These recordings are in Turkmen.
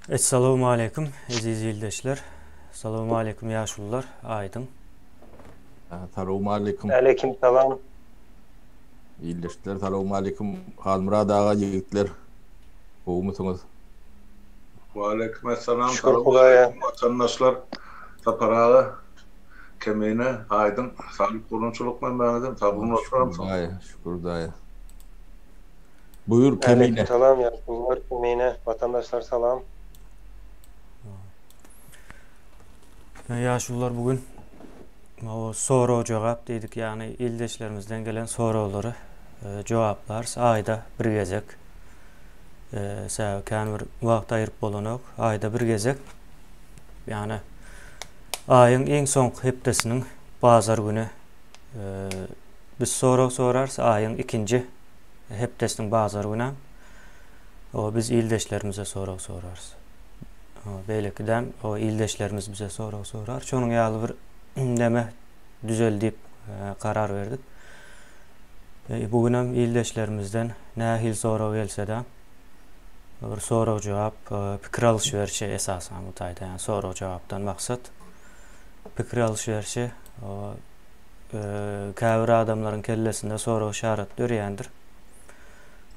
Essalawmaleýkum eziz ildeşler. Salawmaleýkum ýaşulular, Aýdyň. Salawmaleýkum. Aleýkim salam. Ildeşler salawmaleýkum. Halmyrat aga ýigitler gowumysyňyz? Waleýkim essalam. Şükür Hudaýa. Watandaşlar Sapar aga, Kemine, Aýdyň saglyk gurgunçylyk hemmäňizem sagdyn oturamsyňyz. Şükür Hudaýa, şükür Hudaýa. Buýur Kemine. Aleýkim salam ýaşulular Kemine, watandaşlar salam. Ýaşulular bu gün sorag-jogap diýdik, ýagny ildeşlerimizden gelen soraglary e, jogaplarys aýda bir gezek. E, sebäbi kän bir wagt aýyryp bolanok. Aýda bir gezek. Ýagny aýyň iň soňky hepdesiniň bazar güni e, biz sorag sorarys, aýyň ikinji hepdesiniň bazar günem o biz ildeşlerimize sorag sorarys. Beýlekidem o ildeşlerimiz bize sorag sorar. Şonuň ýaly bir neme düzel diýip e, karar berdik. E, bu günem ildeşlerimizden nähili sorag gelse-de bir sorag-jogap, e, pikir alyş-berişi esasan bu taýda, ýagny sorag-jogapdan maksat pikir alyş-berişi Käbir adamlaryň kellesinde sorag yşarat dörýändir.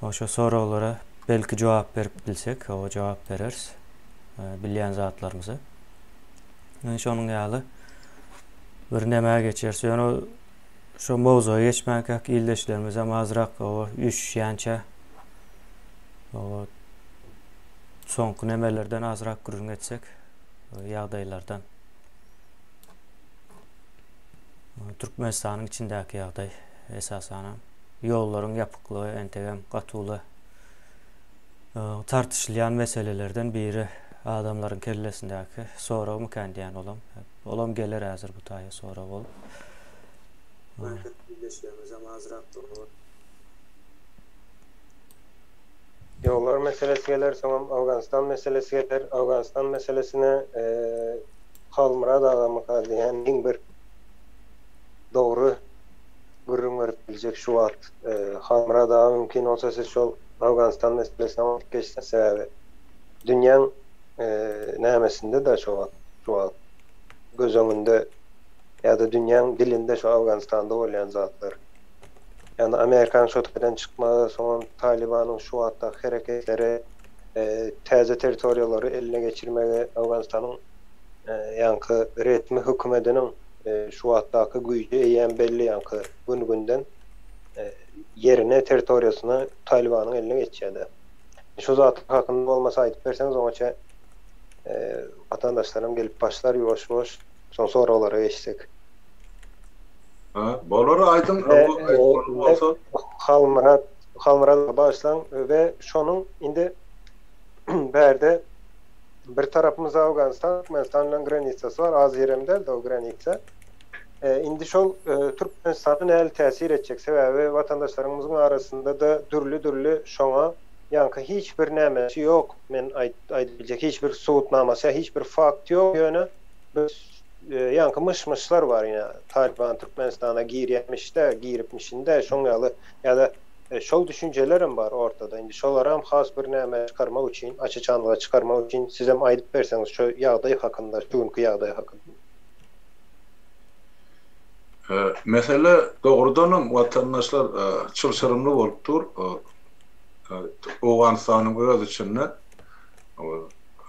Şo soraglara belki jogap berip bilsek, hawa jogap bereris. Bilýän zatlarymyzy. Ýöne şonuň ýaly bir nämä geçeris. Ýöne şo mowzuga geçmänkäk ildeşlerimizem azrak hawa üýşüşýänçä hawa soňky nemelerden azrak gürrüň etsek, ýagdaýlardan. Türkmenistanyň içindäki ýagdaý esasanam ýollaryň ýapyklygy entegem gaty uly tartyşylýan meselelerden biri adamlaryň kellesindäki soragmykan diýen olam. Olam geler häzir bu taýa sorag bolup. Ýollar meselesi geler, soňam Owganystan meselesi geler. Owganystan meselesine Halmyrat agamyka diýýän iň bir dogry gürrüň berip biljek şu wagt. Halmyrat aga mümkin bolsa siz şol Owganystan meselesine aýdyp geçseňiz sebäbi dünýäň nämesinde-de şo wagt şu wagt göz öňünde ýa-da dünýäň dilinde şo Owganystanda bolýan zatlar. Ýagny Amerikanyň şo taýdan çykmagy, soňam Talybanyň şu wagtdaky hereketleri, täze territoriýalary eline geçirmegi, Owganystanyň ýaňky resmi hökümediniň şu wagtdaky güýji eýýäm belli ýaňky gün-günden ýerine, territoriýasyna Talybanyň eline geçýär-de. Şu zatlar hakynda bolmasa aýdyp berseňiz oňaça watandaşlaram gelip başlar ýuwaş-ýuwaş, soň soraglara geçsek. Ha, bolar aýdyň, aýtmaly bolsa. Halmyrat, Halmyrat bagyşlaň we şonuň indi bärde bir tarapymyz Awganystan, Türkmenistan bilen granisasy bar, az ýerem däl-de o granisa. Indi şol Türkmenistana nähili täsir etjek? Sebäbi watandaşlarymyzyň arasynda-da dürli-dürli şoňa ýaňky hiç bir nämesi ýok, men aýdyp biljek hiç bir subutnamasy ýa hiç bir fakt ýok, ýöne bir Ýaňky myş-myşlar bar ýa Talyban Türkmenistana girýämişde, giripmişinde şoň ýaly ýa-da şol düşünjelerem bar ortada. Indi şolaram has bir näme çykarmak üçin, aç-açanlyga çykarmak üçin sizem aýdyp berseňiz şu ýagdaý hakynda, şu günki ýagdaý hakynda. Mesele dogrudanam watandaşlar çylşyrymly bolup dur. Owganystanyň öz içinde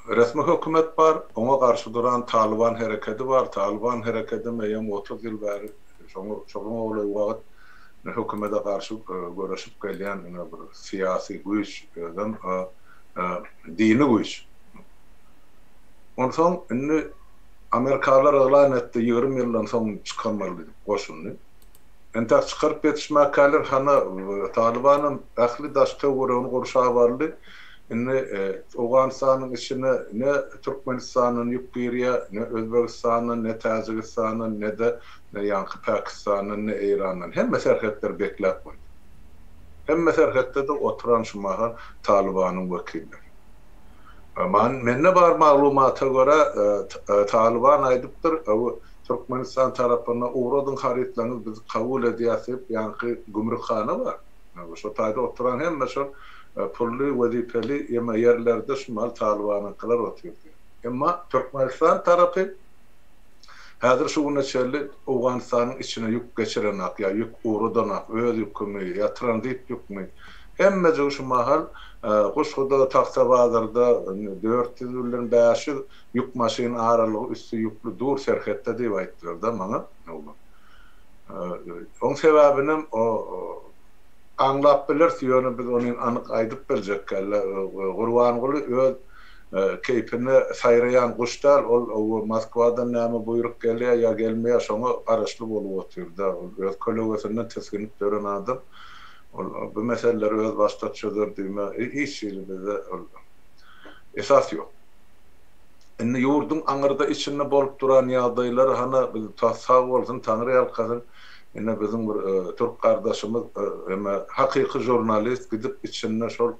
Resmi hökümet bar, oňa garşy duran Talyban herekedi bar. Talyban herekedem eýýäm 30 ýyl bäri şoňa şoňa golaý wagt hökümete garşy göreşip gelýän ine bir syýasy güýç, özem dini güýç. Onsoň indi amerikalylar yglan etdi 20 ýyldan soň çykarmaly diýip goşunyny. Entäk çykaryp ýetişmäkäler hana Talybanam ähli daş-töweregini gurşap aldy. Indi Owganystanyň içine ne Türkmenistandan ýük girýär, ne Özbegistandan, ne Täjigistandan, ne-de ýaňky Pakistandan, ne Eýrandan. Hemme serhetleri bekläp goýdy. Hemme serhetde-de oturan şu mahal Talybanyň wekilleri. Mende bar maglumata görä, Talyban aýdypdyr, Türkmenistan tarapyna ugradyň harytlaryňyzy biz kabul edýäs diýip, ýaňky gümrükhana bar. Şo taýda oturan hemme şol. pully, wezipeli ýeme ýerlerde şu mahal Talybanyňkylar otyr diýýär. Emma Türkmenistan tarapy häzir şu güne çenli Owganystanyň içine ýük geçirenak ýa ýük ugradanak, öz ýükümi ýa tranzit ýükmi, hemmejigi şu mahal Guşguda, Tagtabazarda 400 bilen 500 ýük maşyn aralygy üsti ýükli dur serhetde diýip aýtdylar-da maňa. Oň sebäbinem o aňlap bileris, ýöne biz ony anyk aýdyp biljek däl. Gurbanguly öz keýpine saýraýan guş däl, ol Moskwadan näme buýruk gelýär ýa gelmeýär, şoňa garaşly bolup otyr-da. Ol öz kölegesinden tisginip ýören adam. Ol bu meseleleri öz başda çözer diýme hiç hili bizde ol esas ýok. Indi ýurduň aňyrda içinde bolup duran ýagdaýlar hana biz sag bolsun Taňry ýalkasyn ine biziň bir türk gardaşymyz heme hakyky žurnalist gidip içinde şol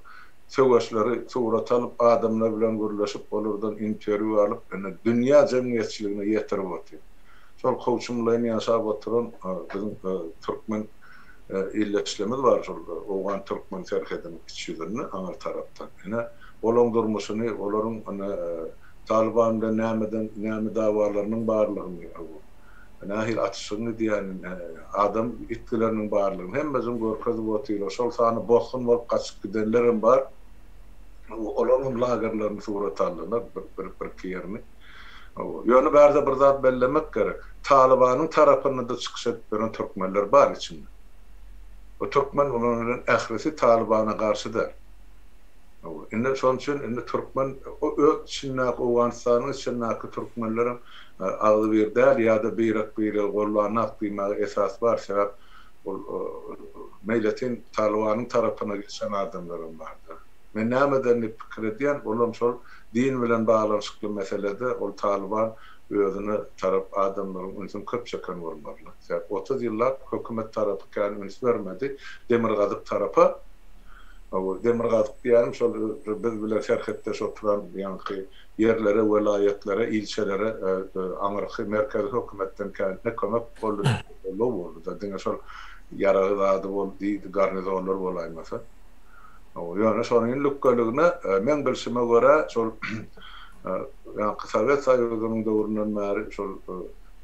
söweşleri surata alyp adamlar bilen gürleşip olardan interwýu alyp ine dünýä jemgyýetçiligine ýetirip otyr. Şol kowçumlaýyn ýaşap oturan biziň türkmen ildeşlerimiz bar şol owgan türkmen serhediniň iç ýüzünde aňyr tarapdan. Ine olaň durmuşyny, olaryň ine Talyban bilen nämeden näme dawalarynyň barlygyny, nähili atyşygyň gidýänini, adam ýitgileriniň barlygyny hemmesini görkezip otyrlar. Şol sanda bosgun bolup gaçyp gidenlerem bar. Olaryň hem lagerlerini surata aldylar, bir-iki ýerini. Ýöne bärde bir zat bellemek gerek. Talybanyň tarapynda-da çykyş edip ýören türkmenler bar içinde. Bu türkmen bolan ählisi Talybana garşy däl. Indi şonuň üçin indi türkmen öz içindäki Owganystanyň içindäki türkmenlerem agzybir däl ýa-da birek-biregi gollanok diýmäge esas bar. Sebäp ol meýletin Talybanyň tarapyna geçen adamlaram bardyr. Men nämeden diýip pikir edýän, olam şol din bilen baglanyşykly meselede ol Talyban özüne tarap adamlaryň ünsüni köp çeken bolmaly. Sebäp 30 ýyllap hökümet tarapy kän üns bermedi demirgazyk tarapa. Demirgazyk diýýänim şol biz bilen serhetdeş oturan ýaňky ýerlere, welaýatlara, ilçelere aňyrky merkezi hökümetden kän ne kömek boldy, ne goldaw boldy-da. Diňe şol ýaragy zady boldy, garnizonlar bolaýmasa. Ýöne şonuň lükgeligine meň bilşime görä şol ýaňky Sowet Soýuzynyň döwründen bäri şol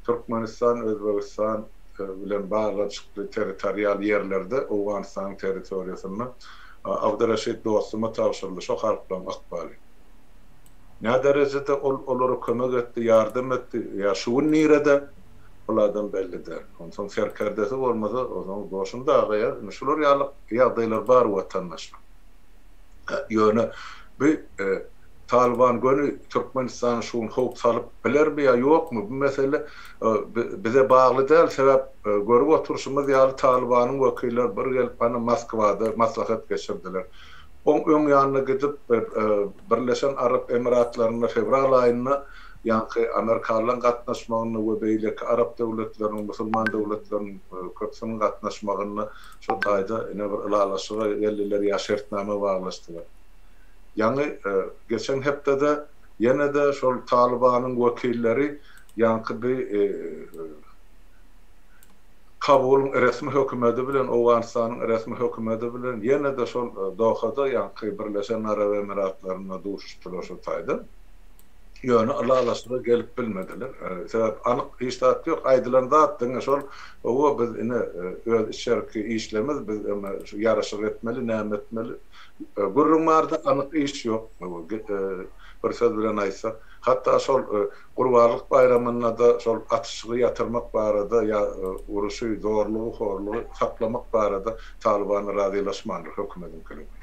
Türkmenistan, Özbegistan bilen baglanyşykly territorial ýerlerde Owganystanyň territoriýasynda Abdyreşit dostuma tabşyryldy şo halklaryň ykbaly. Nä derejede ol olara kömek etdi, ýardam etdi ýa şu gün nirede ol adam belli däl. Onsoň serkerdesi bolmasa onsoň goşun dagaýar. Indi şular ýaly ýagdaýlar bar watandaşlar. Ýöne bu Talyban göni Türkmenistana şu gün howp salyp bilermi ýa ýokmy bu mesele bize bagly däl sebäp görüp oturyşymyz ýaly Talybanyň wekilleri bir gelip hany Moskwada maslahat geçirdiler. Oň öň ýanyna gidip Birleşen Arap Emiratlarynda fewral aýynda ýaňky amerikanlaryň gatnaşmagynda we beýleki arap döwletleriniň musulman döwletleriniň köpüsiniň gatnaşmagynda şo taýda ine bir ylalaşyga geldiler ýa şertnama baglaşdylar. Ýaňy geçen hepdede ýene-de şol Talybanyň wekilleri ýaňky bi Kabulyň resmi hökümedi bilen, Owganystanyň resmi hökümedi bilen ýene-de şol Dohada ýaňky Birleşen Arap Emiratlarynda duşuşdylar şo taýda. Ýöne ylalaşyga gelip bilmediler. Sebäp anyk hiç zat ýok. Aýdylan zat diňe şol, Hawa, biz ine öz içerki işlerimiz, biz eme şu ýaraşyk etmeli, näme etmeli. Gürrüň barda anyk iş ýok. Bir söz bilen aýtsak, hatda şol Gurbanlyk baýramynda-da şol atyşygy ýatyrmak barada ýa uruşy, zorlugy, horlugy saklamak barada Talyban razylaşmandyr hökümediňkiler bilen.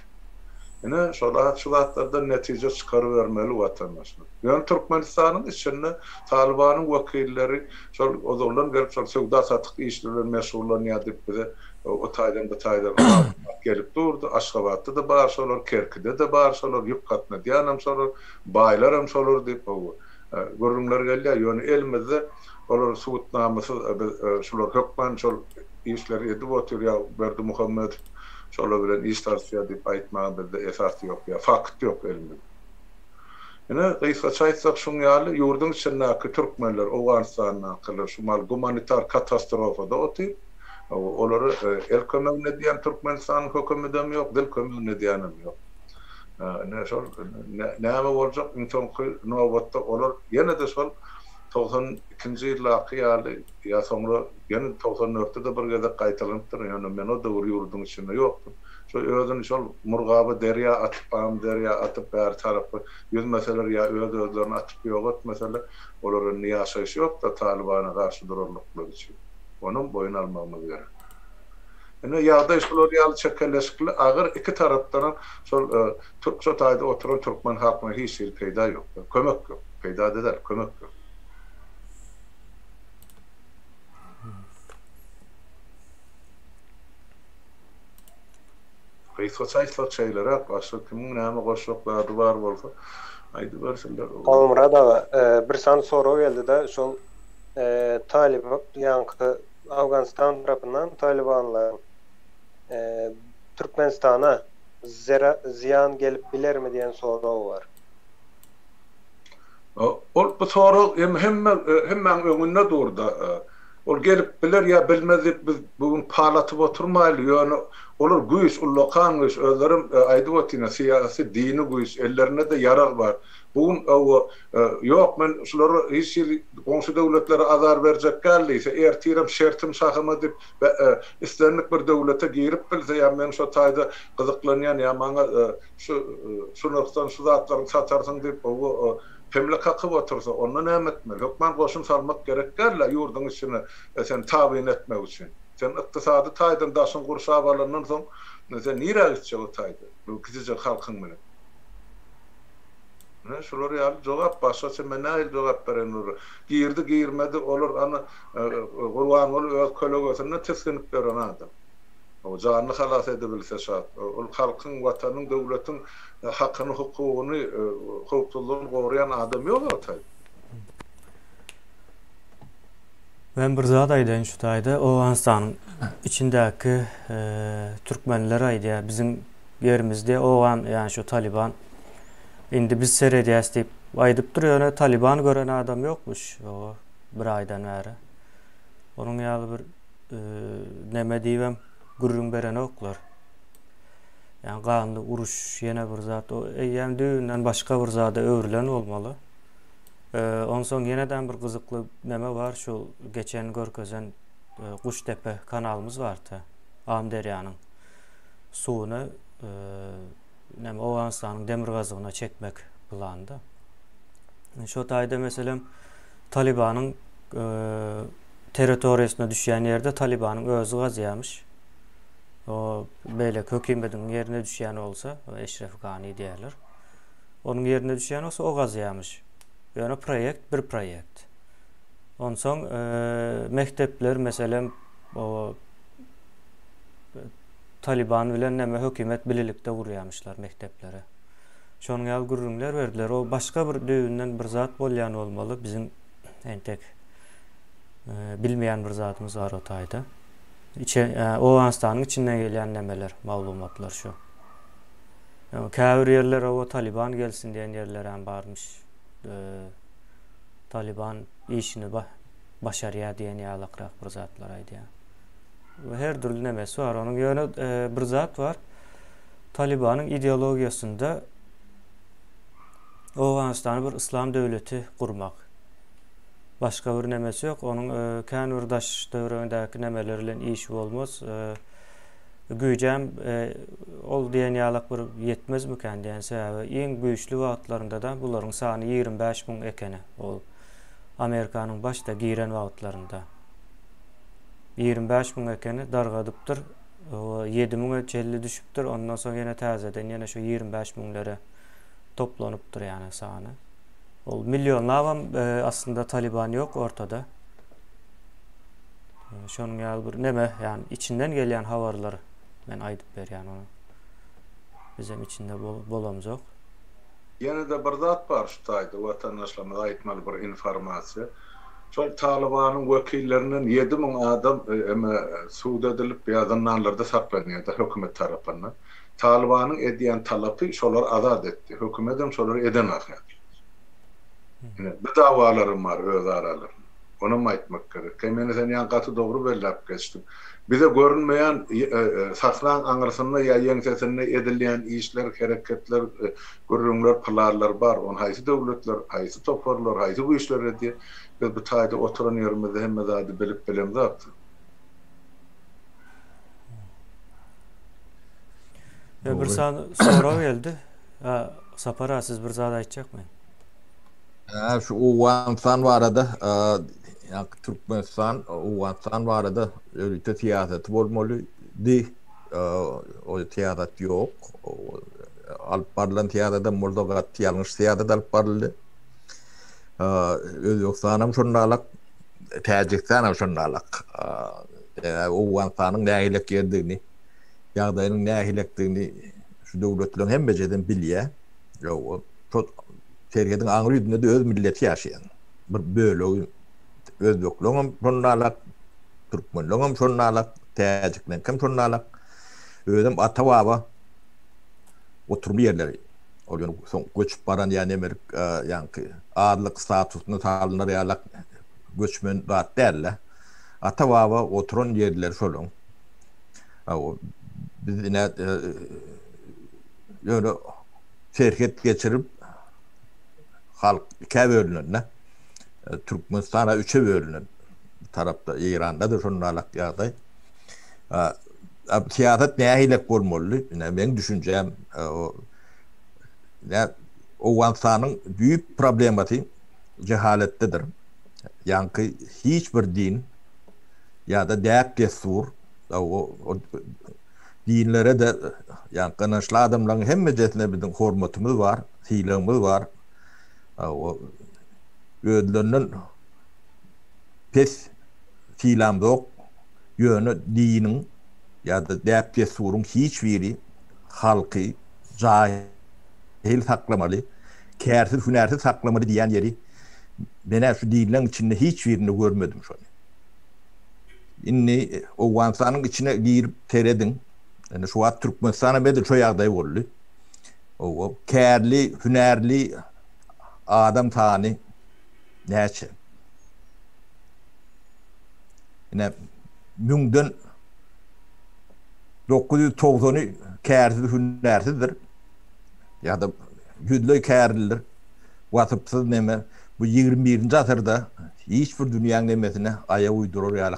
Ine, şol şu zatlardan netije çykarybermeli watandaşlar. Ýöne Türkmenistanyň içinde Talybanyň wekilleri şol ozaldan gelip şol söwda-satyk işleri bilen meşgullanýar diýip bize o taýdan bu taýdan maglumat gelip durdy. Aşgabatda-da bar şolar, Kerkide-de bar şolar, ýük gatnadýanam şolar, baýlaram şolar diýip gürrüňler gelýär. Ýöne elimizde olar subutnamasyz biz şular hökman şol işleri edip otyr ýa Berdimuhamedow şolar bilen iş salyşýar diýip aýtmaga bizde esas ýok ýa fakt ýok elimizde. Ine, gysgaça aýtsak şuň ýaly ýurduň içindäki türkmenler, Owganystandakylar şu mal gumanitar katastrofada otyr. Olara el kömegini edýän Türkmenistanyň hökümedem ýok, dil kömegini edýänem ýok. Ine şol näme boljak iň soňky nobatda olar ýene-de şol 92-nji ýyldaky ýaly ýa soňra ýene 94-de-de bir gezek gaýtalanypdyr, ýöne men o döwür ýurduň içinde ýokdum. Şo özüni şol Murgaba derýa atyp, Amyderýa atyp bäri tarapa ýüzmeseler ýa öz-özlerini atyp ýok etmeseler, olar indi ýaşaýyş ýok-da Talybana garşy durarlyklary üçin. Onam boýun almagymyz gerek. Ine, ýagdaý şular ýaly çekeleşikli, agyr, iki tarapdanam şol türk şo taýda oturan türkmen halkyna hiç hili peýda ýok. Kömek ýok. Peýda-da däl, kömek ýok. Gysgaça aýtsak şeýleräk, başga kimiň näme goşjak zady bar bolsa aýdybersinler. Halmyrat aga, bir sany sorag geldi-de, şol talyp ýaňky Awganystan tarapyndan talybanlaryň Türkmenistana zyýan gelip bilermi diýen sorag bar. Ol bu sorag hem hemme hemmäň öňünde durda. Ol gelip biler ýa bilmez diýip biz bu gün pal atyp oturmaýly, ýöne olar güýç, ullakan güýç, özlerem aýdyp otyryn, syýasy, dini güýç, ellerinde-de ýarag bar. Bu gün hawa, ýok men şulara hiç hili goňşy döwletlere azar berjek däl diýse, ertirem şertim şahyma diýip islendik bir döwlete girip bilse ýa men şo taýda gyzyklanýan ýa maňa şu şu nyrhdan şu zatlaryňy satarsyň diýip hawa hemle kakyp otursa, onda näme etmeli? Hökman goşun salmak gerek däl-ä ýurduň içine seni tabyn etmek üçin. Sen ykdysady taýdan daşyň gurşap alandan soň, sen nirä gitjek o taýda, bu kiçijek halkyň bilen? Ine, şular ýaly jogap, başgaça men nähili jogap bereýin olara? Girdi, girmedi, olar ana, Gurbanguly öz kölegesinde tisginip ýören adam. O janyny halas edebilse şat. Ol halkyň, watanyň, döwletiň hakyny, hukugyny, howpsuzlygyny goraýan adam ýok o taýda. Men bir zat aýdaýyn şu taýda Owganystanyň içindäki türkmenler aýdýar biziň ýerimizde owgan ýani şu Taliban indi biz seredýäs diýip aýdypdyr ýöne Taliban gören adam ýokmuş o bir aýdan bäri. Onuň ýaly bir neme diýibem gürrüň berenoklar. Ýani ganly uruş ýene bir zat o eýýäm düýbünden başga bir zada öwrülen bolmaly. Onsoň ýeneden bir gyzykly neme bar şu geçen görkezen Guşdepe kanalymyz bardy. Amyderýanyň suwuny neme Owganystanyň demirgazygyna çekmek planda. Şo taýda meselem Talibanyň territoriýasyna düşýän ýerde Talibanyň özi gazýarmyş. O beýleki hökümediň ýerine düşýän bolsa, Eşref Gani diýerler. Onuň ýerine düşýän bolsa o gazýarmyş. Ýöne proýekt bir proýekt. Onsoň mekdepler meselem o Taliban bilen näme hökümet bilelikde gurýarmyşlar mekdepleri. Şonuň ýaly gürrüňler berdiler. O başga bir düýbünden bir zat bolýan bolmaly. Biziň entek bilmeýän bir zadymyz bar o taýda. Içe, Owganystanyň içinden gelýän nemeler, maglumatlar şu. Käbir ýerler o Taliban gelsin diýen ýerler hem barmyş. Taliban işini başarýar diýen ýalakrak bir zatlar aýdýar. Her dürli nemesi bar onuň. Ýöne bir zat bar. Talibanyň ideologiýasynda Owganystany bir yslam döwleti gurmak. Başga bir nemesi ýok. Onuň kän bir daş töweregindäki nemeler bilen işi bolmaz. Güýjem ol diýen ýalak bir ýetmezmikän diýen sebäbi iň güýçli wagtlarynda-da bularyň sany 25 müň ekeni. Ol Amerikanyň başda giren wagtlarynda. 25 müň ekeni dargadypdyr. 7 müňe çenli düşüpdir. Ondan soň ýene täzeden ýene şu 25 müňlere toplanypdyr ýany sany. Ol millionlabam e, aslynda Taliban ýok ortada. E, şonuň ýaly bir neme, ýani içinden gelýän habarlar men aýdyp berýän ony. Bizem içinde bol bolamzok. Ýene-de bir zat bar şu taýda watandaşlarymyza aýtmaly bir informasiýa. Şol Talybanyň wekillerinden 7000 adam eme sud edilip ýa zyndanlarda saklanýar-da hökümet tarapyndan. Talybanyň edýän talapy şolary azat etdi. Hökümetem şolary eden ahyryn. Ine, bu dawalaram bar öz aralarynda. Onam aýtmak gerek. Kemine sen ýaňy gaty dogry belläp geçdiň. Bize görünmeýän sahnaň aňyrsynda ýa ýeňsesinde edilýän işler, hereketler, gürrüňler, planlar bar. Ony haýsy döwletler, haýsy toparlar, haýsy güýçler edýär? Biz bu taýda oturan ýerimizde hemme zady bilip bilemzok. Bir sany sorag geldi. Sapar aga siz bir zat aýtjakmy? Hä, şu Owganystan barada, ýa Türkmenistan Owganystan barada ýörite syýasaty bolmalydy. O syýasat ýok. Alyp barylan syýasatam bolsa gaty ýalňyş syýasat alyp baryldy. Özbegistanam şondalak, Täjigistanam şondalak. Owganystanyň nähilek ýerdigini, ýagdaýynyň nähilekdigini şu döwletleriň hemmejesem bilýär. Ýok, şol serhediň aňry ýüzünde-de öz milleti ýaşaýan. Bir bölegi özbekleňem şondalak, türkmenleňem şondalak, täjikleňkem şondalak. Özem ata-baba oturymly ýerleri. Ol ýöne soň göçüp baran ýa nemelik ýaňky azlyk statusyna salynar ýalak göçmen zat däl-de. Ata-baba oturan ýerleri şolaň. Biz ine ýöne serhet geçirip halk ikä bölünende Türkmenistana üçe bölünen bu tarapda Eýranda-da şonalak ýagdaý. Syýasat nähilek bolmaly? Ine meň düşünjäm ine Owganystanyň düýp problemasy jehaletdedir. Ýaňky hiç bir din ýa-da däp-dessur Dinlere-de, ýagny gynançly adamlaryň hemmejesine biziň hormatymyz bar, sylagymyz bar. Özlerinden pes sylamzok. Ýöne diniň ýa-da däp-dessuryň hiç biri halky jahyl saklamaly, kärsiz, hünärsiz saklamaly diýýän ýeri men-ä şu dinleň içinde hiç birinde görmedim şony. Indi Owganystanyň içine girip serediň. Indi şu wagt Türkmenistanam edil şo ýagdaý boldy. Owa, kärli, hünärli adam sany näçe? Ine, müňden 990-y kärsiz, hünärsizdir. Ýa-da ýüzleý kärlidir. Wasypsyz neme. Bu 21-nji asyrda hiç bir dünýäň nemesine aýak uýdurar ýaly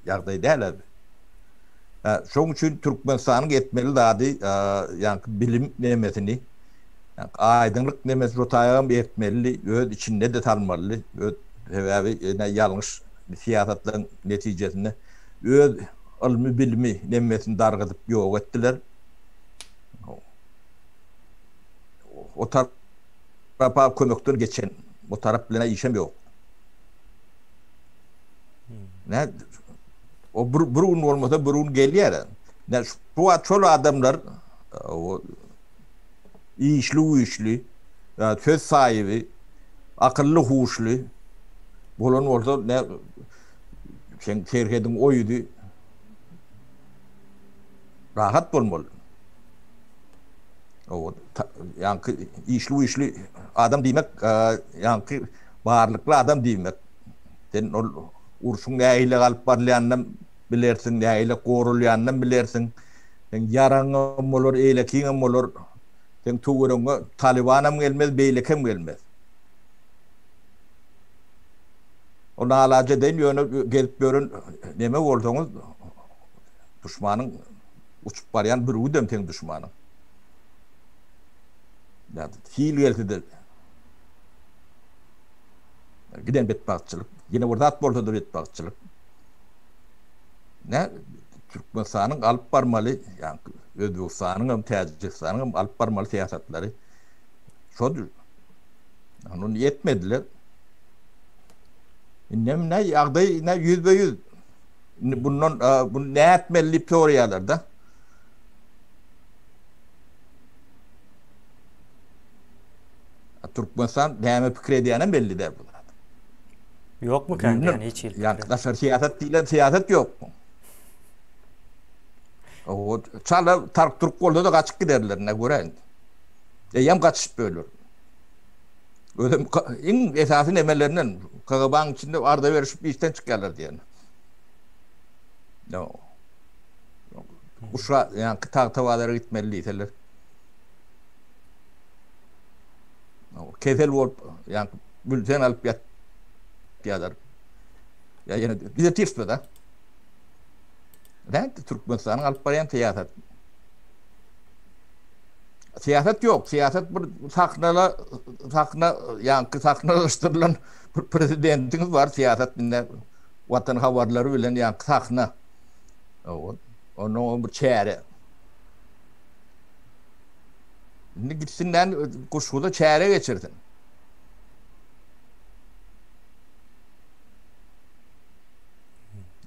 ýagdaý däl abi. Şoň üçin Türkmenistanyň etmeli zady ýaňky bilim nemesini, ýaňky aýdyňlyk nemesini şo taýagam etmelidi, öz içinde-de salmalydy. Öz sebäbi ine ýalňyş syýasatlaryň netijesinde öz ylmy bilimi nemesini dargadyp ýok etdiler. O tarapa kömekden geçen o tarap bilen işem ýok. Ne o bir, bir gün bolmasa bir gün gelýär. Ne şu wagt şol adamlar o işli güýçli, söz sahibi, akylly huşly bolan bolsa ne sen serhediň o ýüzi rahat bolmaly. O ýaňky işli güýçli adam diýmek, ýaňky barlykly adam diýmek. Sen ol urşuň nähili alyp barylýanynam bilersiň, nähili gorulýanynam bilersiň. Seň ýaraňam bolar, eýlekiňem bolar. Seň töweregiňe Talybanam gelmez, beýlekem gelmez. O nalaç edeýin, ýöne gezip ýören neme bolsaňyz, duşmanyň uçup barýan bürgüdem seň duşmanyň. Ýa sil gelse-de giden betbagtçylyk. Ýene bir zat bolsa-da betbagtçylyk. Ne Türkmenistanyň alyp barmaly, ýa Özbegistanyň hem, Täjigistanyň hem alyp barmaly syýasatlary şodur. Ony etmediler. Indem ne ýagdaý ne ýüzbe-ýüz. Indi bundan bu nätmeli diýip soraýarlar-da. Türkmenistan näme pikir edýänem belli däl bu zat. Ýokmy kän diýen hiç hili pikir. Ýa daşary syýasat diýlen syýasat ýok. O çala tark turk bolsa da gaçyp giderler ne göräýin. Eýýäm gaçyşyp böler. Özem iň esasy nemelerinden KGB-nyň içinde arza berişip işden çykýarlar diýen. No. Uşa, ýa-ki tagta bazara gitmeli diýseler. Kesel bolup, ýa-ki bülten alyp ýatýarlar. Ýa ýene bize tirtme da. Nätdi Türkmenistanyň alyp barýan syýasat? Syýasat ýok. Syýasat bir sahnala sahna ýaňky sahnalaşdyrylan bir prezidentiňiz bar syýasat indi watan habarlary bilen ýaňky sahna. Ondan o bir çäre. Indi gitsinler Guşguda çäre geçirsin.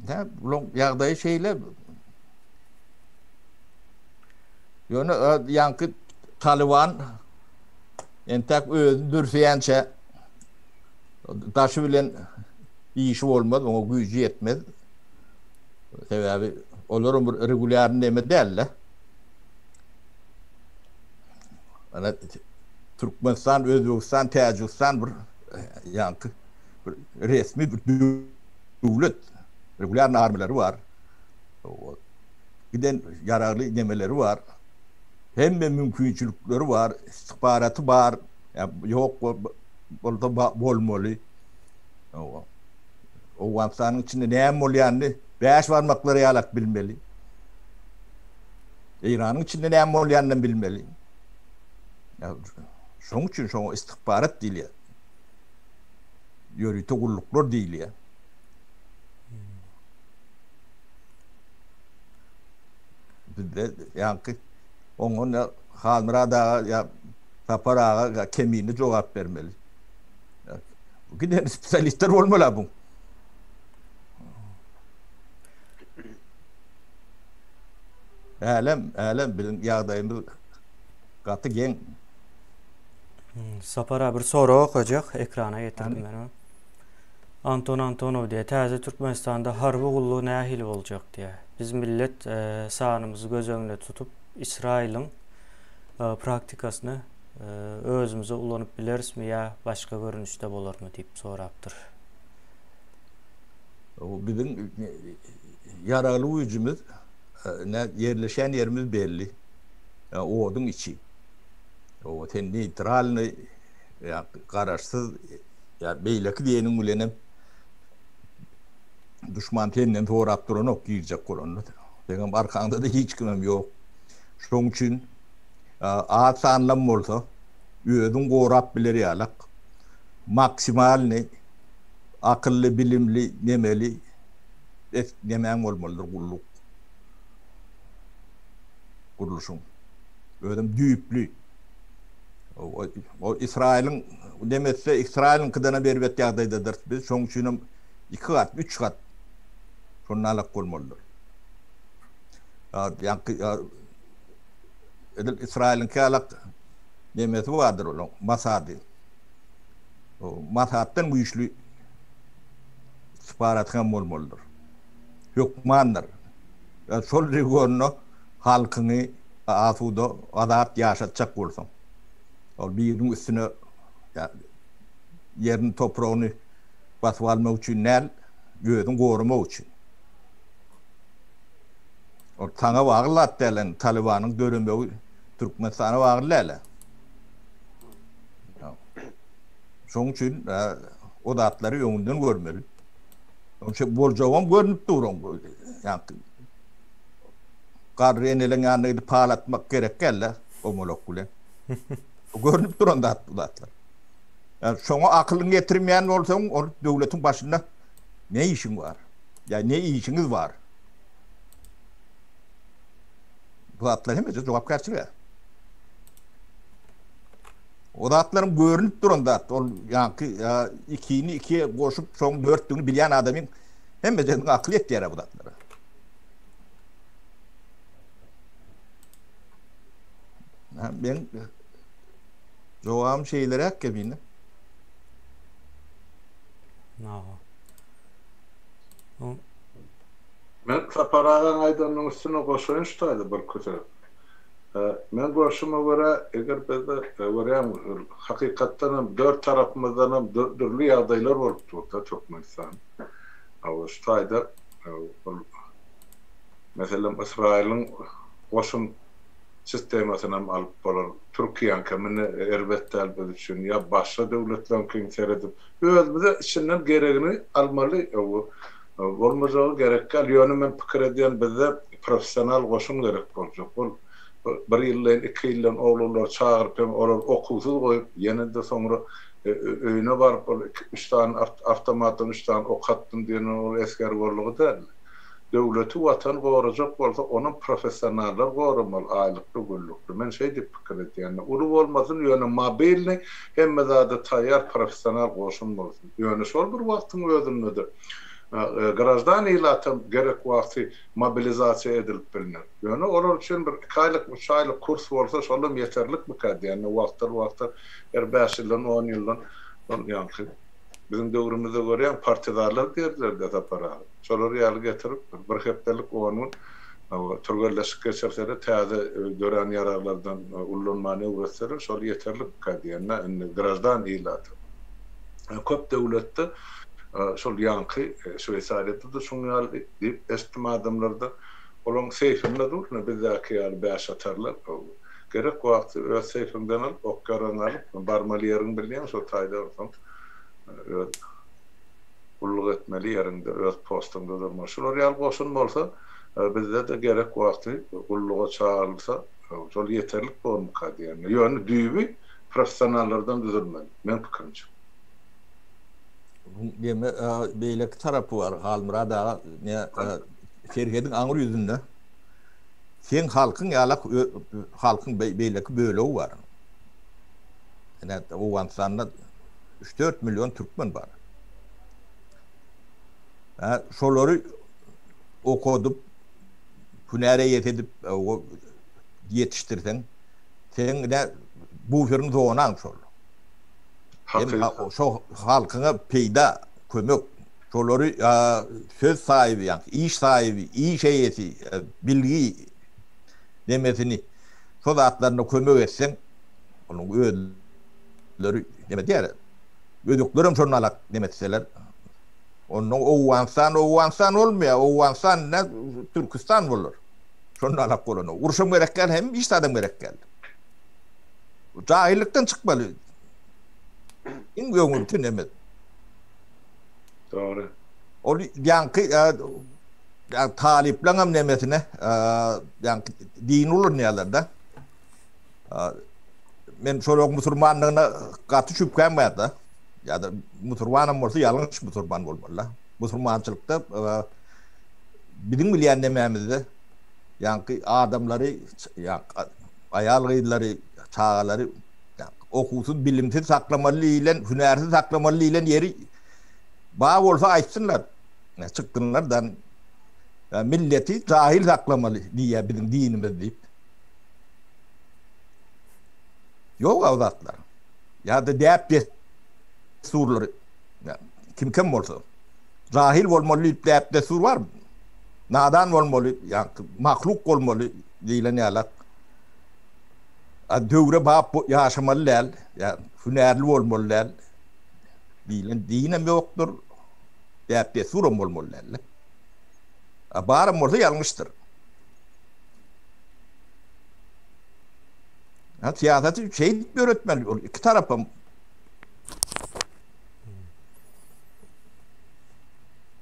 Hä, bulaň ýagdaýy şeýle. Ýöne ýaňky Taliban entäk özüni dürseýänçä daşy bilen işi bolmaz, oňa güýji ýetmez. Sebäbi olaram bir regulýarny neme däl-de. Ana Türkmenistan, Özbegistan, Täjigistan bir ýaňky bir resmi bir döwlet, regulýarny armiýalary bar. Giden ýaragly nemeleri bar. Hemme mümkinçilikleri bar, istihbaraty bar. Ýok bolsa bolmaly. Owganystanyň içinde näme bolýanyny bäş barmaklary ýalak bilmeli. Eýranyň içinde näme bolýanyny bilmeli. Şoň üçin şoňa istihbarat diýilýär. Ýörite gulluklar diýilýär. Bizde ýaňky oňa Halmyrat aga ýa Sapar aga kemini jogap bermeli. Giden spesialistler bolmaly bu. Älem, älem biziň ýagdaýymyz gaty geň. Sapar aga bir sorag okajak, ekrana getirdim men ony. Anton Antonow diýýär, täze Türkmenistanda harby gullugy nähili boljak diýýär. Biz millet sanymyzy göz öňünde tutup, Ysraýylyň praktikasyny özümize ulanyp bilerismi ýa başga görnüşde bolarmy diýip sorapdyr. Biziň ýaragly güýjümiz ýerleşen ýerimiz belli. Oduň içi. Owa sen neýtralnyý ýa garaşsyz ýa beýleki diýeniň bilenem duşman senden sorap duranok girjek bolanda. Seňem arkaňda-da hiç kimem ýok. Şoň üçin az sanlam bolsa özüň gorap biler ýalak maksimalnyý akylly, bilimli, nemeli es nemäň bolmalydyr gulluk gurluşyň. Özem düýpli. O Ysraýylyň demetse Ysraýylyňkydanam erbet ýagdaýdadyrys biz. Şoň üçinem iki gat, üç gat şonda alak bolmalydyr. Ýaňky edil Ysraýylyňky ýalak nemesi bardyr olaň, Masady. Masatdan güýçli istihbaraty hem bolmalydyr. Hökmandyr. Şol regionda halkyňy asuda, azat ýaşatjak bolsaň, ol biriniň üstüne ýerini, topragyny basyp almak üçin däl, özüňi goramak üçin. Ol saňa bagly zat däl, indi Talybanyň döremegi Türkmenistana bagly däl. Şonuň üçin o zatlary öňünden görmeli. Şonuň üçin boljagam görnüp dur. Ýa-ni garry eneleň ýanyna gidip pal atmak gerek däl-de, omolok bilen. Görnüp duran zat bu zatlar. Ýa şoňa akylyňy ýetirmeýän bolsaň, ol döwletiň başynda ne işiň bar? Ýa ne işiňiz bar? Bu zatlar hemmesi jogapkärçilik. O zatlaryň görnüp duran zat, ol ýaňky ikini ikiye goşup şoň dörtdügini bilýän adamyň hemmesiniň akyly ýetýär bu zatlara. Men jogabym şeýleräk kemine. Nawa. Men Sapar agaň aýdanynyň üstüne goşaýyn şu taýda bir iki söz. Men görşüme görä, eger bizde görýäň, hakykatdan hem dört tarapymyzdan hem dürli ýagdaýlar bolup dur-da Türkmenistan. Hawa, şu taýda ol meselem Ysraýylyň goşun sistemasyny hem alyp bolar. Türkiýäňkem indi erbet däl biz üçin ýa başga döwletleriňkini seredip, özümize içinden geregini almaly. Bolmajagy gerek däl. Ýöne men pikir edýän bizde professional goşun gerek boljak. Ol bir ýyldan, iki ýyldan oglanlary çagyryp hem olary okuwsyz goýup, ýene-de soňra öýüne baryp ol iki, üç sany awtomatdan üç sany ok atdym diýen ol esger boldugy däl. Döwleti, watany gorajak bolsa onam professionallar goramaly, aýlykly, günlükli. Men şeý diýip pikir edýän. Uly bolmasyn, ýöne mobilnyý, hemme zada taýýar professional goşun bolsun. Ýöne şol bir wagtyň özünde-de graždan ilatam gerek wagty mobilizasiýa edilip bilner. Ýöne olar üçin bir iki aýlyk, üç aýlyk kurs bolsa şolam ýeterlikmikä diýende wagtal-wagtal her bäş ýyldan, on ýyldan şol ýaňky biziň döwrümizde görýäň partizanlar diýerdiler-dä Sapar aga. Şolar ýaly getirip bir hepdelik, on gün türgenleşik geçirseler, täze dörän ýaraglardan ullanmany öwretseler şol ýeterlikmikä diýende indi graždan ilata. Köp döwletde şol ýaňky Şweýsariýada-da şuň ýaly diýip eşitdim adamlardan. Olaň seýfinde dur, ine bizdäki ýaly bäşatarlar. Gerek wagty öz seýfiňden alyp, ok-ýaragyňy alyp, barmaly ýeriňi bilýäň, şol taýda onsoň öz gulluk etmeli ýeriňde, öz postuňda durmaly. Şular ýaly goşun bolsa, bizde-de gerek wagty gulluga çagyrylsa, şol ýeterlik bormyka diýen. Ýöne düýbi professionallardan düzülmeli, meň pikirimçe. Geme beýleki tarapy bar, Halmyrat aga, ne serhediň aňry ýüzünde seň halkyň ýalak halkyň beýleki bölegi bar. Ine, Owganystanda 3-4 million türkmen bar. Ha, şolary okadyp, hünär eýesi edip ýetişdirseň, Seň ine buferin zonaň şol. Hem şo halkyňa peýda, kömek. Şolary söz saýyby, ýa iş saýyby, iş eýesi, bilgi nemesini şo zatlaryna kömek etseň, onuň özleri neme diýer? Özbeklerem şondan alak neme etseler. Ondan Owganystan Owganystan bolmaýar. Owganystan ine Türküstan bolar. Şonda alak bolany. Urşam gerek däl, hem hiç zadam gerek däl. Jahillikden çykmaly. Iň öňürti neme? Dogry. Ol ýaňky talyplaň hem nemesine, ýaňky din ulanýarlar da. Men şolaryň musulmanlygyna gaty şübhäm bar da. Ýa-da musulmanam bolsa ýalňyş musulman bolmaly da. Musulmançylykda biziň bilýän nemämizde ýaňky adamlary aýal-gyzlary, çagalary okuwsyz, bilimsiz saklamaly diýlen, hünärsiz saklamaly diýlen ýeri bar bolsa aýtsynlar. Çykdynlar da milleti jahil saklamaly diýýär biziň dinimiz diýip. Ýok o zatlar. Ýa-da däp-dessurlary kim kim bolsa. Jahil bolmaly diýip däp-dessur barmy? Nadan bolmaly, ýa mahluk bolmaly diýlen ýalak. A döwre bap ýaşamaly däl, ýa hünärli bolmaly däl diýlen dinem ýokdur, däp-dessuram bolmaly däl. A baram bolsa ýalňyşdyr. Ha syýasaty şeýdip ýöretmeli, ol iki tarapam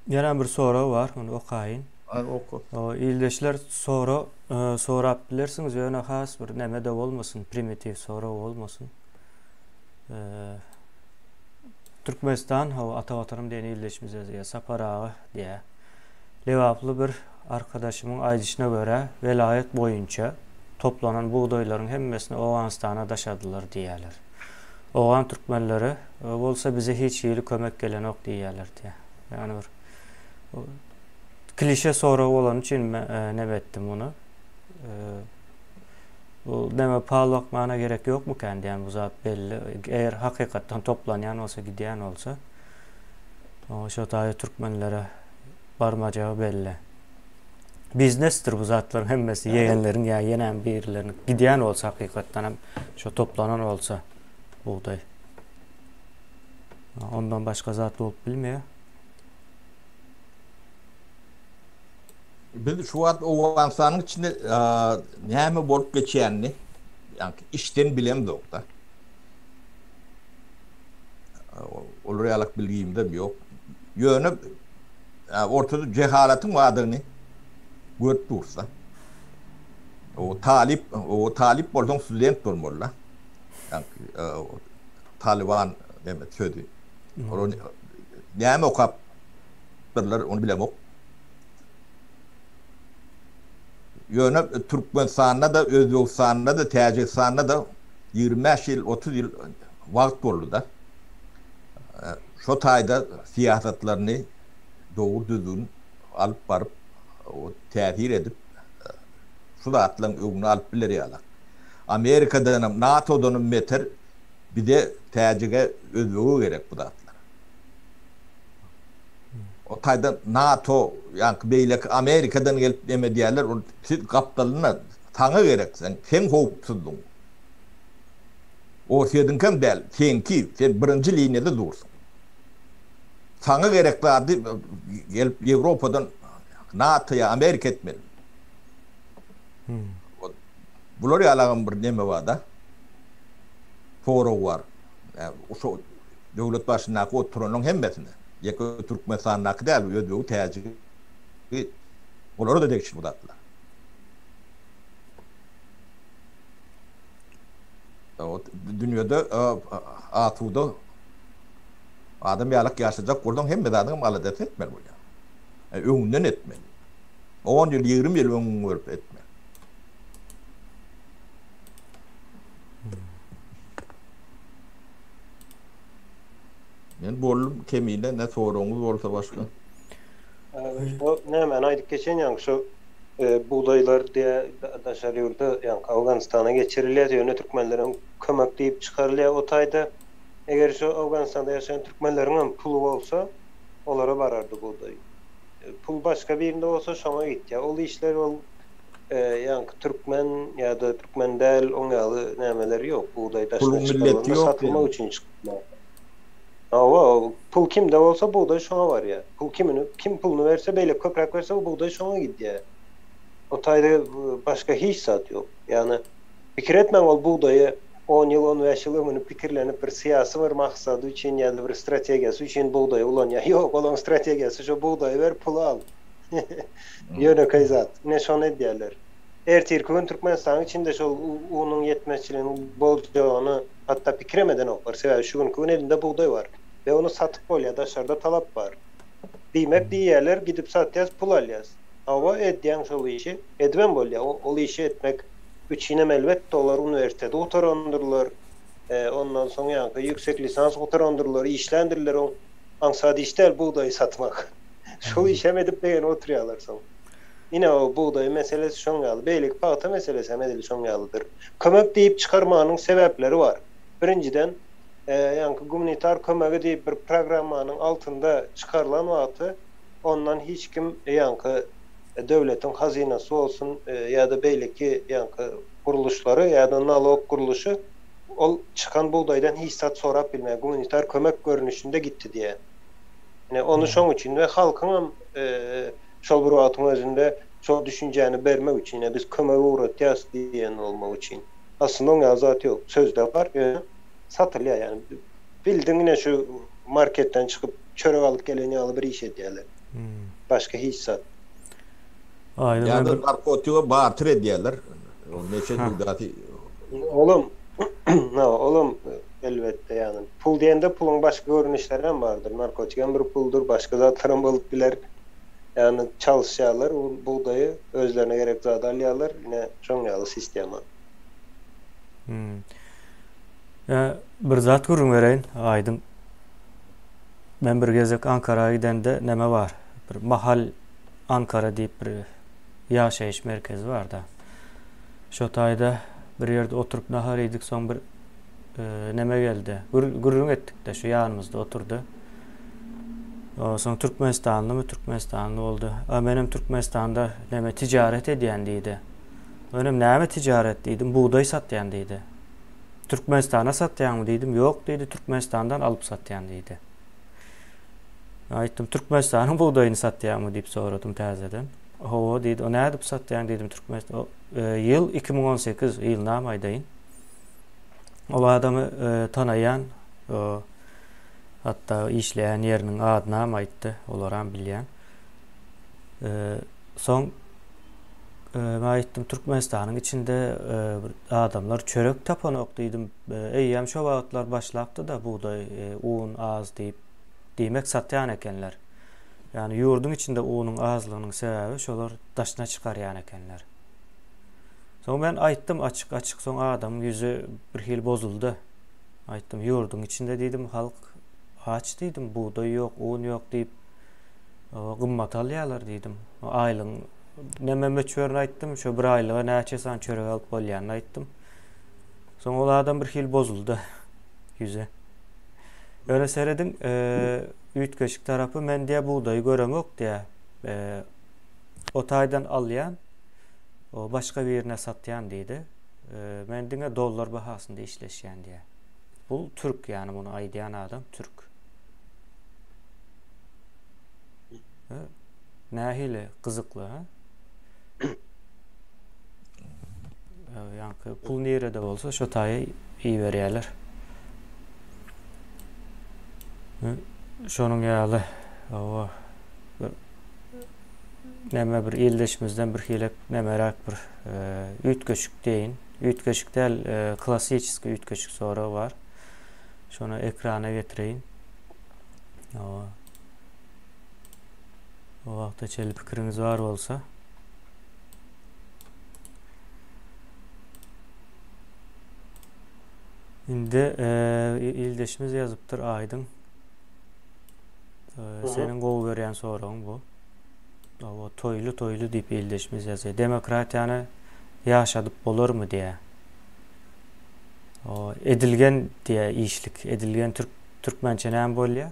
Ýene bir sorag bar, ony okaýyn. Aý oka. Ildeşler sora e, sorap bilersiňiz, ýöne has bir neme-de bolmasyn, primitiw sorag bolmasyn. E, Türkmenistan, hawa, ata watanym diýen ildeşimiz ýazýar, Sapar aga diýýär. Lebaply bir arkadaşymyň aýdyşyna görä, welaýat boýunça toplanan bugdaýlaryň hemmesini Owganystana daşadylar diýýärler. Owgan türkmenleri bolsa bize hiç hili kömek gelenok diýýärler diýýär. Ýagny bir klişe sorag bolany üçin neme etdim muny. Bu neme pal bakmana gerek ýokmukän diýen bu zat belli. Eger hakykatdan toplanýan bolsa, gidýän bolsa, şo taýy türkmenlere barmajagy belli. Biznesdir bu zatlaryň hemmesi ýegenleriň ýa ýenäm birileriniň gidýän bolsa hakykatdan hem şo toplanan bolsa bugdaý. Ondan başga zat bolup bilmeýär. Biz şu wagt Owganystanyň içinde näme bolup geçýänini ýaňky içden bilemzok-da. Olar ýalak bilgimizem ýok. Ýöne ortada jehalatyň bardygyny görüp dursa. O talyp, o talyp bolsaň student bolmaly-da. Ýaňky Talyban näme sözi. Olar näme okapdyrlar ony bilemok. Ýöne Türkmenistanda-da, Özbegistanda-da, Täjigistanda-da 25 ýyl, 30 ýyl wagt boldy-da. Şo taýda syýasatlaryny dogry düzgün alyp baryp, täsir edip, şu zatlaryň öňüni alyp biler ýalak. Amerikadanam, NATO-danam beter bize, täjige, özbege gerek bu zatlar. O taýda NATO, ýaňky beýleki Amerikadan gelip neme diýerler, ol siz gapdalynda saňa gerek sen, seň howpsuzlygyň. Orsýetiňkem däl, seňki, sen birinji liniýada dursuň. Saňa gerek zady gelip Ýewropadan NATO ýa Amerika etmeli. Bular ýalagam bir neme bar-da. Sorag bar. Şo döwlet başyndaky oturanlaryň hemmesine. Ýeke Türkmenistandaky däl, özbegi, täjigi, olara-da degişli bu zatlar. Dünýede asuda adam ýalak ýaşajak bolsaň hemme zadyňam aladasyny etmeli bolýar. Öňünden etmeli. 10 ýyl, 20 ýyl öňüňi görüp etmeli. Men boldum kemine ne soragyňyz bolsa başga. Bu nämäni aýdyp geçen ýaňky şu bugdaýlar diýä daşary ýurda ýaňky Owganystana geçirilýär ýöne türkmenleriň kömek diýip çykarylýar o taýda. Eger şu Owganystanda ýaşaýan türkmenleriň hem puly bolsa olara barardy bugdaý. Pul başga birinde bolsa şoňa gitýär. Ol işler ol ýaňky türkmen ýa-da türkmen däl oň ýaly nämeler ýok. Bugdaý daşyna çykarylanda satylmak üçin çykýar. Hawa, pul kimde bolsa bugdaý şoňa barýar. Pul kimini, kim puluny berse, beýle köpräk berse, o bugdaý şoňa gidýär. O taýda başga hiç zat ýok. Ýagny pikir etmäň ol bugdaýy on ýyl, on bäş ýyl öňüni pikirlenip bir syýasy bir maksady üçin ýa-da bir strategiýasy üçin bugdaýy ulanýar. Ýok, olaň strategiýasy şo bugdaýy ber, puly al. Ýönekeý zat. Ine şony edýärler. Ertirki gün Türkmenistanyň içinde şol unuň ýetmezçiliginiň boljagyny hatda pikirem edenoklar. Sebäbi şu günki gün elinde bugdaý bar we ony satyp bolýar, daşarda talap bar. Diýmek diýýärler, gidip satýas, pul alýas. Hawa, edýäň şol işi, edibem bolýar. Ol işi etmek üçinem elbetde olar uniwersiteti gutarandyrlar, ondan soň ýaňky ýüksek lisans gutarandyrlar, işländirler. Oň aňsat iş däl bugdaýy satmak. Şol işem edip begenip oturýarlar soň. Ine o bugdaý meselesi şoň ýaly, beýleki pagta meselesi hem edil şoň ýalydyr. Kömek diýip çykarmanyň sebäpleri bar. Birinjiden, ýaňky gumanitar kömegi diýip bir programmanyň altynda çykarylan wagty ondan hiç kim ýaňky döwletiň hazynasy bolsun ýa-da beýleki ýaňky gurluşlary ýa-da nalog gurluşy ol çykan bugdaýdan hiç zat sorap bilmeýär, gumanitar kömek görnüşinde gitdi diýýär. Ine ony şoň üçin we halkyňam şol bir wagtyň özünde şol düşünjäni bermek üçin, ine biz kömege ugratýas diýen bolmak üçin. Aslynda oň ýaly zat ýok. Sözde bar, ýöne satylýar ýagny. Bildiň ine şu marketden çykyp çörek alyp gelen ýaly bir iş edýärler. Başga hiç zat. Ýa-da narkotige barter edýärler. O neşe söwdasy. Olam, olam elbetde ýagny pul diýende puluň başga görnüşleri hem bardyr. Narkotik hem bir puldur, başga zatlar hem bolup biler. Ýagny çalyşýarlar bugdaýy özlerine gerek zady alýarlar ine şoň ýaly sistema. Hmm. Bir zat gürrüň bereýin Aýdyň. Men bir gezek Ankara gidende neme bar? Bir mahal Ankara diýip bir ýaşaýyş merkezi bar-da. Şo taýda bir ýerde oturyp nahar iýdik, soň bir neme geldi. Gürrüň etdik-de, şu ýanymyzda oturdy. Soň Türkmenistanlymy? Türkmenistanly boldy. A menem Türkmenistanda näme tijaret edýän diýdi. Menem näme tijaret diýdim, bugdaý satýan diýdi. Türkmenistana satýaňmy diýdim, ýok diýdi, Türkmenistandan alyp satýan diýdi. Aýtdym, Türkmenistanyň bugdaýyny satýaňmy diýip soradym täzeden. Hawa diýdi, o nädip satýaň diýdim, Türkmenistan. Ýyl 2018, ýylynam aýdaýyn. Ol adamy tanaýan, Hatda işleýän ýeriniň adynam aýtdy, olaram bilýän. Soň men aýtdym, Türkmenistanyň içinde bir adamlar çörek tapanok diýdim. Eýýäm şo wagtlar başlapdy-da bugdaý, un az diýip. Diýmek satýan ekenler. Ýagny ýurduň içinde unuň azlygynyň sebäbi şolar daşyna çykarýan ekenler. Soň men aýtdym açyk-açyk, soň adamyň ýüzi birhili bozuldy. Aýtdym, ýurduň içinde diýdim, halk aç diýdim, bugdaý ýok, un ýok diýip, gymmat alýarlar diýdim. Aýlygyň neme möçberini aýtdym, şo bir aýlyga näçe sany çörek alyp bolýanyny aýtdym. Soň ol adam bir hili bozuldy ýüzi. Ýöne serediň, üýtgeşik tarapy men diýä bugdaýy göremok diýä. O taýdan alýan, o başga birine satýan diýdi. Men diňe dollar bahasynda işleşýän diýýär. Bu türk ýagny muny aýdýan adam türk. Nähili gyzykly ha? Ýaňky pul nirede bolsa şo taýa iberýärler. Şonuň ýaly hawa Näme bir ildeşimizden bir hili nämeräk bir üýtgeşik deýin. Üýtgeşik däl, klassiçeskiý üýtgeşik sorag bar. Şony ekrana getireýin. O wagta çenli pikiriňiz bar bolsa. Indi ildeşimiz ýazypdyr Aýdyň. Seniň gowy görýän soragyň bu. Hawa, toýly toýly diýip ildeşimiz ýazýar. Demokratiýany ýaşadyp bolarmy diýýär. O edilgen diýýär işlik. Edilgen türk türkmençe näme bolýar?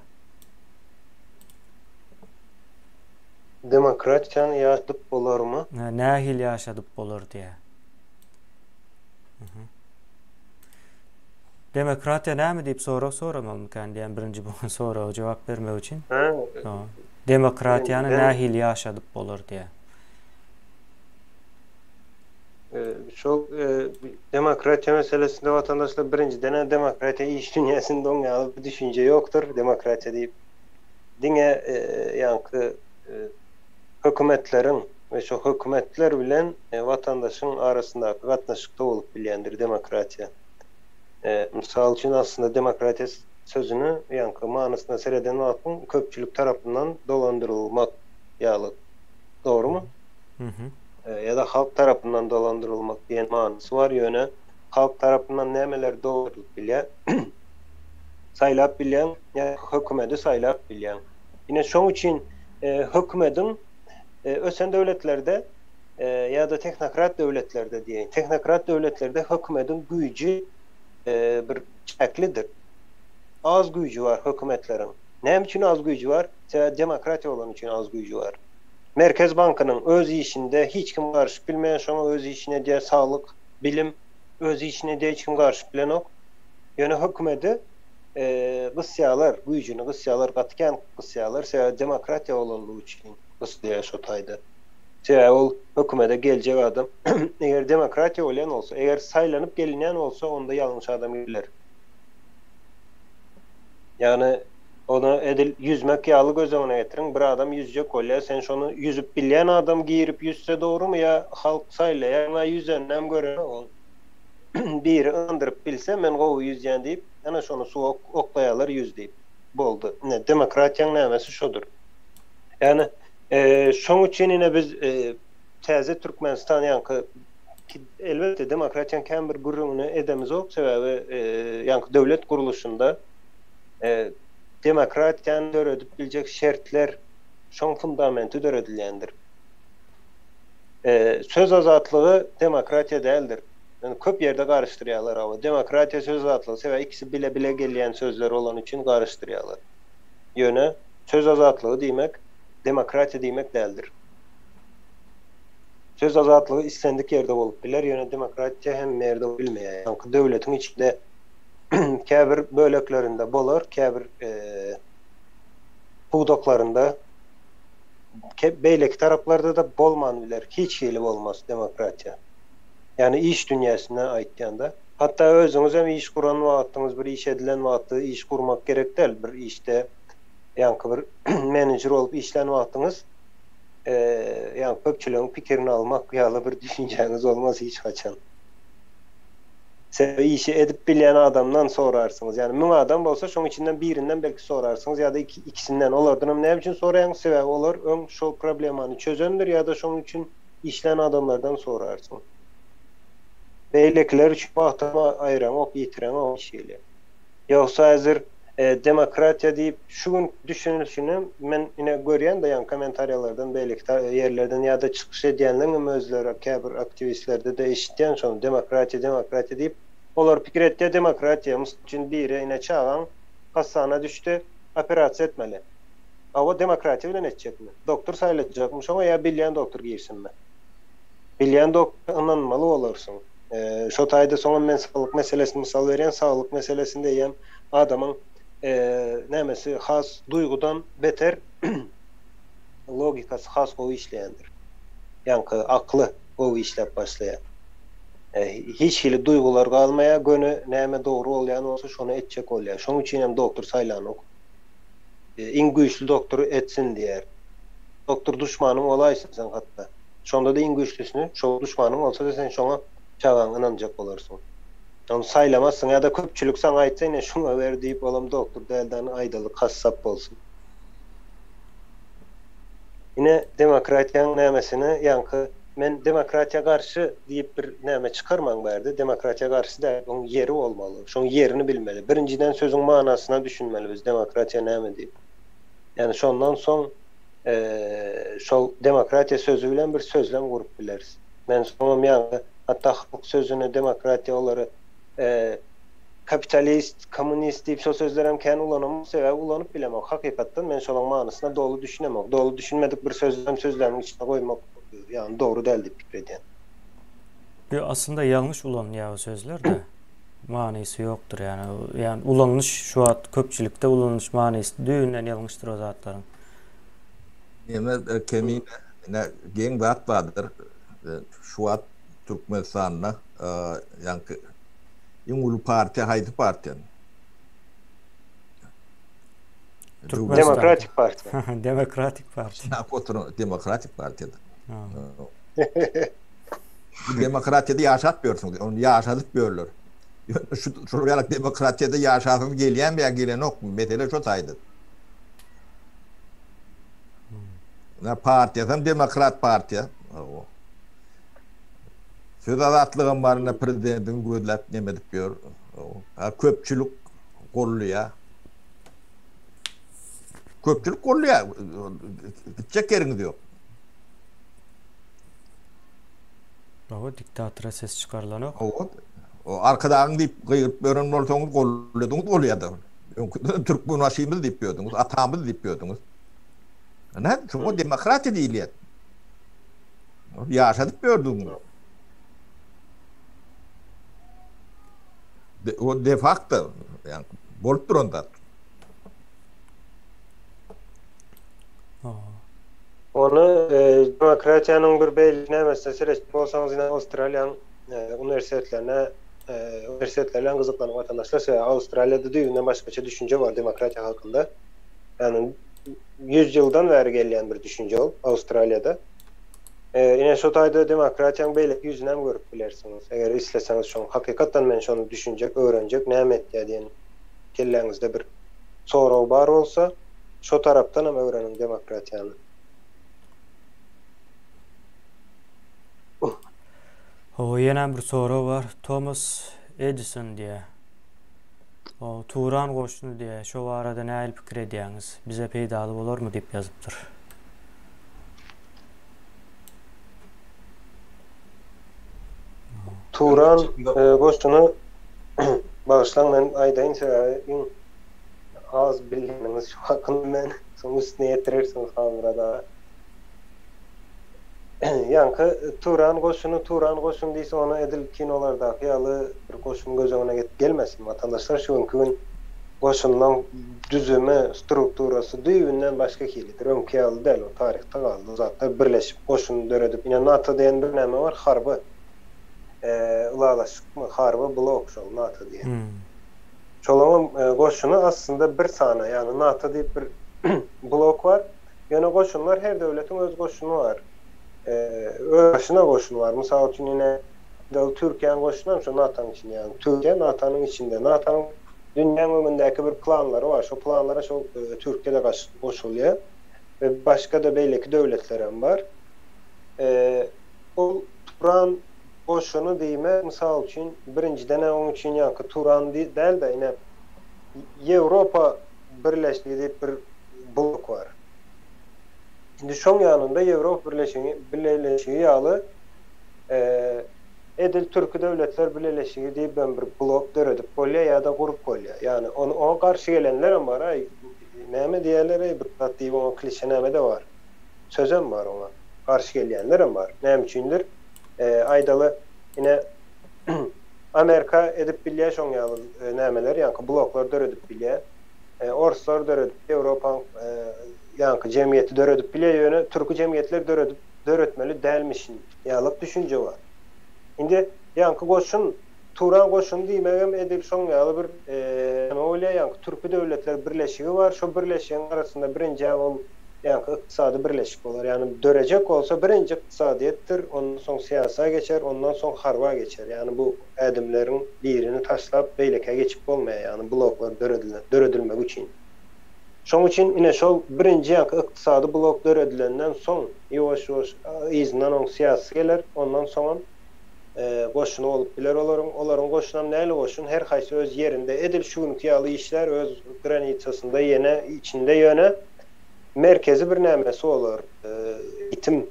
Demokratiýany ýaşadyp bolarmy? Nähili ýaşadyp bolar diýýär. Demokratiýa näme diýip sorag soramalymykan diýen birinji bu soraga jogap bermek üçin. Ha. Demokratiýany nähili ýaşadyp bolar diýä. Şol demokratiýa meselesinde watandaşlar birinjiden demokratiýa iş dünýäsinde oň ýaly bir düşünje ýokdur demokratiýa diýip. Diňe ýaňky hökümetleriň we şo hökümetler bilen watandaşyň arasyndaky gatnaşykda bolup bilýändir demokratiýa. Mysal üçin, aslynda demokratiýa sözüni ýaňky manysyna sereden wagtyň köpçülik tarapyndan dolandyrylmak ýaly. Dogrumy? Ýa-da halk tarapyndan dolandyrylmak diýen manysy bar, ýöne halk tarapyndan nämeler dolandyrylyp bilýär? Saýlap bilýäň, ýa hökümedi saýlap bilýäň. Ine şoň üçin hökümediň ösen döwletlerde ýa-da tehnokrat döwletlerde diýeýin, tehnokrat döwletlerde hökümediň güýji bir çäklidir. Az güýji bar hökümetleriň. Näme üçin az güýji bar? Sebäbi demokratiýa bolany üçin az güýji bar. Merkez bankynyň öz işinde hiç kim garyşyp bilmeýär, şoňa öz işini edýär, saglyk, bilim öz işini edýär, hiç kim garyşyp bilenok. Ýöne hökümedi gysýarlar, güýjüni gysýarlar, gaty kän gysýarlar, sebäbi demokratiýa bolanlygy üçin gysylýar şo taýda. Sebäbi ol hökümede geljek adam eger demokratiýa bolýan bolsa, eger saýlanyp gelinýän bolsa onda ýalňyş adam geler. Ýagny ony edil ýüzmek ýaly göz öňüne getiriň, bir adam ýüzjek bolýar, sen şony ýüzüp bilýän adam girip ýüzse dogrumy ýa halk saýlaýar, ýa ýüzeninem görenok ol. Biri ynandyryp bilse men gowy ýüzýän diýip, ene şony suwa oklaýarlar ýüz diýip. Boldy. Ine demokratiýaň nämesi şodur. Ýagny Şoň üçin ine biz täze Türkmenistan ýaňky elbetde demokratiýanyň kän bir gürrüňini edemizok, sebäbi ýaňky döwlet gurluşynda demokratiýany döredip biljek şertler şoň fundamenti döredilýändir. Söz azatlygy demokratiýa däldir. Ýöne köp ýerde garyşdyrýarlar hawa. Demokratiýa söz azatlygy sebäbi ikisi bile bile gelýän sözler bolany üçin garyşdyrýarlar. Ýöne. Söz azatlygy diýmek demokratiýa diýmek däldir. Söz azatlygy islendik ýerde bolup biler, ýöne demokratiýa hemme ýerde bolup bilmeýär. Ýaňky döwletiň içinde käbir böleklerinde bolar, käbir pudaklarynda, beýleki taraplarda-da bolman biler. Hiç hili bolmaz demokratiýa. Ýagny iş dünýäsinde aýtýanda. Hatda özüňiz hem iş guran wagtyňyz, bir iş edilen wagty iş gurmak gerek däl. Bir işde ýaňky bir menejer bolup işlän wagtyňyz ýagny köpçüligiň pikirini almak ýaly bir düşünjäňiz bolmaz hiç haçan. Sebäbi işi edip bilýän adamdan sorarsyňyz. Ýagny 1000 adam bolsa şoň içinden birinden belki sorarsyňyz ýa-da ikisinden. Olardanam näme üçin soraýaňyz? Sebäbi olar öň şol problemany çözendir ýa-da şoň üçin işlän adamlardan sorarsyň. Beýlekiler üçin wagtyňy aýyraňok, ýitireňok hiç hili. Ýogsa häzir demokratiýa diýip şu gün düşünilişini men ine görýän-de ýaňy kommentariýalardan beýleki ýerlerden ýa-da çykyş edýänleň hem özleri käbir aktiwistlerde-de eşitýän şony demokratiýa demokratiýa diýip olar pikir etýär demokratiýa mysal üçin biri ine çagaň hassana düşdi operasiýa etmeli. Hawa demokratiýa bilen etjekmi? Doktor saýlatjakmy şoňa ýa bilýän doktor girsinmi? Bilýän doktora ynanmaly bolarsyň. Şo taýda soňam men saglyk meselesini mysal berýän, saglyk meselesinde eýýäm adamyň nämesi has duýgudan beter logikasy has gowy işleýändir. Ýaňky akly gowy işläp başlaýar. Hiç hili duýgular galmaýar, göni näme dogry bolýan bolsa şony etjek bolýar. Şoň üçin hem doktor saýlanok. Iň güýçli doktor etsin diýýär. Doktor duşmanyň bolaýsyn sen hatda. Şonda-da iň güýçlüsini şol duşmanyň bolsa-da sen şoňa çagaňy ynanjak bolarsyň. Ony saýlamazsyň ýa-da köpçülik saňa aýtsa ine şuňa ber diýip olam doktor däldi hany aýdaly gassap bolsun. Ine demokratiýaň nämesini ýaňky men demokratiýa garşy diýip bir näme çykarmaň bärde demokratiýa garşy däl oň ýeri bolmaly şoň ýerini bilmeli birinjiden sözüň manasyna düşünmeli biz demokratiýa näme diýip ýani şondan soň şol demokratiýa sözi bilen bir sözlem gurup bileris. Men soňam ýaňy hatda halk sözüni demokratiýa olary kapitalist, kommunist diýip şol sözlerem kän ulanamok, sebäbi ulanyp bilemok. Hakykatdan men şolaň manysyna doly düşünemok. Doly düşünmedik bir sözlem sözlemiň içine goýmak ýagny dogry däl diýip pikir edýän. Ýok aslynda ýalňyş ulanylýar o sözler-de. Manysy ýokdur ýagny. Ýagny ulanylyş şu wagt köpçülikde ulanylyş manysy düýbünden ýalňyşdyr o zatlaryň. Neme kemine ine geň zat bardyr. Şu wagt Türkmenistanda ýaňky iň uly partiýa haýsy partiýa? Demokratik partiýa. Demokratik partiýa. Oturan Demokratik partiýadyr. Bu demokratiýada ýaşap ýörsüňiz, ony ýaşadyp ýörler. Ýöne şu şol ýaly demokratiýada ýaşasyňyz gelýärmi ýa gelenokmy? Mesele şo taýda. Na partiýasam demokrat partiýa. Söz azatlygam bar, ine prezidentiň gözläp neme edip ýör. Ha köpçülik golluýar. Köpçülik golluýar. Gitjek ýeriňiz ýok. Hawa, diktatora ses çykarylanok. Hawa. O Arkadagyň diýip gygyryp ýören bolsaňyz golladyňyz bolýar-da. Öňküden Türkmenbaşymyz diýip ýördüňiz, atamyz diýip ýördüňiz. Ine, şoňa demokratiýa diýilýär. Ýaşadyp ýördüňiz. O de facto, ýagny bolup duran zat. Ony demokratiýanyň bir beýleki nämesine seretjek bolsaňyz ine Awstraliýanyň uniwersitetlerine uniwersitetler bilen gyzyklanyp watandaşlar sebäbi Awstraliýada düýbünden başgaça düşünje bar demokratiýa hakynda. Ýagny 100 ýyldan bäri gelýän bir düşünje ol Awstraliýada. Ine şo taýda demokratiýanyň beýleki ýüzüni hem görüp bilersiňiz. Eger isleseňiz şoň hakykatdan men şony düşünjek, öwrenjek, näme etýär diýen kelläňizde bir sorag bar bolsa, Şo tarapdanam öwreniň demokratiýany. Hawa ýenem bir sorag bar. Thomas Edison diýýär. O Turan goşuny diýýär. Şo barada nähili pikir edýäňiz? Bize peýdaly bolarmy diýip ýazypdyr. Turan goşuny bagyşlaň men aýdaýyn sebäbi iň. az bilýäniňiz şu hakynda men soň üstüne ýetirersiňiz Halmyrat aga. Ýaňky Turan goşuny Turan goşuny diýse ony edil kinolardaky ýaly bir goşun göz öňüne gelmesin watandaşlar şu günki gün goşunyň düzümi strukturasy düýbünden başga hilidir öňki ýaly däl o taryhda galdy o zatlar birleşip goşun döredip ine NATO diýen bir näme bar harby ylalaşykmy harby blok şol NATO diýen şolaňam goşuny aslynda bir sany ýagny NATO diýip bir blok bar Ýöne goşunlar her döwletiň öz goşuny bar. Öz başyna goşuny bar. Mysal üçin ine Türkiýäniň goşunam şo NATO-nyň içinde ýagny Türkiýe NATO-nyň içinde. NATO-nyň dünýäň öňündäki bir planlary bar. Şo planlara şo Türkiýe-de goşulýar we başga-da beýleki döwletlerem bar. Ol Turan goşuny diýmek mysal üçin birinjiden-ä oň üçin ýaňky Turan däl-de ine Ýewropa Birleşigi diýip bir blok bar. Indi şoň ýanynda Ýewropa Birleşigi Bileleşigi ýaly edil Türki Döwletler Bileleşigi diýibem bir blok döredip bolýar ýa-da gurup bolýar. Ýagny ony oňa garşy gelenlerem bar, aý näme diýýärler-eý bir zat diýip oňa klişe näme-de bar. Sözem bar oňa. Garşy gelýänlerem bar. Näme üçindir? Aýdaly, ine Amerika edip bilýär şoň ýaly nämeler, ýaňky bloklar döredip bilýär. Orslar döredip, Ýewropaň ýaňky jemgyýeti döredip bilýär, ýöne türki jemgyýetler döredip döretmeli dälmişin ýalyk düşünje bar. Indi ýaňky goşun, Turan goşuny diýmegem edil şoň ýaly bir näme bolýar, ýaňky türki döwletler birleşigi bar, şo birleşigiň arasynda birinjä ol ýaňky ykdysady birleşik bolar. Ýagny dörejek bolsa birinji ykdysadyýetdir, ondan soň syýasa geçer, ondan soň harba geçer. Ýagny bu ädimleriň birini taşlap beýlekä geçip bolmaýar, ýagny bloklar döredilen, döredilmegi üçin. Şoň üçin ine şol birinji ýaňky ykdysady blok döredilenden soň ýuwaş-ýuwaş yzyndan oň syýasy geler, ondan soňam goşuny bolup biler olaryň. Olaryň goşunam näli goşun, her haýsy öz ýerinde edil şu günki ýaly işlär, öz granitsasynda ýene içinde ýöne merkezi bir nämesi bolar, eýitim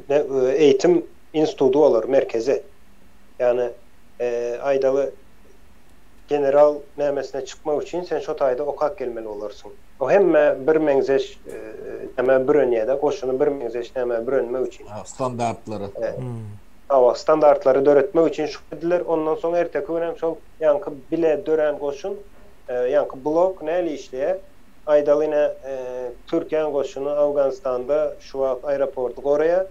eýitim institudy bolar merkezi. Ýagny aýdaly general nämesine çykmak üçin sen şo taýda okap gelmeli bolarsyň. O hemme bir meňzeş nämä bürenýär-de, goşuny bir meňzeş nämä bürenmek üçin. Standartlary. Hawa, standartlary döretmek üçin şu ediler. Ondan soň erteki gün hem şol ýaňky bile dörän goşun, ýaňky blok nähili işleýär? Aýdaly ine, Türkiýäň goşuny Awganystanda şu wagt aeroporty goraýar.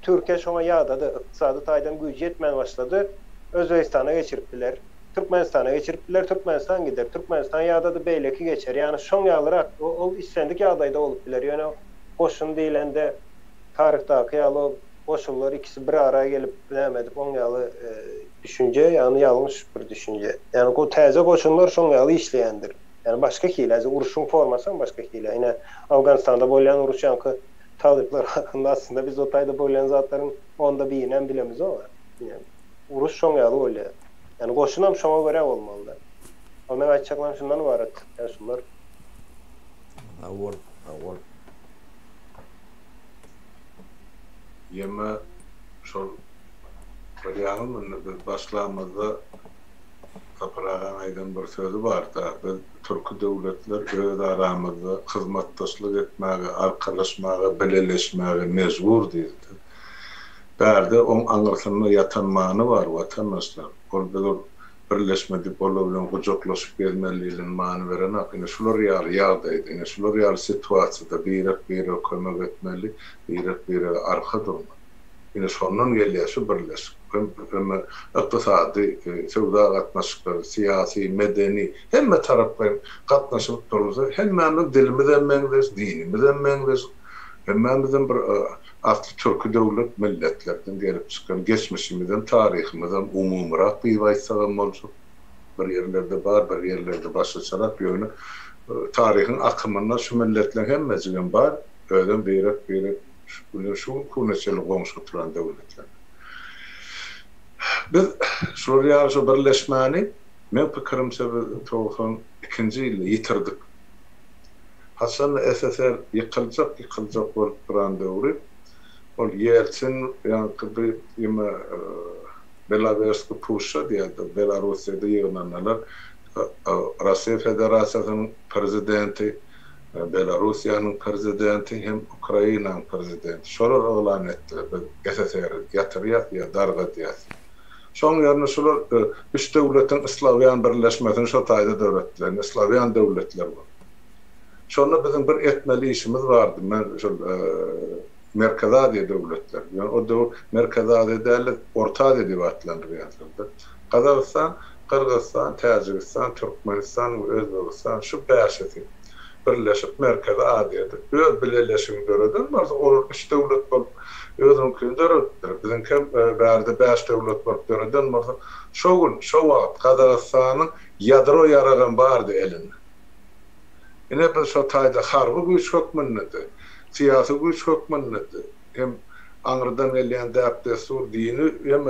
Türkiýe şoňa ýadady, ykdysady taýdan güýji ýetmän başlady, Özbegistana geçirip biler. Türkmenistana geçirip biler, Türkmenistan gider, Türkmenistan ýadady beýleki geçer. Ýagny şoň ýalyrak, ol islendik ýagdaýda bolup biler. Ýöne goşun diýlende taryhdaky ýaly o goşunlar ikisi bir ara gelip näme edip oň ýaly düşünje, ýagny ýalňyş bir düşünje. Ýagny täze goşunlar şoň ýaly işleýändir. Ýagny başga hili, häzir urşuň formasam başga hili. Ine Awganystanda bolýan uruş ýaňky talyplar hakynda aslynda biz o taýda bolýan zatlaryň onda birinem bilemizok. Ine uruş şoň ýaly bolýar. Ýagny goşunam şoňa görä bolmalyda. Ol meň aýtjaklarym şundan ybarat, ýaşulular. Sag bol, sag bol. Ýeme şol bilýäňizmi indi biz başlamyzda Sapar agaň aýdan bir sözi barda, biz türki döwletler öz aramyzda hyzmatdaşlyk etmäge, arkalaşmaga, bileleşmäge mejbur diýdi. Bärde oň aňyrsynda ýatan many bar, watandaşlar. Ol biz ol birleşme diýip olar bilen gujaklaşyp gezmeli diýlen many berenok. Ine şular ýaly ýagdaýda, ine şular ýaly situasiýada birek-birege kömek etmeli, birek-birege arka durmaly. Ine şondan gelýär şu birleşik. Hem hem ykdysady, söwda gatnaşyklary, syýasy, medeni, hemme taraplaýyn gatnaşylyp durulsa, hemmämiziň dilimizem meňzeş, dinimizem meňzeş, hemmämizem bir asly türki döwlet milletlerden gelip çykan, geçmişimizem, taryhymyzam umumyrak diýip aýtsagam boljak. Bir ýerlerde bar, bir ýerlerde başgaçarak, ýöne taryhyň akymynda şu milletleriň hemmejigem bar, özem birek-birek şu güne, şu günki güne çenli goňşy oturan döwletler. Biz şular ýaly şu birleşmäni, meň pikirimçe biz 92-nji ýylda ýitirdik. Haçanda SSR ýykyljak ýykyljak bolup duran döwri, ol Ýeltsin ýaňky bir ýeme Belawerski puşça diýerdi, Belarussiýada ýygnandylar. Russiýa Federasiýasynyň Prezidenti, Belarussiýanyň Prezidenti hem Ukrainanyň Prezidenti. Şolar yglan etdiler, biz SSR-i ýatyrýas ýa dargadýas. Şoň ýerine şular üç döwletiň slawýan birleşmesini şo taýda döretdiler. Indi slawýan döwletler boldy. Şonda biziň bir etmeli işimiz bardy. Men şol Merkezi Aziýa döwletleri, ýöne o döwür Merkezi Aziýa däl-de, Orta Aziýa diýip atlandyrýardylar-da. Gazagystan, Gyrgyzystan, Täjigistan, Türkmenistan we Özbegistan şu bäşisi birleşip Merkezi Aziýada öz bileleşigini döreden bolsa, olar üç döwlet bolup özüniňkini döredipdir. Biziňkem bärde bäş döwlet bolup döreden bolsa, şo gün, şo wagt Gazagystanyň ýadro ýaragam bardy elinde. Ine biz şo taýda harby güýç hökmünde-de, syýasy güýç hökmünde-de hem aňrydan gelýän däp-dessur, dini hem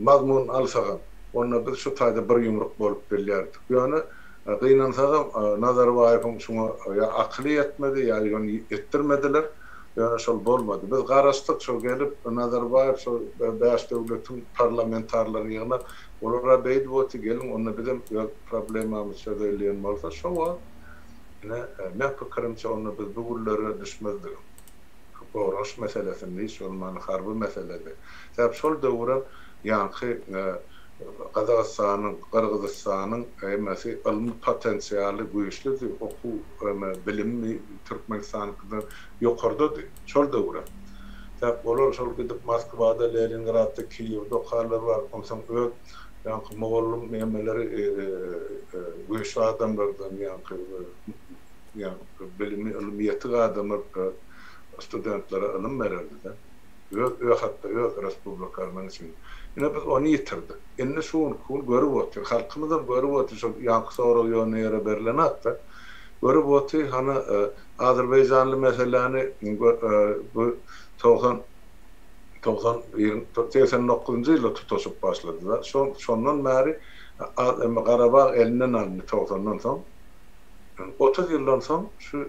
mazmun alsagam, onda biz şu taýda bir ýumruk bolup bilýärdik. Ýöne gynansagam Nazarbaýewiň şuňa ýa akyly ýetmedi, ýa ony etdirmediler. Ýöne şol bolmady. Biz garaşdyk, şol gelip Nazarbaýew şol bäş döwletiň parlamentarlaryny ýygnap, olara beýdip oty, geliň onda bizem öz problemamyzy çözeýli diýen bolsa, şo wagt ine meň pikirimçe onda biz bu günlere düşmezdigem. Goranyş meselesinde hiç bolmanda harby meselede. Sebäp şol döwürem ýaňky Gazagystanyň, Gyrgyzystanyň hemmesi ylmy potensialy güýçlüdi, okuw eme bilimi Türkmenistanyňkydan ýokardady şol döwürem. Sebäp olar şol gidip Moskwada, Leningradda, Kiýewde okarlar bar, onsoň öz ýaňky mugallym nemeleri güýçli adamlardan ýaňky ýaňky bilimi, ylmy ýetik adamlar studentlere ylym bererdi-de. Öz ö hatda öz respublikalarynyň içinde. Ine biz ony ýitirdik. Indi şu günki gün görüp otyr. Halkymyzam görüp otyr şol ýaňky sorag ýöne ýere berlenok-da. Görüp otyr hany azerbaýjanly meseläni bu 90 91 89-njy ýylda tutaşyp başlady-da. Şo şondan bäri Garabag elinden alyndy togsandan soň. 30 ýyldan soň şu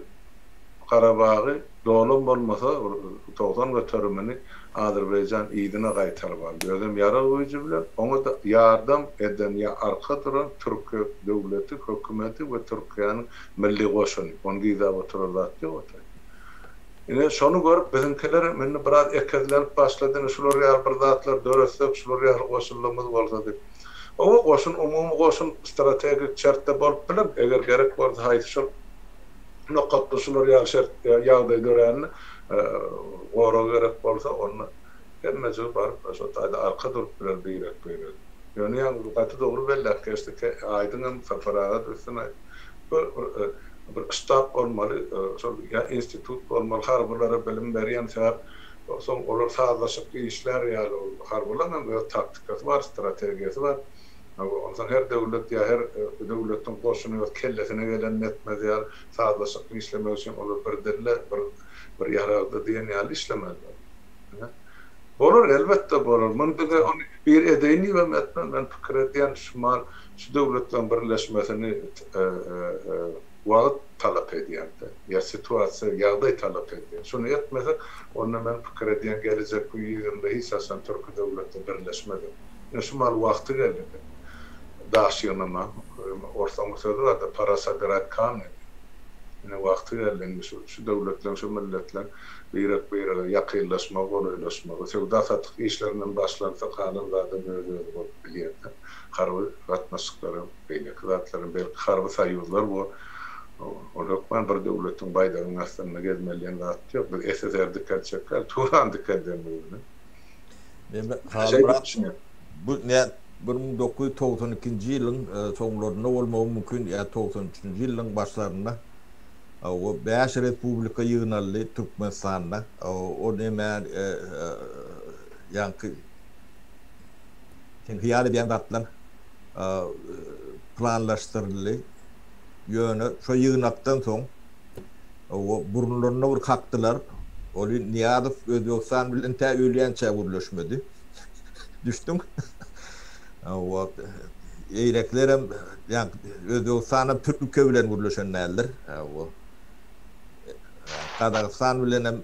Garabagy dolam bolmasa bir 90 göterimini Azerbaýjan yzyna gaýtaryp aldy. Özem ýarag güýji bilen. Oňa-da ýardam eden ýa arka duran Türkiýe döwleti, hökümeti we Türkiýäniň milli goşuny. Ony gizläp oturar zat ýok otaý. Ine, şony görüp biziňkilerem indi biraz ekezlenip başlady, ine şular ýaly bir zatlar döretsek, şular ýaly goşunlygymyz bolsa diýip. Hawa, goşun, umumy goşun strategik şertde bolup biler, eger gerek bolsa haýsy şol nokatda şular ýaly şert, ýagdaý dörände gorag gerek bolsa, onda hemmejigi baryp şo taýda arka durup biler birek-birege. Ýöne ýaňy gaty dogry belläp geçdi, Aýdyňam, Sapar aga-da üstüne aýtdy. Bu bir ştab bolmaly, şol ýa institut bolmaly, harbylara bilim berýän, sebäp soň olar sazlaşykly işlär ýaly, ol harbylaryň hem öz taktikasy bar, strategiýasy bar. Onsoň her döwlet ýa her döwletiň goşuny öz kellesine gelenini etmez ýaly, sazlaşykly işlemek üçin olar bir dilde, bir bir ýaragda diýen ýaly işlemeliler. Bolar, elbetde bolar. Muny bize ony bir edeýin diýibem etmez. Men pikir edýän şu mal şu döwletleriň birleşmesini wagt talap edýär-de, ýa situasiýa, ýagdaý talap edýär. Şuny etmesek, onda men pikir edýän gelejekki ýüz ýylda hiç haçan türki döwletler birleşmez. Ine şu mal wagty geldi. Daş ýygnamaň. Orslaryň bir sözi bar-da, Pora sobirat kamni diýip. Ine wagty geldi indi şu şu döwletleriň, şu milletleriň birek-birege ýakynlaşmagy, golaýlaşmagy, söwda-satyk işlerinden başlansa galan zadam öz-özi bolup bilýär-de. Harby gatnaşyklaram, beýleki zatlaram, belki harby soýuzlar bor. Ol hökman bir döwletiň baýdagynyň astynda gezmeli diýen zat ýok. Biz SSR dikeltjek däl, Turan dikeldenimiz bilen. Neme, Halmyrat, bu nä 1992-nji ýylyň soňlarynda bolmagy mümkin ýa 93-nji ýylyň başlarynda o bäş respublika ýygnaldy Türkmenistanda. O neme ýaňky sen hyýal edýän zatlar planlaşdyryldy. Ýöne şo ýygnakdan soň o burunlaryna bir kakdylar. Oly Nyýazow Özbegistan bilen tä ölýänçä gürleşmedi. Düşdüň? O eýlekilerem ýa Özbegistanam Türkiýe bilen gürleşen däldir. O Gazagystan bilenem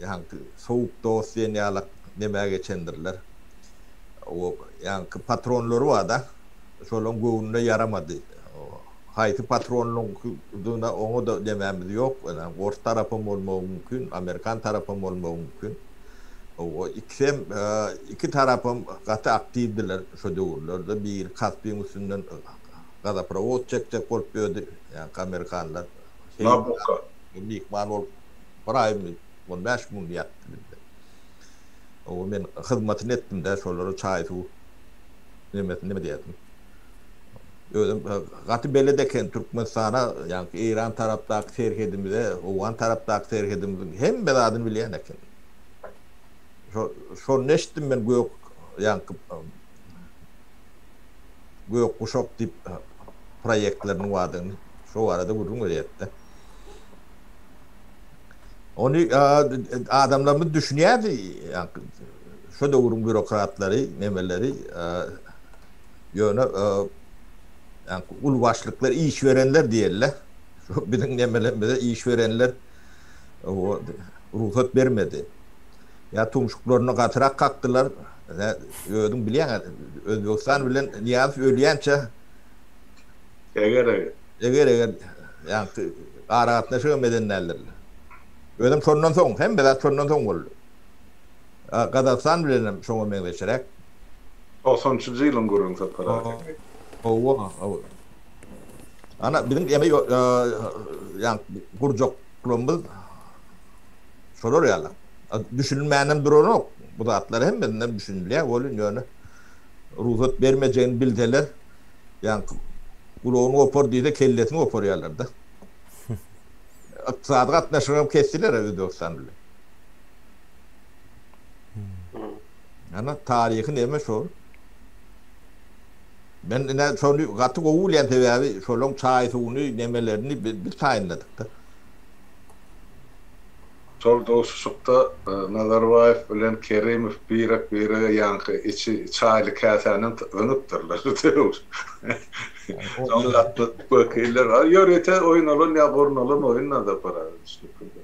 ýaňky sowuk dost diýen ýalak nemä geçendirler. O ýaňky patronlary bar-da. şolaň göwnüne ýaramady. Haýsy patronlygyna oňa-da nemämiz ýok. Ýöne ors tarapam bolmagy mümkin, amerikan tarapam bolmagy mümkin. O ikisem iki tarapam gaty aktiwdiler şo döwürlerde. Biri Kaspiň üstünden gazaprowod çekjek bolup ýördi, ýaňky amerikanlar. Nabucco. Myhman bolup bir aýmy, on bäş gün ýatdy bizde. O men hyzmatyny etdim-de, şolara çaý-suw nemesini neme diýerdim. Özüm gaty belet eken Türkmenistana, ýaňky Eýran tarapdaky serhedimize, Owgan tarapdaky serhedimiziň hemme zadyny bilýän eken. Şo şonda eşitdim men gök ýaňky gök guşak diýip proýektleriniň bardygyny. Şo barada gürrüň berýärdi-de. Ony adamlarymyz düşünýärdi, ýaňky şo döwrüň býurokratlary, nemeleri, ýöne ýaňky uly başlyklar, iş berenler diýeli-le, şo biziň nemelerimize iş berenler rugsat bermedi. Ýa tumşuklaryna gatyrak kakdylar, özüň bilýäň, Özbegistan bilen Nyýazow ölýänçä Eger-eger. Eger-eger ýaňky aragatnaşygam eden däldirler. Özem şondan soň, hemme zat şondan soň boldy. Gazagystan bilenem şoňa meňzeşräk. Togsanynjy ýylyň gürrüňi Sapar aga. Hawa, hawa. Ana, biziň eme ýaňky gurjaklarymyz şolar ýaly. Düşünilmänem duranok. Bu zatlar hemmesinden düşünilýär welin ýöne rugsat bermejegini bilseler, Ýaňky gulagyny gopar diýse kellesini goparýarlar-da. Ykdysady gatnaşygam kesdiler Özbegistan bilen. Ana taryhy neme şol. Men ine şony gaty gowy bilýän sebäbi şolaň çaý suwuny nemelerini biz taýynladyk-da. Şol duşuşykda Nazarbaýew bilen Kerimow birek-birege ýaňky içi çaýly käsäni zyňypdyrlar. Soň gatnaşyk wekiller, ýörite oýnalan ýa gurnalan oýun Nazarbaýew düşnükli.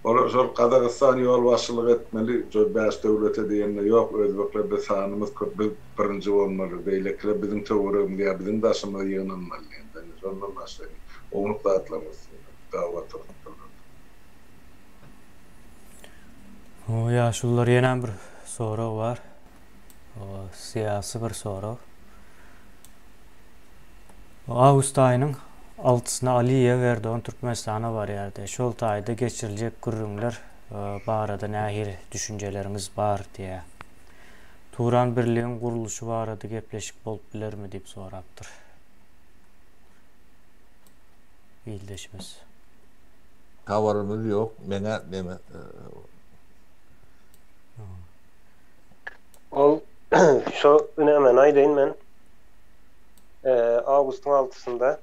Olar şol Gazagystan ýolbaşçylyk etmeli, şol bäş döwlete diýende ýok, özbekler biz sanymyz köp, biz birinji bolmaly, beýlekiler biziň töweregimize ýa biziň daşymyza ýygnanmaly diýende, şondan başlaýar. Ownuk zatlaryň üstünde dawa turupdyrlar. O ýaşulular ýenem bir sorag bar. O syýasy bir sorag. Awgust aýynyň altysyna Aliýew Erdogan Türkmenistana barýardy. Şol taýda geçiriljek gürrüňler e, barada nähili düşünjeleriňiz bar diýýär. Turan birligiň gurluşy barada gepleşik bolup bilermi diýip sorapdyr. Ildeşimiz. Habarymyz ýok. Meňä neme Ol şo ünemeni aýdaýyn men. Awgustyň altysynda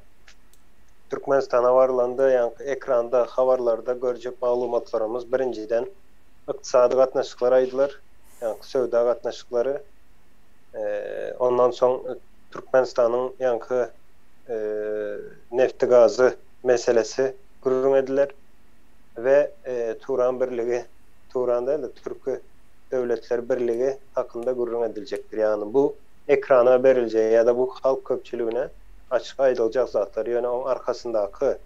Türkmenistana barylanda ýaňky ekranda habarlarda görjek maglumatlarymyz birinjiden ykdysady gatnaşyklar aýdylar, ýaňky söwda gatnaşyklary. Ondan soň Türkmenistanyň ýaňky nefti-gazy meselesi gürrüň ediler we Turan birligi, Turan däl-de, Türki döwletler birligi hakynda gürrüň ediljekdir. Ýagny bu ekrana beriljek ýa-da bu halk köpçüligine açyk aýdyljak zatlar. Ýöne oň arkasyndaky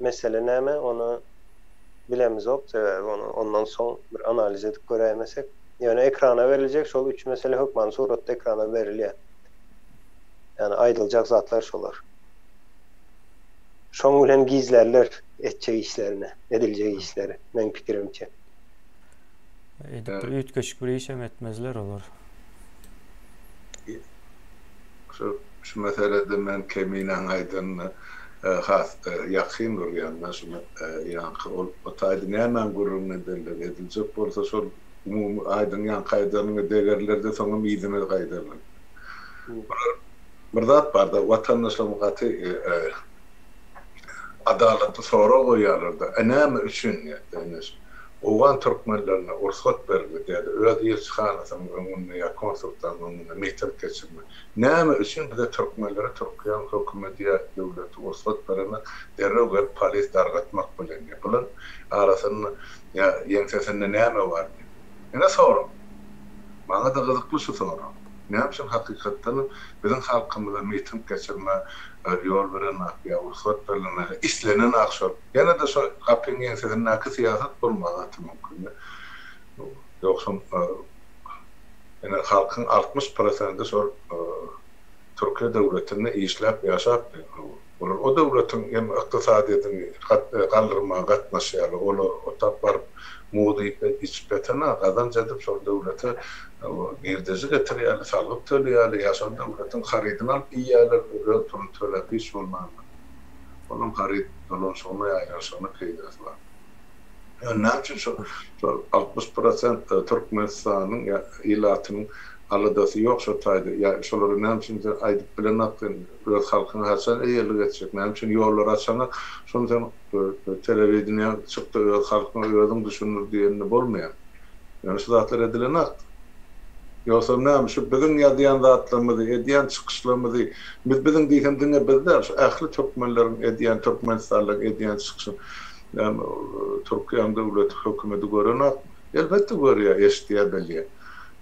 mesele näme, ony bilemizok, sebäbi ony ondan soň bir analiz edip göräýmesek. Ýöne ekrana beriljek şol üç mesele hökmany suratda ekrana berilýär. Ýagny aýdyljak zatlar şolar. Şoň bilen gizlärler etjek işlerini, ediljek işleri, meň pikirimçe. Edip bir üýtgeşik bir işem etmezler olar. Şu şu meselede men Keminäň aýdanyna has ýakyn durýan. Men şuny ýaňky ol o taýda nämäň gürrüňini ederler, ediljek bolsa şol umumy aýdyň ýaňky aýdanyňa degerler-de soňam yzyna gaýdarlar. Bular Bir zat barda watandaşlarymyz gaty adalatly sorag goýýarlarda, e näme üçin diýýär-de, owgan türkmenlerine rugsat berildi diýýär-de, öz ilçihanasynyň öňünde ýa konsullygyň öňünde miting geçirmek. Näme üçin bize türkmenlere Türkiýäniň hökümeti ýa döwleti rugsat berenok, derrew gelip polis dargatmak bilen diýýär. Bular arasynda ýa ýeňsesinde näme bar diýip. Ine sorag. Maňa-da gyzykly şu sorag. Näme üçin hakykatdanam biziň halkymyza miting geçirmä ýol berenak ýa rugsat berilenak, islenenak şol. Ýene-de şo gapyň ýeňsesindäki syýasat bolmagy gaty mümkin. Ýogsam ine halkyň 60 prosenti şol Türkiýe döwletinde işläp ýaşapdy. Olar o döwletiň hem ykdysadyýetini galdyrmaga gatnaşýarlar. Olar otap baryp mugt iýip içip ýatana, gazanç edip şol döwlete girdeji getirýärler, salgyt töleýärler ýa şol döwletiň harydyny alyp iýýärler, öz puluny töläp hiç bolmanda. Onuň haryt dolanyşygyna ýa aýlanyşygyna peýdasy bar. Ýöne näme üçin şol şol 60 prosent Türkmenistanyň ýa ilatynyň aladasy ýok şo taýda ýa şolara näme üçin sen aýdyp bilenak sen öz halkyňa haçan eýelik etjek näme üçin ýollary açaňak şony sen telewideniýä çykda öz halkyňa özüň düşündir diýende bolmaýar. Ýöne şu zatlar edilenak. Ýogsam näme şu biziň ýazýan zatlarymyzy, edýän çykyşlarymyzy, biz biziň diýsem diňe biz däl, şu ähli türkmenleriň edýän, türkmenistanlylaryň edýän çykyşyny näme Türkiýäň döwleti, hökümeti görenokmy? Elbetde görýär, eşidýär, bilýär.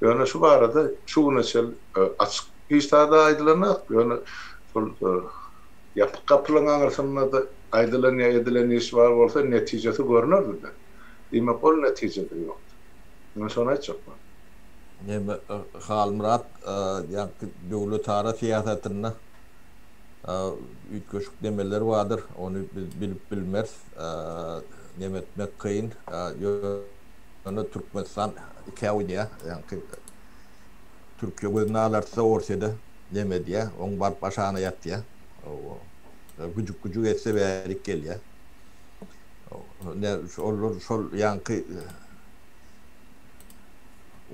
Ýöne şu barada şu güne çenli açyk hiç zat-a aýdylanok. Ýöne şol ýapyk gapylaryň aňyrsynda-da aýdylan ýa edilen iş bar bolsa netijesi görnerdi-de. Diýmek ol netije-de ýokdy. Men şony aýtjak boldum. Neme Halmyrat ýaňky döwletara syýasatynda üýtgeşik nemeler bardyr, ony biz bilip bilmeris, neme etmek kyn. Ýöne Türkmenistan ikä oýnaýar, ýaňky Türkiýe gözüni alartsa Orsýede neme edýär, oň baryp aşagyna ýatýar. Güjük-güjük etse bärik gelýär. Olar şol ýaňky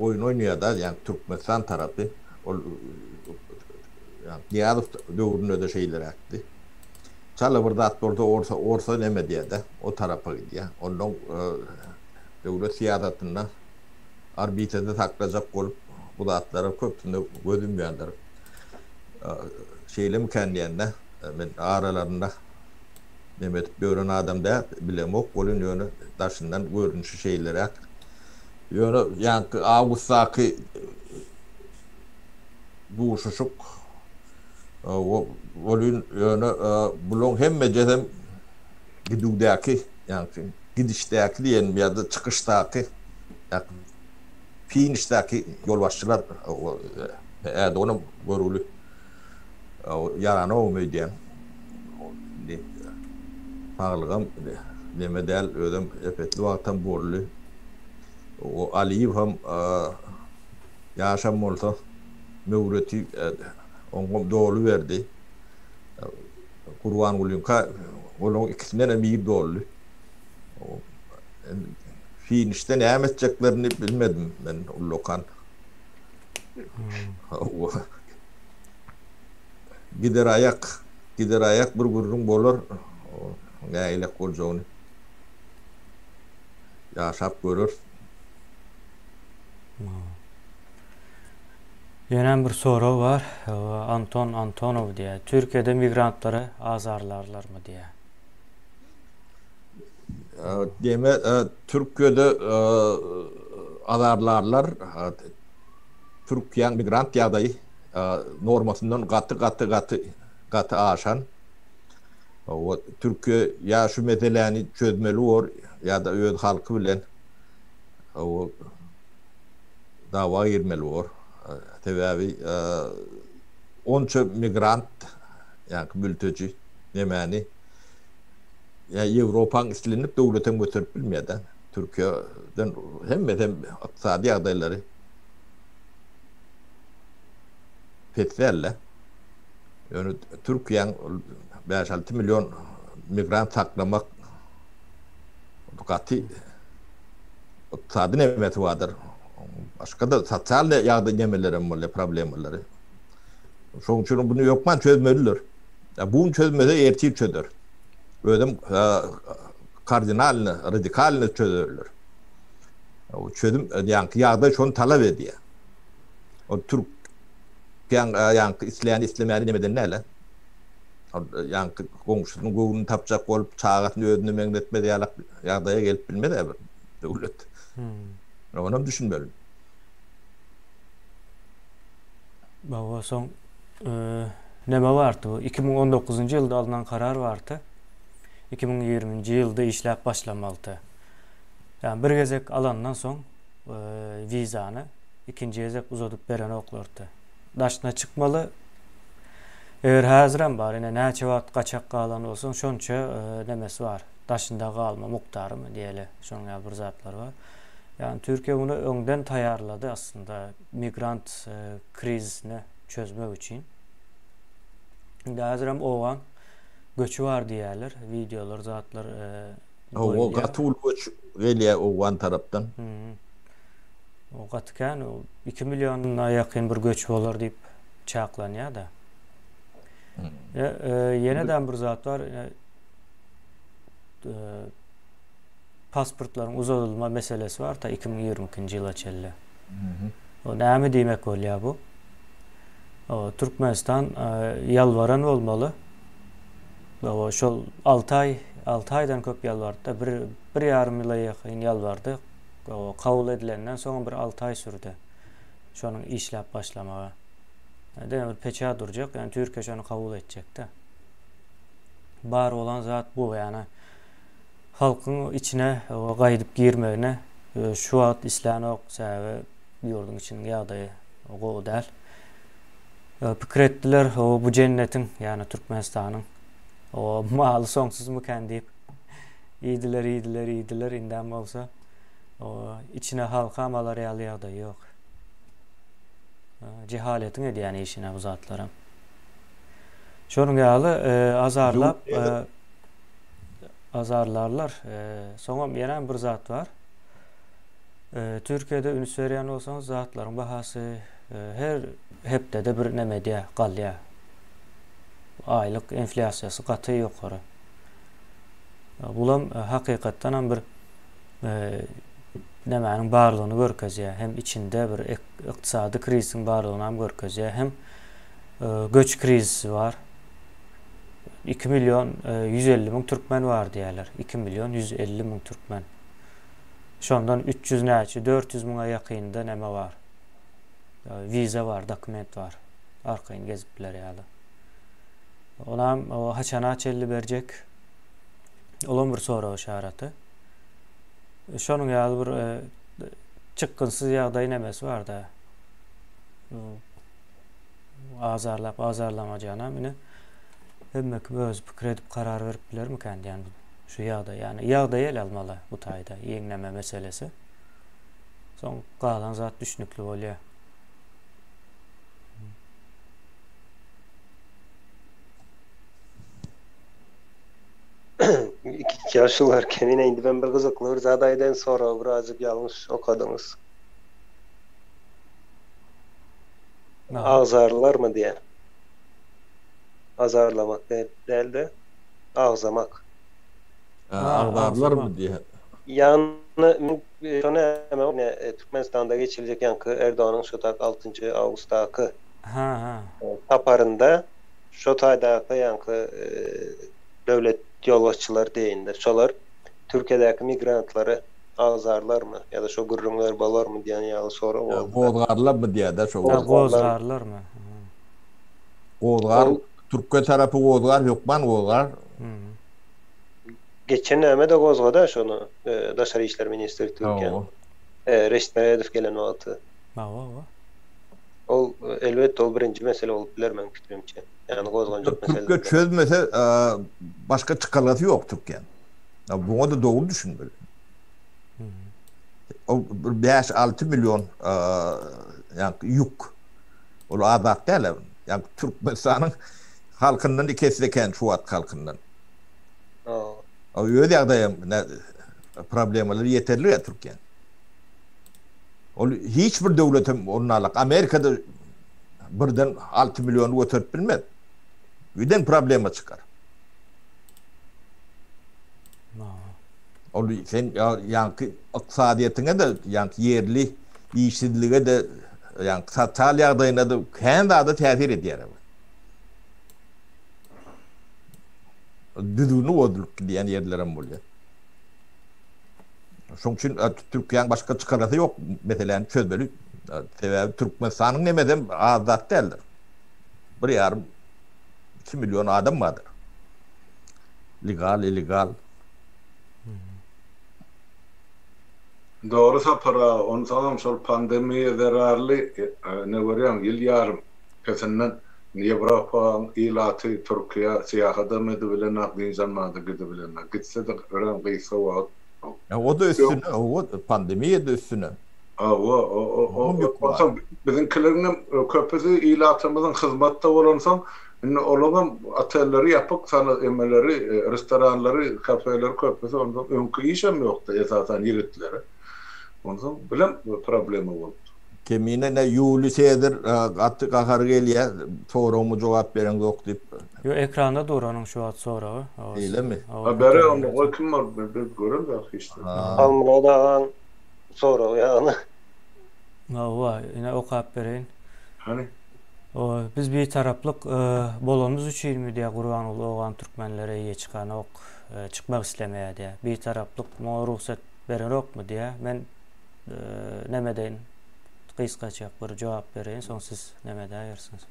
oýun oýnaýar-da, ýaňky Türkmenistan tarapy. Ol Nyýazow döwründe-de şeýleräkdi. Çala bir zat bolsa orsa, orsa neme edýär-de, o tarapa gidýär. Onnoň döwlet syýasatynda orbitada saklajak bolup bu zatlara köpüsinde göz ýumýandyr. Şeýlemikän diýende, men aralarynda neme edip ýören adam däl, bilemok welin ýöne daşyndan görnüşi şeýleräk. Ýöne ýaňky awgustdaky duşuşyk welin ýöne bulaň hemmejesem gidüwdäki, ýaňky gidişdäki diýenim ýa-da çykyşdaky, finişdäki ýolbaşçylar Erdoganam görgüli ýaranogam öýdýän. Indi saglygam neme däl, özem epesli wagtam boldy. O Aliýew hem ýaşam bolsa möwreti oňam doly berdi. Gurbangulyňka olaň ikisinden hem ir doldy. Finişde näme etjeklerini bilmedim men ullakan. Gider aýak, gider aýak bir gürrüň bolar. Nägilek boljagyny ýaşap göreris. Ýenem bir sorag bar. Anton Antonow diýýär. Türkiýede migrantlary azarlarlarmy diýýär. Deme Türkiýede azarlarlar. Türkiýäň migrant ýagdaýy normasyndan gaty gaty gaty gaty aşan. Türkiýe ýa şu meseläni çözmeli bor ýa-da öz halky bilen dawa girmeli bor. Sebäbi onça migrant, ýa-ki mülteji nemäni ýa Ýewropaň islendik döwletem göterip bilmeýär-de. Türkiýeden hemmesem ykdysady ýagdaýlary pes däl-de. Ýöne Türkiýäň bäş-alty million migrant saklamak gaty ykdysady nemesi bardyr. Başga-da sosial ýagdaý nemelerem bolýar, problemalary. Şonuň üçin bunu hökman çözmelidir. Bu gün çözmese ertir çözer. Özem kardinalny, radikalny çözerler. O çözüm, ýaňky ýagdaý şony talap edýär. O türk ýaňky isleýän islemäni nemeden däl. Ýaňky goňşusynyň göwnüni tapjak bolup, çagasyny özüne meňzetmez ýaly ýagdaýa gelip bilmez bir döwlet. Hmm. Onam düşünmeli. Baba soň neme bardy bu 2019-njy ýylda alnan karar bardy. 2020-nji ýylda işläp başlamalydy. Ýagny bir gezek alandan soň wizany ikinji gezek uzadyp berenoklardy. Daşyna çykmaly. Eger häzirem bar, ine näçe wagt gaçak galan bolsaň, şonça nemesi bar. Daşynda galma mukdarymy diýeli, şonuň ýaly bir zatlar bar. Ýagny Türkiýe muny öňden taýýarlady aslynda migrant krizisini çözmek üçin. Indi häzirem owgan göçi bar diýýärler, wideolar, zatlar Hawa, gaty uly göç gelýär owgan tarapdan. O gaty kän, 2 milliona ýakyn bir göç bolar diýip çaklanýar-da. Ýene-de bir zat bar. Pasportlaryň uzadylma meselesi bar ta 2022-nji ýyla çenli. O näme diýmek bolýar bu? O Türkmenistan ýalbaran bolmaly. O şol 6 aý, 6 aýdan köp ýalbardy-da, bir bir ýarym ýyla ýakyn ýalbardy. O kabul edilenden soň bir 6 aý sürdi. Şonuň işläp başlamagy. Diňe bir peçat durjak, ýani Türkiýe şony kabul etjekde. Bar bolan zat bu, ýani halkyň içine gaýdyp girmegini şu wagt islänok, sebäbi ýurduň içiniň ýagdaýy gowy däl. Pikir etdiler, o bu jennetiň, ýagny Türkmenistanyň o maly soňsuzmykan diýip iýdiler, iýdiler, iýdiler, indem bolsa o içine halkam alar ýaly ýagdaý ýok. Jehaletiň edýän işine bu zatlaram. Şonuň ýaly azarlap azarlarlar. Soňam ýene bir zat bar. Türkiýede üns berýän bolsaňyz zatlaryň bahasy her hepdede bir neme edýär, galýar. Aýlyk inflýasiýasy gaty ýokary. Bulam hakykatdan hem bir nämäniň barlygyny görkezýär. Hem içinde bir ykdysady krizisiň barlygyny hem görkezýär, hem göç krizisi bar. 2 million 150 müň türkmen bar diýýärler. 2 million 150 müň türkmen. Şondan 300 näçe, 400 müňe ýakynda näme bar? Wiza bar, dokument bar. Arkaýyn gezip biler ýaly. Onam haçana çenli berjek? Olam bir sorag işareti. Şonuň ýaly bir çykgynsyz ýagdaý nemesi bar-da. Azarlap azarlamajagyna ine hemme kim özi pikir edip karar berip bilermikän diýen şu ýagdaý. Ýagny ýagdaýy ele almaly bu taýda ýeňleme meselesi. Soň galan zat düşnükli bolýar. İki ýaşular kemine indi ben bir gyzykly bir zat aýdaýyn soragy birazjyk ýalňyş okadyňyz. Agzarlarmy diýen. Azarlamak däl-de, agzamak. Agzarlarmy diýen. Ýagny şo näme Türkmenistanda geçiriljek ýaňky Erdoganyň şo tak altynjy awgustdaky saparynda şo taýdaky ýaňky döwlet ýolbaşçylary diýeýin-de, şolar Türkiýedäki migrantlary agzarlarmy ýa-da şo gürrüňler bolarmy diýen ýaly sorag boldy. Gozgarlarmy diýýär-de şo. Gozgarlarmy? Gozgar, türkmen tarapy gozgar, hökman gozgar. Geçen näme-de gozgady-a şony daşary işler ministri Türkiýäniň. Reşit Meredow gelen wagty. Hawa, hawa. Ol elbetde ol birinji mesele bolup biler meň pikirimçe. Ýagny gozganjak mesele. Türkiýe çözmese başga çykalgasy ýok Türkiýäniň. Buňa-da dogry düşünmeli. O bir 5-6 million ýa ýük. Ol az zat däl. Ýa Türkmenistanyň halkyndan iki esse kän şu wagt halkyndan. O öz ýagdaýam problemalar ýeterlik Türkiýäniň. Ol hiç bir döwletem onalak. Amerikada birden 6 milliony göterip bilmez. Giden problema çykar. Ol sen ýaňky ykdysadyýetiňe de, ýaňky ýerli işsizlige de, ýaňky sosial ýagdaýyna da kän zada täsir edýär. Düzgüni bozulyp gidýän ýerlerem bolýar. Şoň üçin Türkiýäň başga çykalgasy ýok meseläni çözmeli. Sebäbi Türkmenistanyň nemesem az zat däldir. Bir ýarym, 2 million adam bardyr. Legal, illegal. Dogry Sapar aga, onsoňam şol pandemiýa zerarly ne görýäň ýyl ýarym pesinden Ýewropaň ilaty Türkiýä syýahatam edibilenak, dynç almada gidibilenak. Gitse-de örän gysga wagt. O-da üstüne, o pandemiýa-da üstüne. Hawa, onsoň biziňkileriňem köpüsi ilatymyzyň hyzmatda bolansoň, indi olaňam otelleri ýapyk, sana emeleri, restoranlary, kafeleri köpüsi onsoň öňki işem ýokdy esasan ýigitlere. Onsoň bilem problema bolupdyr. Kemine ne Ýuliý Sezar gaty gahary gelýär, soragyma jogap bereňzok diýip. Ýok ekranda dur onuň şu wagt soragy. Beýlemi? Ha bere onda goý kim bar biz göremzok hiç zat. Halmyrat agaň soragy ýagny. Hawa ine okap bereýin. Hany. Biz bitaraplyk bolanymyz üçinmi diýýär Gurbanguly Owgan türkmenlere eýe çykanok, çykmak islemeýär diýýär. Bitaraplyk muňa rugsat berenokmy diýýär. Men neme edeýin gysgaçak bir jogap bereýin soň siz neme edäýersiňiz.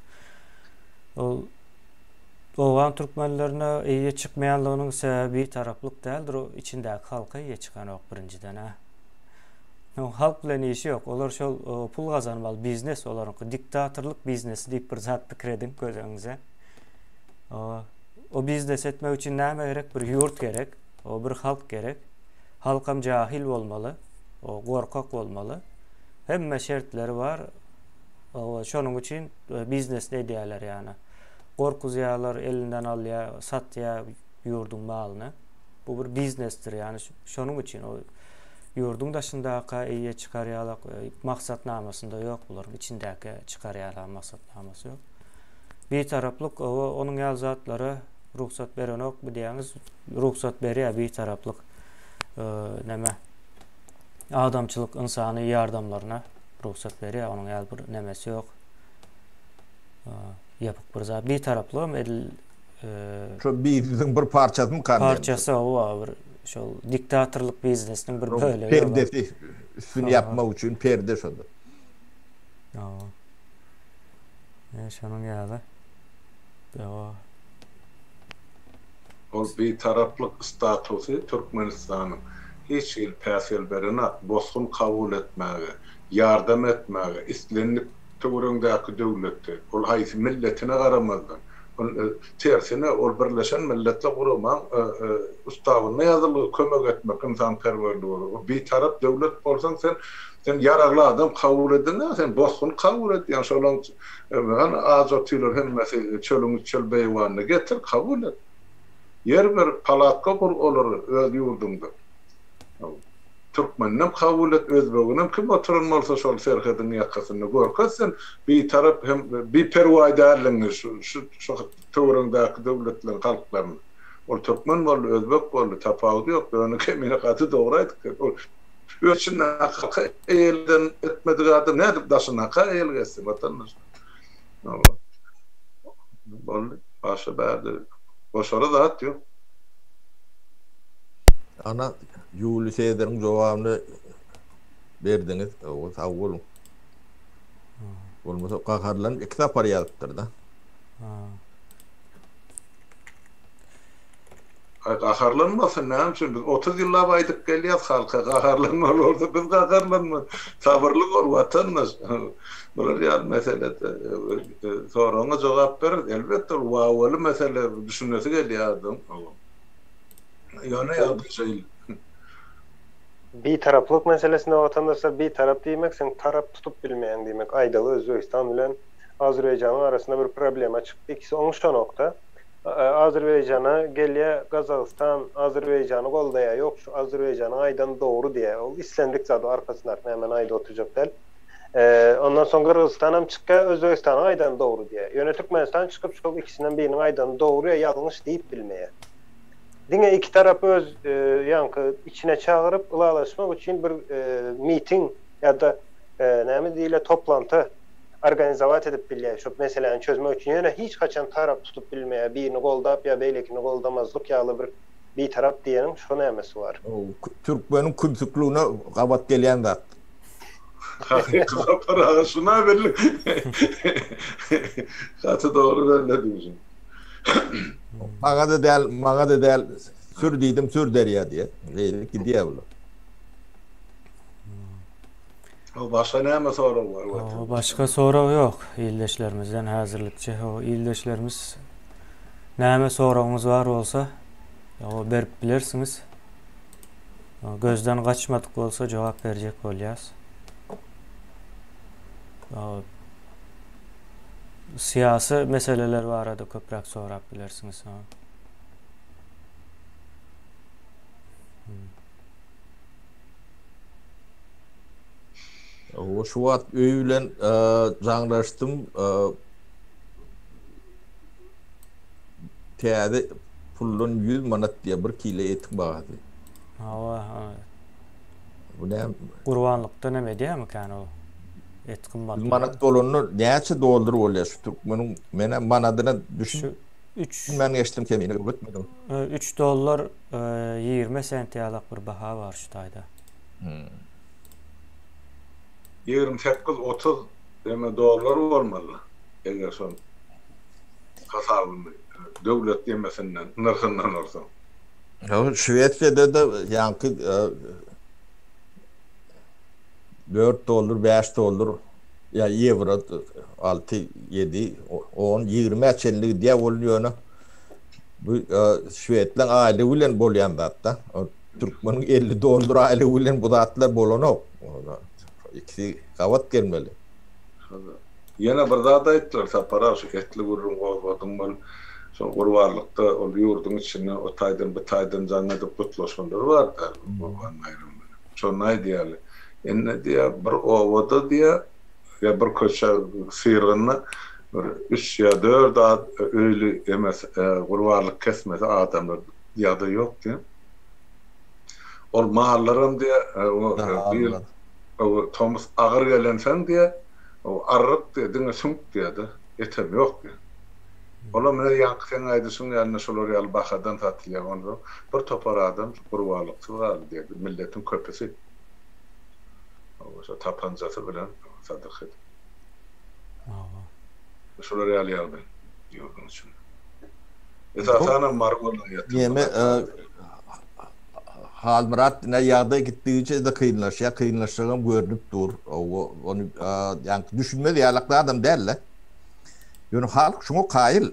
Ol Owgan türkmenlerine eýe çykmaýanlygynyň sebäbi bitaraplyk däldir, o içindäki halka eýe çykanok birinjiden-ä. Halk bilen işi ýok. Olar şol pul gazanmaly biznes olaryňky. Diktatorlyk biznesi diýip bir zat pikir ediň göz öňüňize. O biznes etmek üçin näme gerek? Bir ýurt gerek. O bir halk gerek. Halkam jahil bolmaly. O gorkak bolmaly. Hemme şertleri bar. O şonuň üçin biznesini edýärler ýany. Gorkuzýarlar, elinden alýar, satýar ýurduň malyny. Bu bir biznesdir ýany şonuň üçin o ýurduň daşyndaka eýe çykar ýalak maksatnamasynda ýok bularyň içindäki çykar ýalak maksatnamasy ýok. Bitaraplyk oba onuň ýaly zatlara rugsat berenok bu diýýäňiz rugsat berýär bitaraplyk näme adamçylyk ynsany ýardamlaryna rugsat berýär onuň ýaly bir nemesi ýok. Ýapyk bir zat bitaraplygam edil Şo biznesiň bir parçasymy kan? Parçasy hawa bir şol diktatorlyk biznesiniň bir bölegi. Perdesi üstüni ýapmak üçin perde şoda. Hawa. E, şonuň ýaly. Hawa. Ol bitaraplyk statusy Türkmenistanyň hiç hili päsgel berenak bosgun kabul etmäge, ýardam etmäge, islendik töweregiňdäki döwletde, ol haýsy milletine garamazdan, Tersine, ol Birleşen Milletler Guramaň Ustawynda ýazylgy kömek etmek ynsanperwerlige. Bitarap döwlet bolsaň sen sen ýaragly adam kabul edeňä, sen bosgun kabul edýäň, şolaň hany aç otylar hemmesi çölüň çöl beýewanyna getir kabul et. Ýer ber, palatka gur olary öz ýurduňda. Türkmeninem kabul et, özbeginem kim oturan bolsa şol serhediň ýakasynda görkez sen bitarap hem biperwaý däldigiňi şu şu şu töweregiňdäki döwletleriň halklaryna. Ol türkmen boldy, özbek boldy, tapawudy ýok. Ýöne Kemine gaty dogry aýdypdyr. Ol öz içindäki halka eýelik etmedik adam nädip daşyndaka eýelik etsin watandaş. Hawa. Boldy. Başga bärde goşara zat ýok. Ana, Ýuliý Sezaryň jogabyny berdiňiz. Owa, sag boluň. Bolmasa gaharlanyp iki sapar ýazypdyr-da. Aý gaharlanmasyn näme üçin biz 30 ýyllap aýdyp gelýäs halka gaharlanmaly bolsa biz gaharlanmaly sabyrly bol watandaş bular ýaly meselede soragyňa jogap bereris elbetde ol wawwaly mesele düşünesi gelýär adam. Ýöne ýagdaý şeýle. Bitaraplyk meselesinde watandaşlar bitarap diýmek sen tarap tutup bilmeýäň diýmek. Aýdaly Özbegistan bilen Azerbaýjanyň arasynda bir problema çykdy ikisi oňuşanokda. Azerbaýjana gelýä Gazagystan Azerbaýjany goldaýa ýok şu Azerbaýjanyň aýdany dogry diýä ol islendik zady arkasyndaky nämeni aýdyp oturjak däl. Ondan soň Gyrgyzystanam çykýa Özbegistanyň aýdany dogry diýä. Ýöne Türkmenistan çykyp şol ikisinden biriniň aýdany dogry ýa ýalňyş diýip bilmeýä. Diňe iki tarapy öz ýaňky içine çagyryp ylalaşmak üçin bir miting ýa-da näme diýilýär toplanty organizowat edip bilýär şo meseläni çözmek üçin. Ýöne hiç haçan tarap tutup bilmeýär birini goldap ýa beýlekini goldamazlyk ýaly bir. Bitarap diýeniň şo nämesi bar? Türkmeniň kümsükligine gabat gelýän zat. Hakyky Sapar aga şuna belli. Gaty dogry bellediň şuny. Maňa-da däl, maňa-da däl, sür diýdim, sür derýa diýýär. Beýle gidýär bular. O başga näme sorag bar Watan? O başga sorag ýok ildeşlerimizden häzirlikçe. O ildeşlerimiz näme soragyňyz bar bolsa, o berip bilersiňiz. Gözden gaçmadyk bolsa jogap berjek bolýas. O syýasy meseleler barada köpräk sorap bilersiňiz. O şu wagt öý bilen jaňlaşdym. Täze puldan 100 manat diýýär bir kilo etiň bahasy. Hawa, hawa. Bu näme? Gurbanlykda näme edýärmikän o? Et gymmat. 100 manat bolanda näçe dollar bolýar şu türkmeniň menä manadyna düşün. 3 Men geçdim kemini öwretmedim. 3 dollar 20 sent ýalak bir baha bar şu taýda. Hmm. 28 30 eme dollar bolmaly. Eger şol hasabyny döwlet ýemesinden nyrhyndan alsaň. Ýa Şwesiýada-da ýaňky 4 dollar, 5 dollar ýa ýewro 6, 7, 10, 20-ä çenli gidýär ol ýöne bu şwedleň aýlygy bilen bolýan zat-da. Türkmeniň 50 dollar aýlygy bilen bu zatlar bolanok. Ikisi gabat gelmeli. Ýene bir zat aýtdylar Sapar aga şu etli gürrüň gozgadyň ol şol gurbanlykda ol ýurduň içinde o taýdan bu taýdan jaň edip gutlaşanlar barda gurban baýramy bilen şonda aýdýarlar indi diýýär bir obada diýýär ýa bir köçe syrgynda bir üç ýa dört öýli emes gurbanlyk kesmesi adamlar ýagdaý ýok diýýär ol mallaram diýýär o bir tomus agyr gelensoň diýýär O arryk diýýär, diňe süňk diýýär-de, etem ýok diýýär. Olam ine ýaňky seň aýdyşyň ýaly ine şolar ýaly bahadan satylýar. Onsoň bir topar adam gurbanlyksyz galdy diýýär, milletiň köpüsi. Hawa, şo tapanjasy bilen sadaka edip. Hawa. Şolar ýaly ýagdaý ýurduň içinde. Esasanam Mary welaýatynda. Neme, Halmyrat ine ýagdaý gitdigiçe-de kynlaşýar, kynlaşjagam görnüp dur. Ony ýaňky düşünmez ýalak zadam däl-de. Ýöne halk şuňa kaýyl.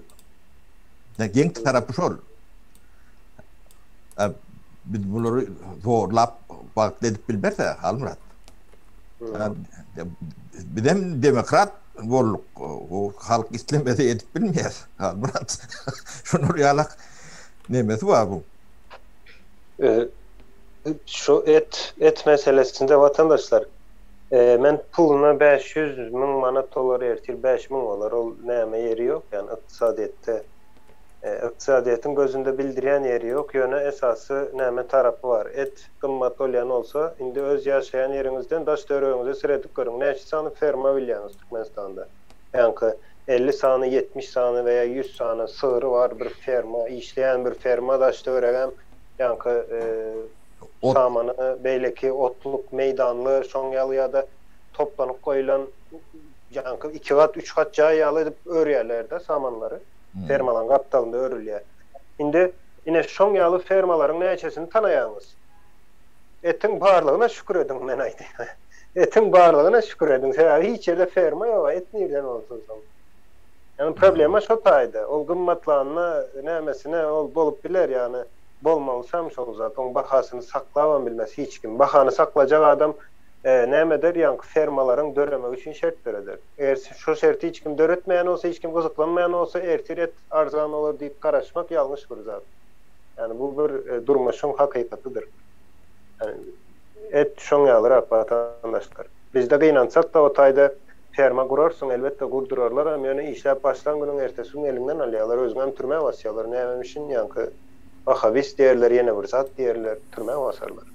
Geň tarapy şol. Biz bulary zorlap bagtly edip bilmeris-ä, Halmyrat. Bizem demokrat bolduk. Halk islemese edip bilmeýäs, Halmyrat. Şonuň ýalak nemesi bar bu. Şu et et meselesinde watandaşlar men puluna 500 müň manat bolar ertir 5000 bolar ol näme ýeri ýok ýani ykdysadyýetde ykdysadyýetiň gözünde bildirýän ýeri ýok ýöne esasy näme tarapy bar et gymmat bolýan bolsa indi öz ýaşaýan ýeriňizden daş töweregiňize seredip görüň näçe sany ferma bilýäňiz Türkmenistanda ýaňky 50 sany 70 sany we ýa 100 sany sygry bar bir ferma işleýän bir ferma daş töweregem ýaňky samany beýleki otluk meýdanly şoň ýaly ýa-da toplanyp goýlan ýaňky iki gat üç gat jaý ýaly edip örýärler-de samanlary fermalaryň gapdalynda örülýär. Indi ine şoň ýaly fermalaryň näçesini tanaýaňyz? Etiň barlygyna şükür ediň men aýdýan. Etiň barlygyna şükür ediň sebäbi hiç ýerde ferma ýok et nirden bolsun soň. Ýagny problema şo taýda. Ol gymmatlanyna nämesine ol bolup biler ýagny bolmalysam şol zat. Oň bahasyny saklabam bilmez hiç kim. Bahany saklajak adam näme eder ýaňky fermalaryň döremegi üçin şert döreder. Eger şo şerti hiç kim döretmeýän bolsa hiç kim gyzyklanmaýan bolsa ertir et arzan bolar diýip garaşmak ýalňyş bir zat. Ýagny bu bir durmuşyň hakykatydyr. Ýagny et şoň ýalyrak watandaşlar. Bizde gynansak-da o taýda Ferma gurarsyň, elbetde gurdurarlaram, ýöne işläp başlan günüň ertesi gün eliňden alýarlar, özüňem türmä basýarlar, nämemişin ýaňky wahabist diýerler, ýene bir zat diýerler, türmä basarlar.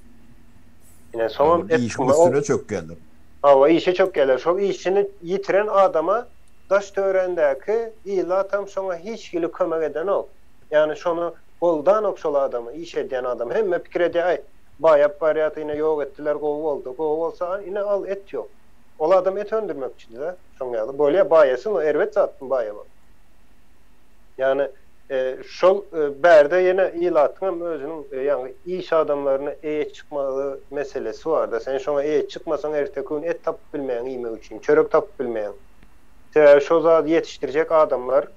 Ine, soňam et Işiň üstüne çökýärler. Hawa, işe çökýärler. Şol işini ýitiren adama daş-töweregindäki ilatam şoňa hiç hili kömek edenok. Ýagny şony. Goldanok şol adamy, iş edýän adamy. Hemme pikir edýär, aý, baýap barýas, ine ýok etdiler, gowy boldy. Gowy bolsa, ine al, et ýok. Ol adam et öndürmekçidi-dä, şoň ýaly. Bolýa, baýasyn, o erbet zatmy baýamak? Ýagny, şol bärde ýene ilatyň hem özüniň, ýagny iş adamlaryna eýe çykmaly meselesi bar-da. Sen şoňa eýe çykmasaň, erteki gün et tapyp bilmeýäň iýmek üçin, çörek tapyp bilmeýäň. Sebäbi şol zady ýetişdirjek adamlar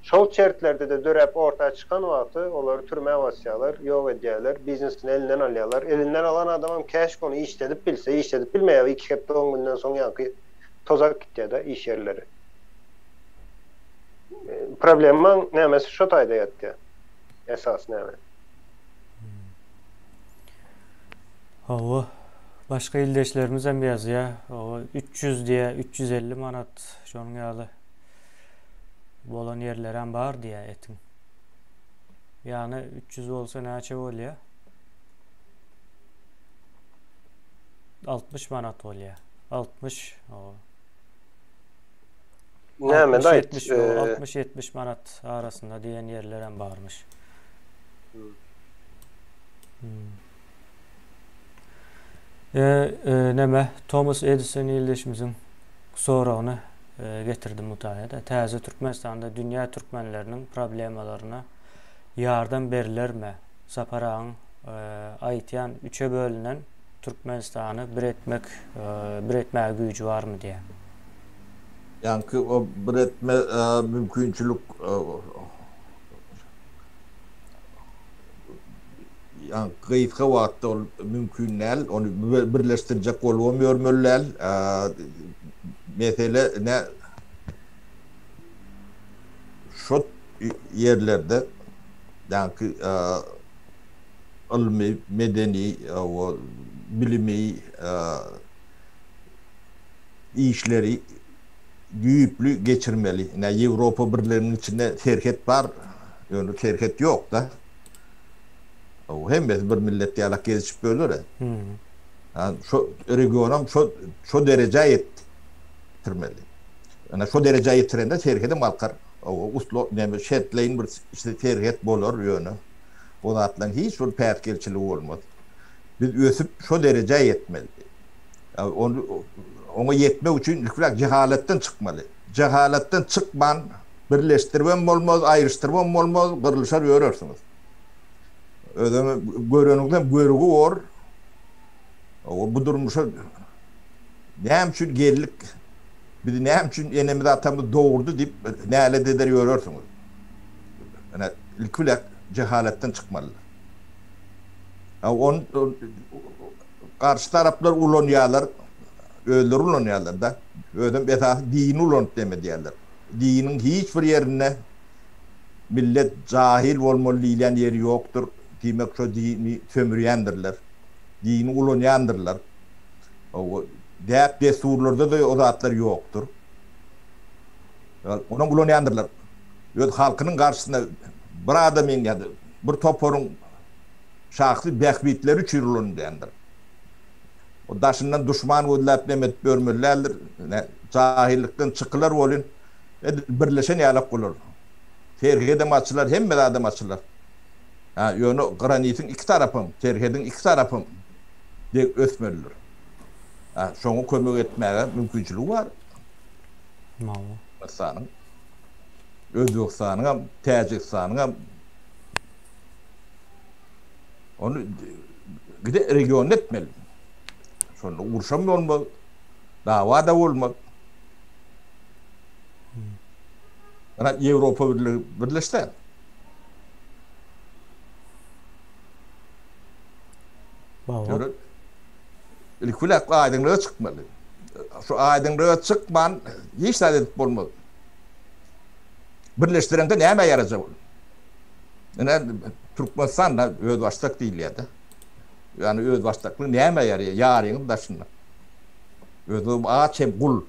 şol şertlerde-de döräp orta çykan wagty olary türmä basýarlar, ýok edýärler, biznesini elinden alýarlar. Elinden alan adamam käşgä ony işledip bilse, işledip bilmeýär, iki hepde on günden soň ýaňky tozap gitýär-de iş ýerleri. Problemaň nämesi şo taýda ýatýar. Esasy näme? Hawa. Başga ildeşlerimiz hem ýazýar. Hawa, 300 diýýär, 350 manat şonuň ýaly bolan ýerlerem bar diýýär etiň. Ýagny 300 bolsa näçe bolýar? 60 manat bolýar. 60, hawa. Näme daýt? 60-70 manat arasynda diýen ýerlerem barmyş. Hmm. E, e, neme Thomas Edison ildeşimiziň soragyny e, getirdim bu taýda. Täze Türkmenistanda dünýä türkmenleriniň problemalaryna ýardam berilermi? Sapar agyň e, aýtýan üçe bölünen Türkmenistany bir etmek, e, bir etmäge güýji barmy diýýär. Ýaňky o bir etme e, mümkinçilik e, Ýa gysga wagtda ol mümkin däl. Ony birleşdirjek bolubam ýörmeli däl. Mesele ne şo ýerlerde ýaňky ylmy, medeni, bilimi işleri düýpli geçirmeli. Ine Ýewropa Birliginiň içinde serhet bar, ýöne serhet ýok-da. O hemmesi bir millet ýalak gezişip böler. Ha, şo regionam şo şo derejä ýetirmeli. Ine şo derejä ýetirende serhedem galkar. O uslo näme şertleýin bir serhet bolar ýöne. O zatlaryň hiç bir päsgelçiligi bolmaz. Biz ösüp şo derejä ýetmeli. Ony oňa ýetmek üçin ilki bilen jehalatdan çykmaly. Jehalatdan çykman birleşdiribem bolmaz, aýryşdyrybam bolmaz, gyrlyşar ýörersiňiz. Özem göreniňizem görgi bor. O bu durmuşa näme üçin geldik? Bizi näme üçin enemiz atamyz dogurdy diýip nälet eder ýörersiňiz. Ine ilki bilen jehalatdan çykmaly. On garşy taraplar ulanýarlar, özleri ulanýarlar-da. Özem esasy dini ulanyp neme edýärler. Diniň hiç bir ýerinde millet jahyl bolmaly diýilýän ýeri ýokdur. Diýmek şo dini sömürýändirler. Dini ulanýandyrlar. Däp-dessurlarda-da o zatlar ýokdur. Onam ulanýandyrlar. Öz halkynyň garşysyna bir adamyň ýa-da bir toparyň şahsy bähbitleri üçin ulanylýandyr. O daşyndan duşman gözläp neme edip ýörmeli däldir. Jahylykdan çykylar welin, edil birleşen ýalak bolar. Serhedem açylar, hemme zadam açylar. Hä, ýöne granitiň iki tarapam, serhediň iki tarapam deg ösmelidir. Hä, şoňa kömek etmäge mümkinçiligi bar. Türkmenistanyň, Özbegistanyňam, Täjigistanyňam Ony gide regionda etmeli. Şonda urşam bolmaz, dawa-da bolmaz. Ana Ýewropa Birligi birleşse. Baba. Ilki bilen aýdyňlyga çykmaly. Şu aýdyňlyga çykman hiç zat edip bolmaz. Birleşdireňde nämä ýarajak ol? Ine Türkmenistan da özbaşdak diýilýär-de. Ýagny özbaşdaklyk nämä ýaraýar? Ýaryňyz daşynda. Özüňiz aç hem gul.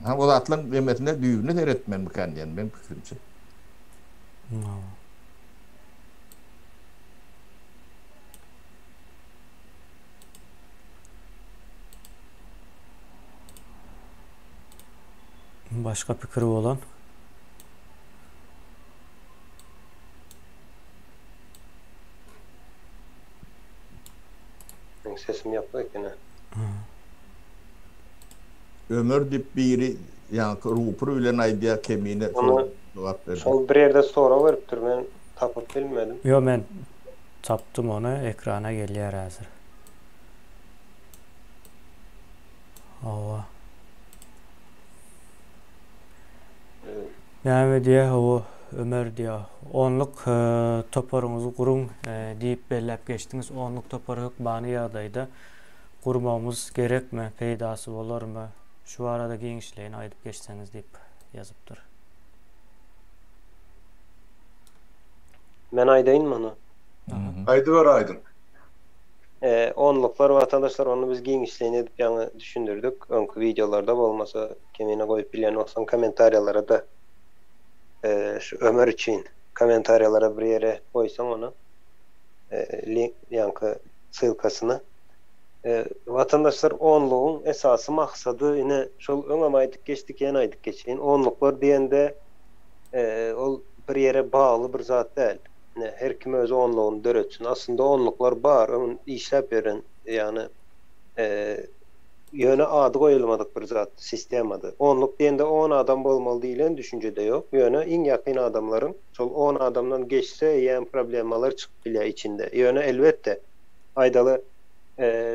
Ha o zatlaryň nemesine düýbüne seretmelimikä diýen meň pikirimçe. Başga pikiri bolan. Sesim ýapyk eken-ä. Ömer diýip biri ýaňky rupur bilen aýdýar Kemine Ony jogap berdi. şol bir ýerde sorag beripdir men tapyp bilmedim. Ýo men tapdym ony ekrana gelýär häzir. Hawa. Näme diýýär hawa Ömer diýýär onluk toparyňyzy guruň diýip belläp geçdiňiz onluk topary hökmany ýagdaýda gurmagymyz gerekmi peýdasy bolarmy şu barada giňişleýin aýdyp geçseňiz diýip ýazypdyr. Men aýdaýynmy ony? Aýdyber Aýdyň. Onluklar watandaşlar ony biz giňişleýin edip ýaňy düşündirdik öňki wideolarda bolmasa kemine goýup bilýän bolsaň kommentariýalara-da şu Ömer üçin kommentariýalara bir ýere goýsaň ony link ýaňky ssylkasyny. Watandaşlar onlugyň esasy maksady ine şol öňem aýdyp geçdik ýene aýdyp geçeýin onluklar diýende ol bir ýere bagly bir zat däl. Ine, her kim öz onlugyny döretsin. Aslynda onluklar bar, öň işläp ýören, ýagny ýöne ady goýulmadyk bir zat, sistemady. Onluk diýende on adam bolmaly diýlen düşünje-de ýok. Ýöne iň ýakyn adamlaryň, şol on adamdan geçse eýýäm problemalar çykyp bilýär içinde. Ýöne elbetde, aýdaly,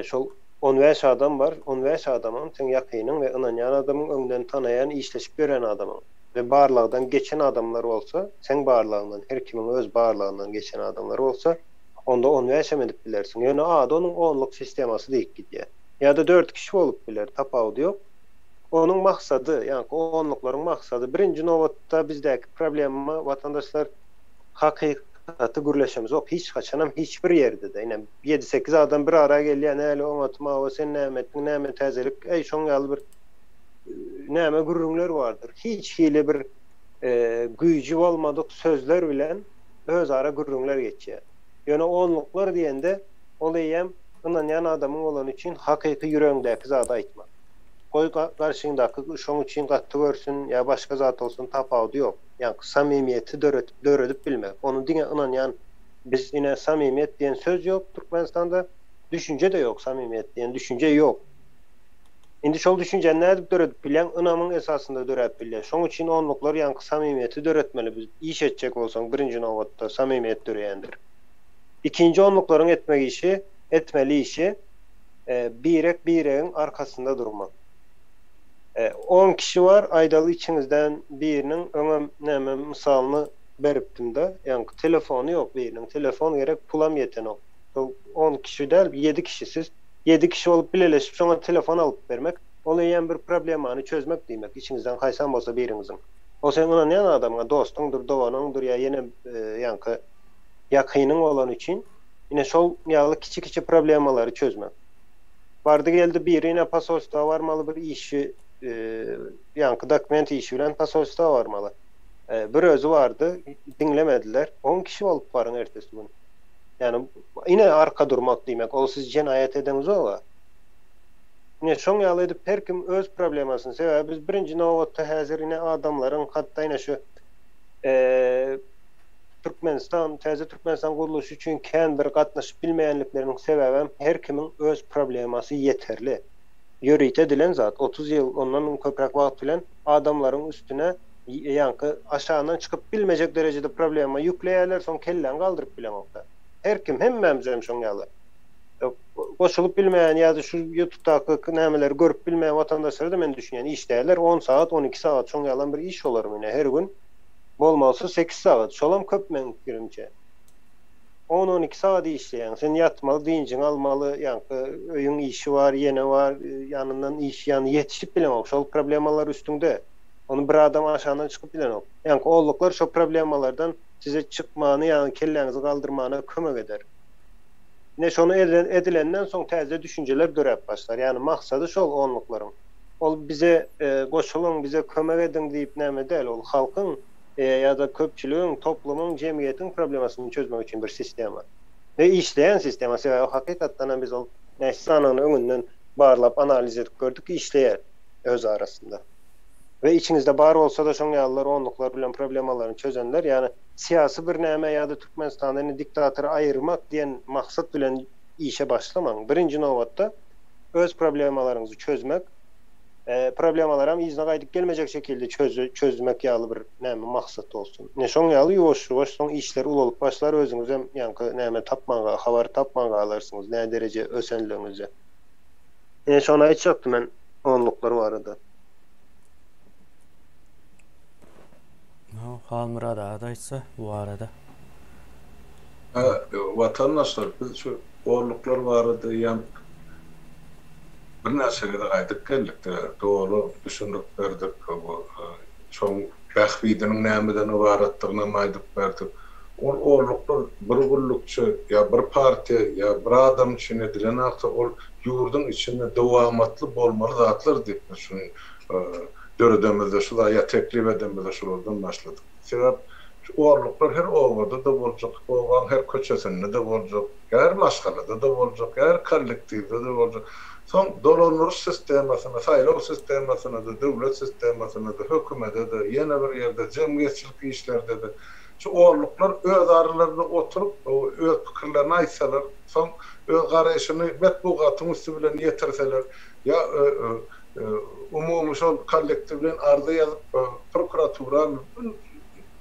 şol 15 adam bar, 15 adamam seň ýakynyň we ynanýan adamyň, öňden tanaýan, işleşip ýören adamyň. We barlagdan geçen adamlar bolsa, seň barlagyňdan, her kimiň öz barlagyndan geçen adamlar bolsa, onda on bäşem edip bilersiň. Ýöne ady onuň onluk sistemasy diýip gidýär. Ýa-da dört kişi bolup biler, tapawudy ýok. Onuň maksady, ýaňky onluklaryň maksady, birinji nobatda bizdäki problema, watandaşlar, hakykaty gürleşemizok hiç haçanam, hiç bir ýerde-de. Ine, ýedi-sekiz adam bir ara gelýär, näle oňatym, hawa, sen näme etdiň, näme täzelik, äý, şoň ýaly bir näme gürrüňler bardyr. Hiç hili bir güýji bolmadyk sözler bilen özara gürrüňler geçýär. Ýöne onluklar diýende, ol eýýäm ynanýan adamyň bolany üçin hakyky ýüregiňdäki zady aýtmak. Goý garşyňdaky şoň üçin gaty görsün ýa başga zat bolsun tapawudy ýok. Ýaňky samimiýeti döredip bilmek. Ony diňe ynanýan biz ine samimiýet diýen söz ýok Türkmenistanda, düşünje-de ýok samimiýet diýen düşünje ýok. Indi şol düşünjäni nädip döredip bilýäň? Ynamyň esasynda döräp bilýär. Şoň üçin onluklar ýaňky samimiýeti döretmeli. Biz iş etjek bolsaň birinji nobatda samimiýet döreýändir. Ikinji onluklaryň etmek işi, etmeli işi birek biregiň arkasynda durmak. On kişi bar, aýdaly içiňizden biriniň öňem näme mysalyny beripdim-de, ýaňky telefony ýok biriniň, telefon gerek pulam ýetenok. Şol on kişi däl, ýedi kişi siz. Ýedi kişi bolup bileleşip şoňa telefon alyp bermek, ol eýýäm bir problemany çözmek diýmek, içiňizden haýsam bolsa biriňiziň. Ol seň ynanýan adamyňa, dostuňdyr, doganyňdyr ýa ýene ýaňky ýakynyň bolany üçin, ine şol ýaly kiçi-kiçi problemalary çözmek. Bardy-geldi biri ine posolstwa barmaly bir işi, ýaňky dokument işi bilen posolstwa barmaly. Bir özi bardy, diňlemediler. On kişi bolup baryň ertesi gün. Ýagny ine arka durmak diýmek, ol siz jenaýat edeňizoga. Ine şoň ýaly edip her kim öz problemasyny, sebäbi biz birinji nobatda häzir ine adamlaryň hatda ine şu Türkmenistan, täze Türkmenistan gurluşy üçin kän bir gatnaşyp bilmeýänlikleriniň sebäbem her kimiň öz problemasy ýeterli. Ýörite edilen zat, 30 ýyl ondan köpräk wagt bilen adamlaryň üstüne ýaňky aşagyndan çykyp bilmejek derejede problema ýükleýärler, soň kelläňi galdyryp bileňokda. Her kim, hemmämizem şoň ýaly. Goşulyp bilmeýän ýa-da şu ýutubdaky nämeleri görüp bilmeýän watandaşlara-da men düşünýän, işleýärler on sagat, 12 sagat şoň ýalam bir iş olar ine her gün. Bolmalysy sekiz sagat, şolam köp meň pikirimçe. On-on iki sagat işleýäň, sen ýatmaly, dynjyňy almaly, ýaňky öýüň işi bar, ýene bar, ýanyndan iş, ýany ýetişip bileňok, şol problemalar üstüňde. Ony bir adam aşagyndan çykyp bilenok. Ýaňky onluklar şo problemalardan size çykmany, ýagny kelläňizi galdyrmana kömek eder. Ine şony edilenden soň täze düşünjeler döräp başlar. Ýagny maksady şol onluklaryň. Ol bize goşulyň, bize kömek ediň diýip näme däl, ol halkyň ýa-da köpçüligiň, toplumyň, jemgyýetiň problemasyny çözmek üçin bir sistema. We işleýän sistema, sebäbi hakykatdanam biz ol näçe sanyny öňünden barlap, analiz edip gördük, işleýär öz arasynda. We içiňizde bar bolsa-da şoň ýalylar onluklar bilen problemalaryny çözenler, ýagny syýasy bir näme ýa-da Türkmenistanda indi diktatory aýyrmak diýen maksat bilen. işe başlamaň. Birinji nobatda öz problemalaryňyzy çözmek, problemalaram yzyna gaýdyp gelmejek şekilde çözmek ýaly bir näme maksat bolsun. Ine şoň ýaly ýuwaş-ýuwaş soň işler ulalyp başlar özüňizem ýaňky näme tapman habar tapman galarsyňyz nä dereje ösenligiňizde. Ine şony aýtjakdym men onluklar barada. Halmyrat aga-da aýtsa bu barada. Hä, watandaşlar biz şu onluklar barada eýýäm birnäçe gezek aýdyp geldik-de, doly düşündirip berdik. Şoň bähbidiniň nämeden ybaratdygynam aýdyp berdik. Ol onluklar bir gullukçy ýa bir partiýa ýa bir adam üçin edilenakda ol ýurduň içinde dowamatly bolmaly zatlar diýip biz şuny döredemizde şu zat ýa teklip edemizde şulardan başladyk. Sebäp şu orluklar her obada-da boljak, obaň her köçesinde-de boljak, ýa her maşgalada-da boljak, ýa her kollektiwde-de boljak. Soň dolandyryş sistemasyna, saýlaw sistemasyna-da, döwlet sistemasyna-da, hökümede-de, ýene bir ýerde, jemgyýetçilik işlerde-de şu orluklar öz aralarynda oturyp, öz pikirlerini aýtsalar, soň öz garaýşyny metbugatyň üsti bilen ýetirseler, ýa umumy şol kollektiw bilen arza ýazyp, prokuratura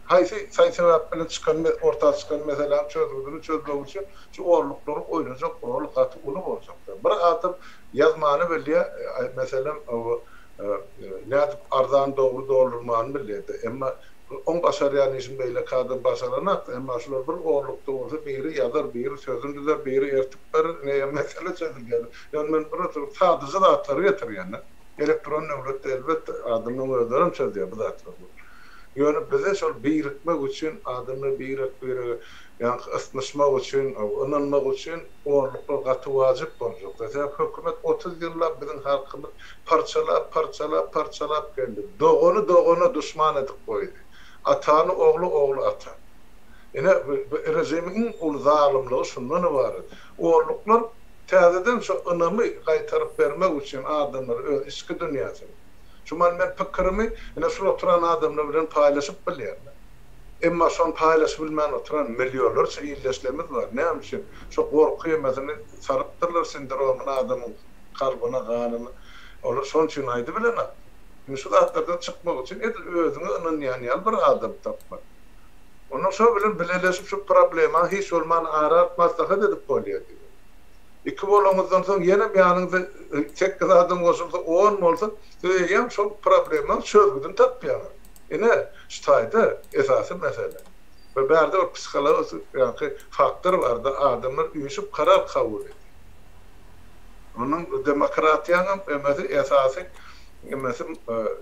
haýsy saý-sebäp bilen çykan orta çykan meseläniň çözgüdini çözmek üçin şu orluklaryň oýnajak roly gaty uly boljakdyr. Bir adam ýazmany bilýär, meselem, nädip arzany dogry doldurmany bilýär-de, emma oň başarýan işini beýleki adam başaranok, emma şular bir orlukda bolsa biri ýazar, biri sözüni düzer, biri ertip berer, ine mesele çözülýär. Ýöne men bir oturyp sadaja zatlary getirýän-de. Elektron döwletde elbetde adamlaryň özlerem çözýär bu zatlary. Ýöne bize şol birikmek üçin adamlar birek-birege ýaňky ysnyşmak üçin, ynanmak üçin orluklar gaty wajyp boljak. Sebäbi hökümet 30 ýyllap biziň halkymyz parçalap, parçalap, parçalap geldi. Dogany dogana duşman edip goýdy. Atany ogla, ogly ata. Ine bu režimiň iň uly zalymlygy şundan ybarat. Orluklar Täzeden şu ynamy gaýtaryp bermek üçin adamlara öz içki dünýäsini. Şu man men pikirimi ine şul oturan adamlar bilen paýlaşyp bilýän. Emma şony paýlaşyp bilmän oturan millionlarça ildeşlerimiz bar. Näme üçin? Şo gorky emesini salypdyrlar sindromyny adamyň kalbyna, ganyna. Olar şonuň üçin aýdybilenok. Indi şu zatlardan çykmak üçin edil özüňe ynanýan ýaly bir adam tapmaly. Ondan şo bilen bileleşip şu problemany hiç bolman ara alyp maslahat edip bolýar diýip. Iki bolaňyzdan soň ýenem ýanyňyza sekiz adam goşulsa on bolsa siz eýýäm şol problemaň çözgüdini tapýaňyz. Ine şu taýda esasy mesele. We bärde bir psihologik ýaňky faktor barda adamlar üýşüp karar kabul edýär. Onuň demokratiýaňam emesi esasy emesi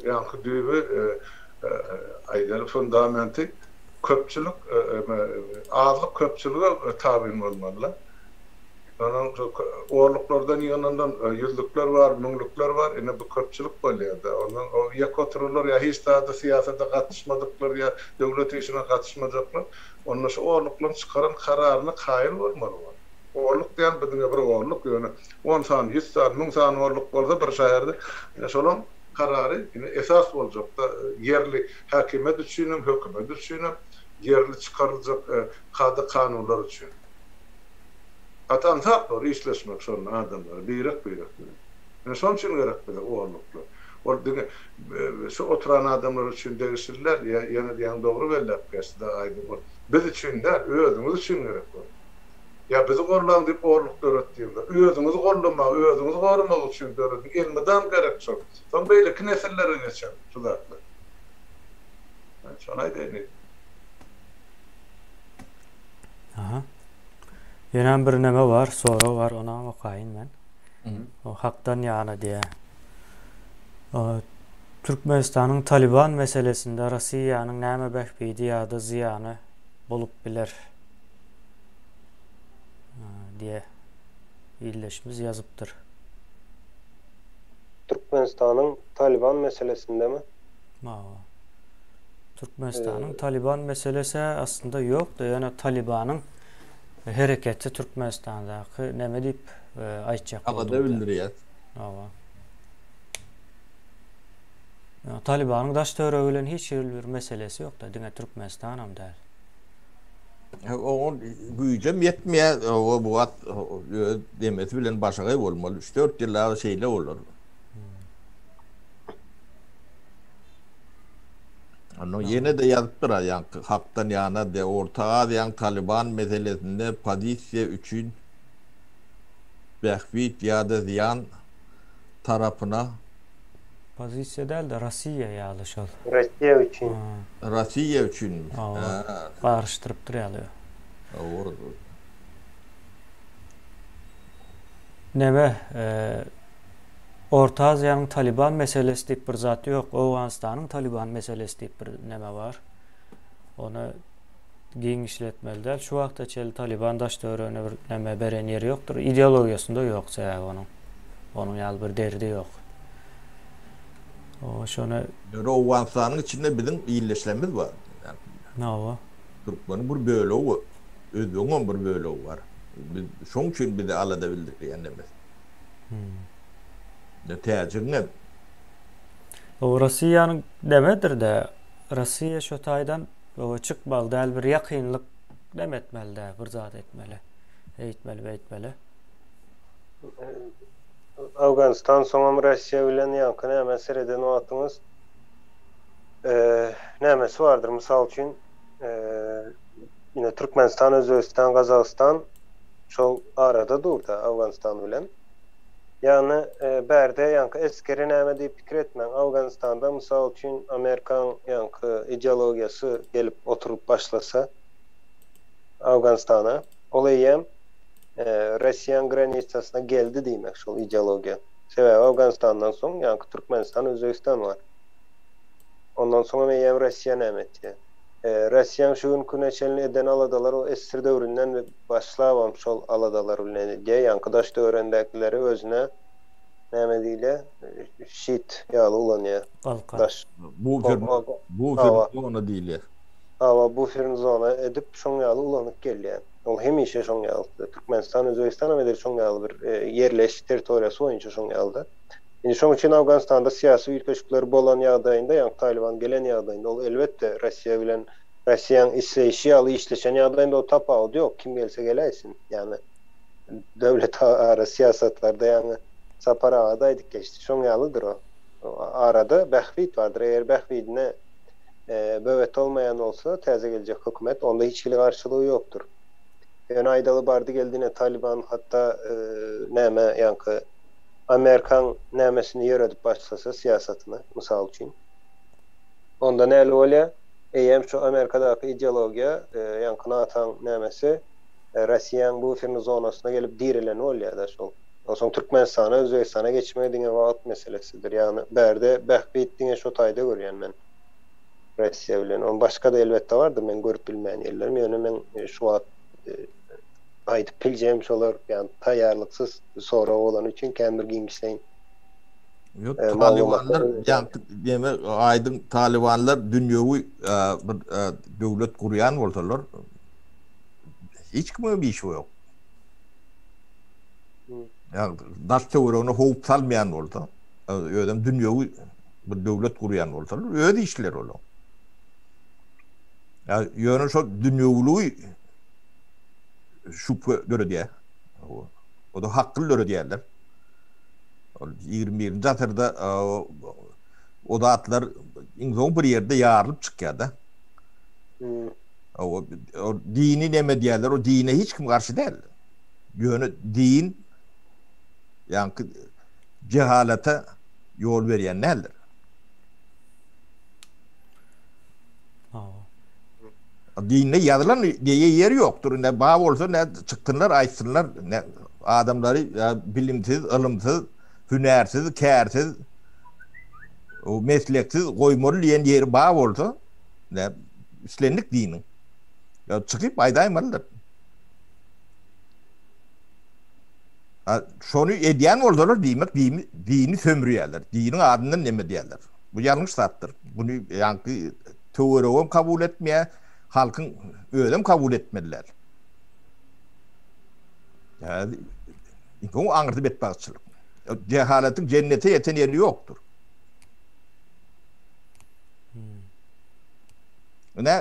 ýaňky düýbi aýdaly fundamenti köpçülik azlyk köpçülige tabyn bolmalyda. Onuň onluklardan ýygnanylan ýüzlükler bar, müňlükler bar, ine bu köpçülik bolýar-da. Ondan o ýeke oturanlar ýa hiç zada syýasata gatyşmadyklar ýa döwlet işine gatyşmajaklar, onda şu onluklaryň çykaran kararyna kaýyl bolmaly bor. Onluk diýen bu diňe bir onluk, ýöne on sany, ýüz sany, müň sany onluk bolsa bir şäherde, ine şolaň karary ine esas boljakda ýerli häkimiýet üçinem, hökümet üçinem, ýerli çykaryljak kada-kanunlar üçin. Gaty aňsat bor işleşmek şonda adamlara birek-birek bilen. Ine şonuň üçin gerek bize orluklar. Ol diňe şu oturan adamlar üçin degişli däl, ýa ýene diýýäň dogry belläp geçdi-de Aýdyň ol biz üçin däl, özüňiz üçin gerek ol. Ýa bizi gollaň diýip orluk döret diýemzok. Özüňizi gollamak, özüňizi goramak üçin dörediň. Elmydam gerek şol. Soň beýleki nesillere geçer şu zatlar. Şony aýdaýyn diýdim. Aha. Ýenem bir neme bar, sorag bar, onam okaýyn men. O hakdan ýana diýýär. Türkmenistanyň Taliban meselesinde Rossiýanyň näme bähbidi ýa-da zyýany bolup biler? diýe ildeşimiz ýazypdyr. Türkmenistanyň Taliban meselesindemi? Hawa. Türkmenistanyň Taliban meselesi aslynda ýokdy, ýöne Talibanyň hereketi Türkmenistandaky neme diýip aýtjak Alada bildirýär. Hawa. Talibanyň daş töweregi bilen hiç hili bir meselesi ýokdy, diňe Türkmenistanam däl. Oňa güýjem ýetmeýär. O bu wagt öz demesi bilen başagaý bolmaly. 3-4 ýyl şeýle bolar. Ondan ýene-de ýazypdyr ýaňky hakdan ýana de Orta Aziýaň Taliban meselesinde pozisiýa üçin bähbit ýa-da zyýan tarapyna Pozisiýa däl-de Rossiýa ýaly şol. Rossiýa üçin. Rossiýa üçinmi? Hawa. Garyşdyrypdyr ýaly. Hawa. Neme, Orta Aziýanyň Taliban meselesi diýip bir zat ýok. Owganystanyň Taliban meselesi diýip bir neme bar. Ony giňişletmeli däl. Şu wagta çenli Taliban daş-töweregine bir neme beren ýeri ýokdur. Ideologiýasynda ýok sebäbi onuň. Onuň ýaly bir derdi ýok. O şony Ýöne Owganystanyň içinde biziň ildeşlerimiz bar. Hawa. Türkmeniň bir bölegi bar. Özbegiňem bir bölegi bar. Biz şoň üçin bizi alada bildirýän emes. Hmm. Täjigiňem. O Rossiýanyň nemedir-de, Rossiýa şo taýdan o çykmaly däl bir ýakynlyk neme etmeli däl, bir zat etmeli. Eýtmeli, beýtmeli. Afganistan soňam Russiýa bilen ýaňky näme sereden wagtyňyz nämesi bardyr mysal üçin ine Türkmenistan, Özbegistan, Gazagystan şol arada durda Afganistan bilen. Ýagny bärde ýaňky esgeri näme diýip pikir etmäň. Afganistanda mysal üçin Amerikan ýaňky ideologiýasy gelip oturyp başlasa Afganistana ol eýýäm Russiýaň granisasyna geldi diýmek şol ideologiýa. Sebäbi Afganistandan soň ýaňky Türkmenistan, Özbegistan bar. Ondan soňam eýýäm Russiýa näme etýär. Russiýaň şu günki güne çenli eden aladalary o SSR döwründen başlabam şol aladalar bilen edýär. Ýaňky daş töweregindäkileri özüne näme diýilýär şit ýaly ulanýar. Galkan. Daş. Bufer, bufer zona diýilýär. Hawa, buferni zona edip şoň ýaly ulanyp gelýär. Ol hemişe şoň ýalydy. Türkmenistan, Özbegistanam edil şoň ýaly bir ýerleşiş territoriýasy boýunça şoň ýalydy. Indi şoň üçin Awganystanda syýasy üýtgeşikler bolan ýagdaýynda, ýagny Talyban gelen ýagdaýynda ol elbetde Russiýa bilen Russiýaň isleýşi ýaly işleşen ýagdaýynda o tapawudy ýok, kim gelse geläýsin. Ýagny döwlet ara syýasatlarda ýagny Sapar aga-da aýdyp geçdi. Şoň ýalydyr o. Arada bähbit bardyr. Eger bähbidine böwet bolmaýan bolsa täze geljek hökümet, onda hiç hili garşylygy ýokdur. Ýöne aýdaly bardy geldi ine Talyban hatda näme ýaňky Amerikaň nämesini ýöredip başlasa syýasatyny mysal üçin. Onda näli bolýa? Eýýäm şu Amerikadaky ideologiýa ýaňky NATO-nyň nämesi Rossiýaň buferny zonasyna gelip direlen bolýa-da şol. Onsoň Türkmenistana, Özbegistana geçmegi diňe wagt meselesidir. Ýagny bärde bähbit diňe şo taýda görýän men. Russiýa bilen. Oň başga-da elbetde bardyr men görüp bilmeýän ýerlerim. Ýöne men şu wagt aýdyp biljegim şolar. Ýagny taýýarlyksyz sorag bolany üçin kän bir giňişleýin Ýok, Talybanlar ýaňky deme aýdyň Talybanlar dünýewi bir döwlet gurýan bolsalar hiç kimiň işi ýok. Ýa daş töweregine howp salmaýan bolsa, özem dünýewi bir döwlet gurýan bolsalar, öz işleri olar. Ýa ýöne şo dünýewiligi şübhe döredýär. O da hakly döredýärler. Ol 21-nji asyrda o zatlar iň soň bir ýerde ýarylyp çykýar-da. O dini neme diýerler, o dine hiç kim garşy däl. Ýöne din ýaňky jehalata ýol berýän däldir. Dinde ýazylan diýe ýer ýokdur. Indi ba bolsa ne çyksynlar, aýtsynlar, ne adamlary bilimsiz, ylymsyz, hünärsiz, kärsiz, mesleksiz goýmaly diýen ýeri ba bolsa, ne islendik diniň. Ýa çykyp aýdaýmalydyr. Şony edýän bolsalar diýmek dini, dini sömürýärler. Diniň adyndan neme diýerler. Bu ýalňyş zatdyr. Muny ýaňky töweregem kabul etmeýär, halkyň özem kabul etmeliler. Ýa bu aňyrsy betbagtçylyk. Jehaletiň jennete ýeten ýeri ýokdur. Ine,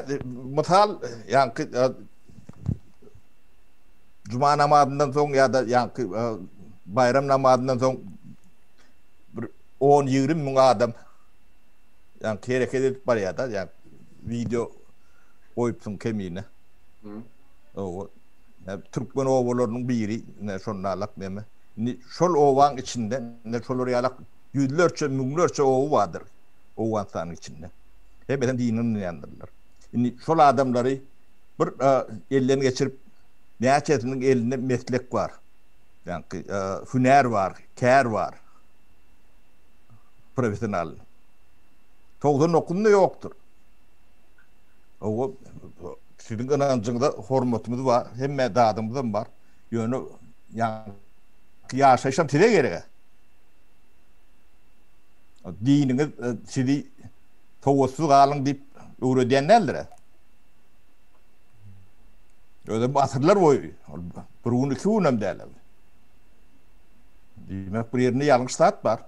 mysal, ýaňky. juma namazyndan soň ýa-da ýaňky baýram namazyndan soň bir 10-20 müň adam ýaňky hereket edip barýar-da, ýa wideo goýupsyň kemine. Owa. Türkmen obalarynyň biri, ine şonda alak neme. Indi şol obaň içinde, ine şolar ýalak ýüzlerçe, müňlerçe oba bardyr Owganystanyň içinde. Hemmesem dine ynanýandyrlar. Indi şol adamlary bir elden geçirip, näçesiniň elinde meslek bar, ýaňky hünär bar, kär bar, professional. 99-unda ýokdur. Owa, siziň ynanjyňyza hormatymyz bar, hemme zadymyzam bar. Ýöne ýaňky ýaşaýyşam size gerek. Diniňiz sizi sowatsyz galyň diýip öwredýän däldir. Özem asyrlar boýy, bir gün, iki günem däl. Diýmek, bir ýerinde ýalňyş zat bar.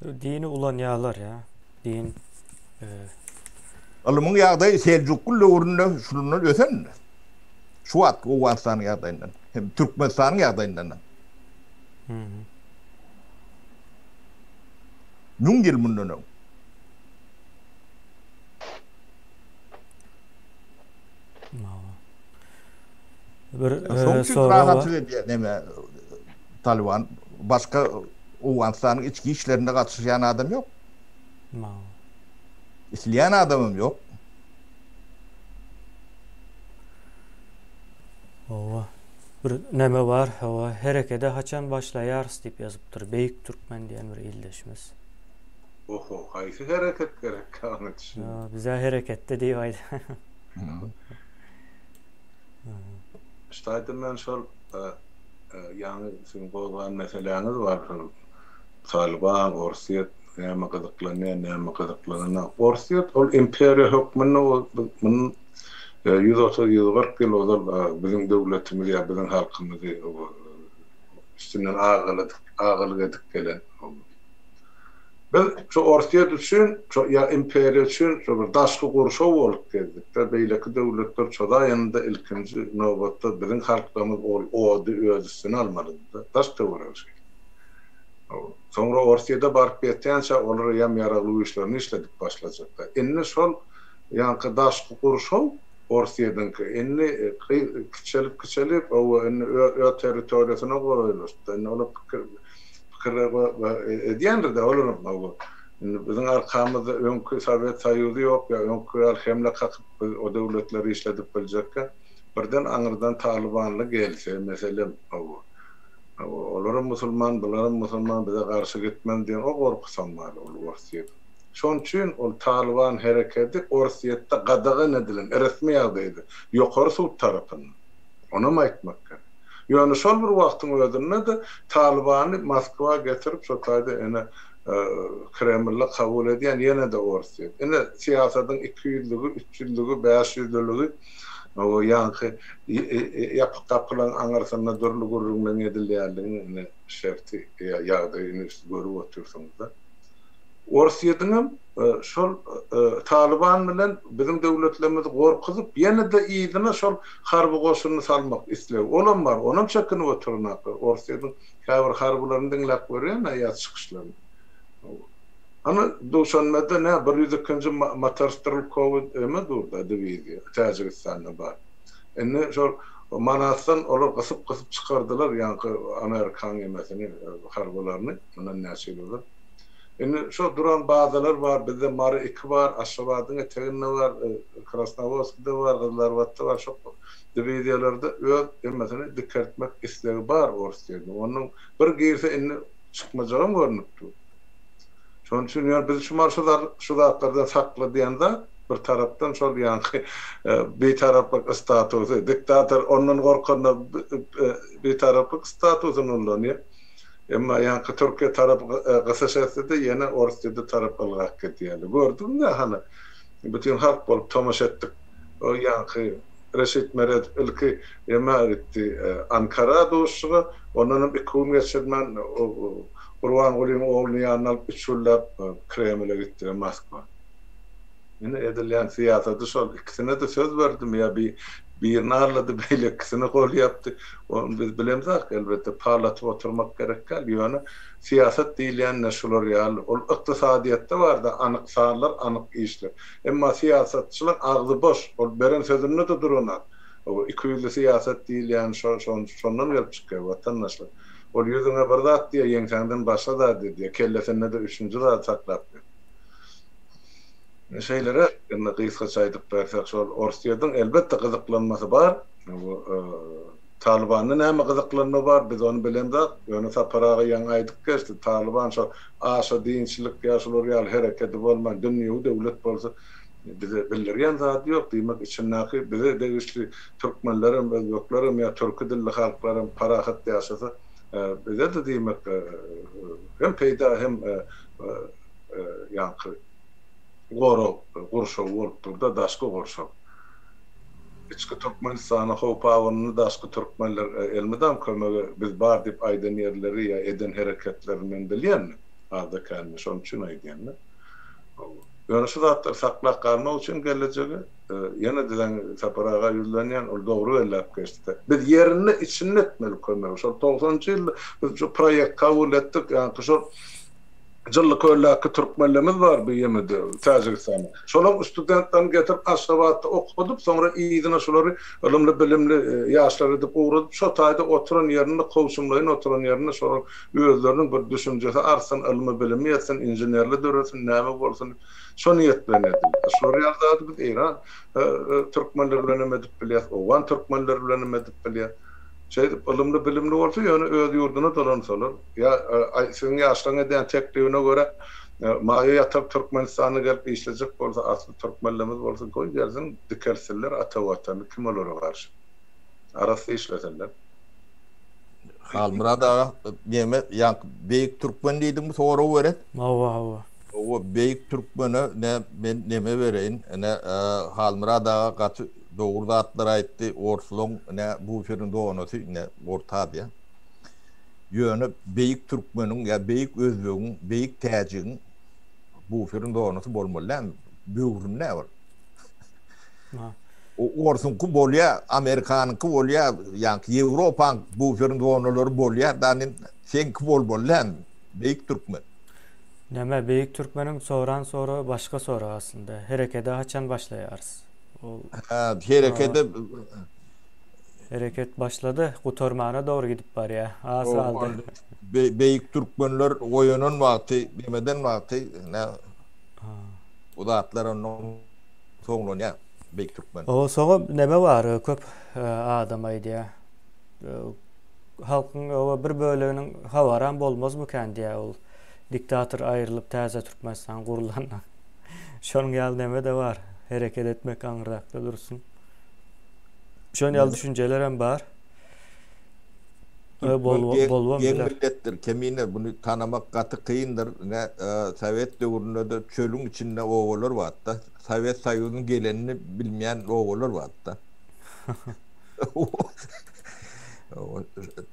Dini ulanýarlar ýa. Din e, Ylmyň ýagdaýy Seljukly döwründe şundan ösen. Şu wagt Owganystanyň ýagdaýyndan hem Türkmenistanyň ýagdaýyndan. Hı. 1000 ýyl mundan öň. Bir e, sorag edýär näme Taliban başga Owganystanyň içki işlerinde gatnaşýan adam ýok. Isleýän adamam ýok. Hawa. Bir neme bar, hawa, herekede haçan başlaýarys diýip ýazypdyr Beýik Türkmen diýen bir ildeşimiz. Oho, haýsy hereket gerek oňa düşündim. Bizä hereketde diýip aýt. Ştaýda men şol ýaňy siziň gozgan meseläňiz bar şol Talyban, Orsýet näme gyzyklanýar, näme gyzyklananok. Orsýet ol imperiýa hökmünde ol mundan 130, 140 ýyl ozal biziň döwletimizi ýa biziň halkymyzy üstünden agalyk agalyk edip gelen. Biz şu Orsýet üçin, şu ýa imperiýa üçin şu bir daşky gurşaw bolup gezdik-de, beýleki döwletler çozaýanda ilkinji nobatda biziň halklarymyz ol ody öz üstüne almalydy-da, daş-töweregi şeýle. Soňra Orsýede baryp ýetýänçä olar eýýäm ýaragly güýçlerini işledip başlajaklar. Indi şol ýaňky daşky gurşaw Orsýediňki indi kiçelip-kiçelip, hawa, indi öz territoriýasyna golaýlaşdy. Indi olar pikir pikir edýändir-dä olaram, hawa. Indi biziň arkamyzda öňki Sowet Soýuzy ýok ýa öňki ýaly hemle kakyp biz o döwletleri işledip biljekkä, birden aňyrdan talybanly gelse, meselem, hawa. Olaram musulman, bularam musulman, bize garşy gitmez diýen o gorkusam bar ol Orsýetiň. Şonuň üçin ol Talyban herekedi Orsýetde gadagan edilen resmi ýagdaýda ýokary sud tarapyndan. Onam aýtmak gerek. Ýöne şol bir wagtyň özünde-de Talybany Moskwa getirip şo taýda ene Kremlde kabul edýän ýene-de Orsýet. Ine syýasatyň ikiýüzlügi, üçýüzlügi, bäşýüzlüligi O ýaňky ýapyk gapylaryň aňyrsynda dürli gürrüňleriň edilýänliginiň ine şerti ýa ýagdaýy ine siz görüp otyrsyňyz-da. Orsýetiňem şol Talyban bilen biziň döwletlerimizi gorkuzyp, ýene-de yzyna şol harby goşunyny salmak islegi, olam bar, onam çekinip oturanaklar. Orsýetiň käbir harbylaryny diňläp görýän-ä ýa çykyşlaryny. Hany Duşanbede nä bir 102-nji motorstrelkowy eme durda diwiziýa Täjigistanda bar. Indi şol Manasdan olar gysyp gysyp çykardylar ýaňky Amerikaň emesini harbylaryny mundan näçe ýyl ozal. Indi şo duran bazalar bar bizde Mary iki bar Aşgabadyň eteginde bar Krasnowodskide bar Gyzylarbatda bar şo diwiziýalarda öz emesini dikeltmek islegi bar Orsýetiň. Onuň bir girse indi çykmajagam görnüp dur. Şonuň üçin ýöne bizi şu mal şu zatlardan sakla diýen zat bir tarapdan şol ýaňky bitaraplyk statusy, diktator ondan gorkanda bitaraplyk statusyny ullanýar. Emma ýaňky Türkiýe tarap gysyş etse-de ýene Orsýede tarap ylgap gidýärler. Gördüňmi hany bütin halk bolup tomaşa etdik. O ýaňky Reşit Meredow ilki ema gitdi Ankara duşuşyga, ondanam iki gün geçirmän Gurbangulyň ogluny ýanyna alyp üç günläp Kremle gitdiler, Moskwa. Ine edilýän syýasady şol. Ikisine-de söz berdimi ýa bi birini aldady, beýlekisine gol ýapdy. Ony biz bilemzok, elbetde, pal atyp oturmak gerek däl. Ýöne syýasat diýilýän-de şular ýaly. Ol ykdysadyýetde bar-da anyk sanlar, anyk işler. Emma syýasatçylaň agzy boş. Ol beren sözünde-de duranok. Hawa, ikiýüzli syýasat diýilýän şo şondan gelip çykýar, watandaşlar. Ol ýüzüňe bir zat diýýär, ýeňsäňden başga zat edýär, kellesinde-de üçünji zady saklap ýör. Şeýleräk, indi gysgaça aýdyp bersek, şol Orsýetiň elbetde gyzyklanmasy bar. Bu Talybanda näme gyzyklanma bar, biz ony bilemzok. Ýöne Sapar aga ýaňy aýdyp geçdi, Talyban şo aşa dinçilik ýa şular ýaly herekedi bolman, dünýewi döwlet bolsa, bize bildirýän zady ýok. Diýmek, içindäki bize degişli türkmenlerem, özbeklerem ýa türki dilli halklaram parahat ýaşasa, bize-de diýmek, hem peýda, hem ýaňky gorag gurşawy bolup dur-da, daşky gurşaw. Içki Türkmenistana howp abananda daşky türkmenler elmydam kömege biz bar diýip aýdan ýerleri ýa eden hereketlerini men bilýän men, azda-kände, şonuň üçin aýdýan-da. Ýöne şu zatlary saklap galmak üçin gelejegi, ýene dizeň Sapar aga ýüzlenýän, ol dogry belläp geçdi. Biz ýerinde, içinde etmeli kömegi. Şol togsanynjy ýylda biz şu proýekt kabul etdik, ýaňky şol Jyllyköldäki türkmenlerimiz bar bu ýemede, Täjigistanda. Şolaň studentlerini getirip Aşgabatda okadyp, soňra yzyna şulary ylymly-bilimli ýaşlar edip ugradyp, şo taýda oturan ýerinde, kowçumlaýyn oturan ýerinde şolaryň özleriniň bir düşünjesi artsyn, ylmy-bilimi ýetsin, inženerli döresin, näme bolsun diýip, şo niýet bilen edildi. Şular ýaly zady biz eýran türkmenleri bilen hem edip bilýäs, owgan türkmenleri bilen hem edip bilýäs. Şeýdip, ylymly-bilimli bolsa, ýöne öz ýurduna dolansalar, ýa siziň ýaşlaryň edýän teklibine görä, maýa ýatyryp Türkmenistana gelip işlejek bolsa, asly türkmenlerimiz bolsa, goý gelsin, dikeltsinler ata Watany, kim olara garşy? Arassa işlesinler. Halmyrat aga, neme, ýaňky Beýik Türkmen diýdiňmi, sorag beren? Hawa, hawa. Hawa, Beýik Türkmene ne, men neme bereýin, ine, Halmyrat aga gaty Dogry zatlar aýtdy orslaň ine buferiň zonasy ine orta aziýa. Ýöne beýik türkmeniň ýa beýik özbegiň beýik täjigiň buferiň zonasy bolmaly däl böwründe ol. O orsuňky bolýa amerikanyňky bolýa ýaňky ýewropaň buferiň zonalary bolýa da seňki bolmaly däl beýik türkmen. Näme beýik türkmeniň soran soragy başga sorag aslynda herekede haçan başlaýarys. Herekede Hereket başlady, gutarmana dogry gidip barýar. Az galdy. Beýik türkmenler oýanan wagty, demeden wagty nä bu zatlar ondan soňlanýar. Beýik türkmen. O soňa neme bar, köp adam aýdýar. Halkyň o bir böleginiň habaram bolmazmykan diýýär ol diktator aýrylyp täze Türkmenistan gurlanda. Şonuň ýaly neme-de bar. Hereket etmek aňryrakda dursun. Şonuň ýaly düşünjeler hem bar. Bolubam biler. Milletdir, kemine buny tanamak gaty kyndyr. Ine, sowet döwründe-de çölüň içinde obalar bardy-da. Sowet Soýuzynyň gelenini bilmeýän obalar bardy-da.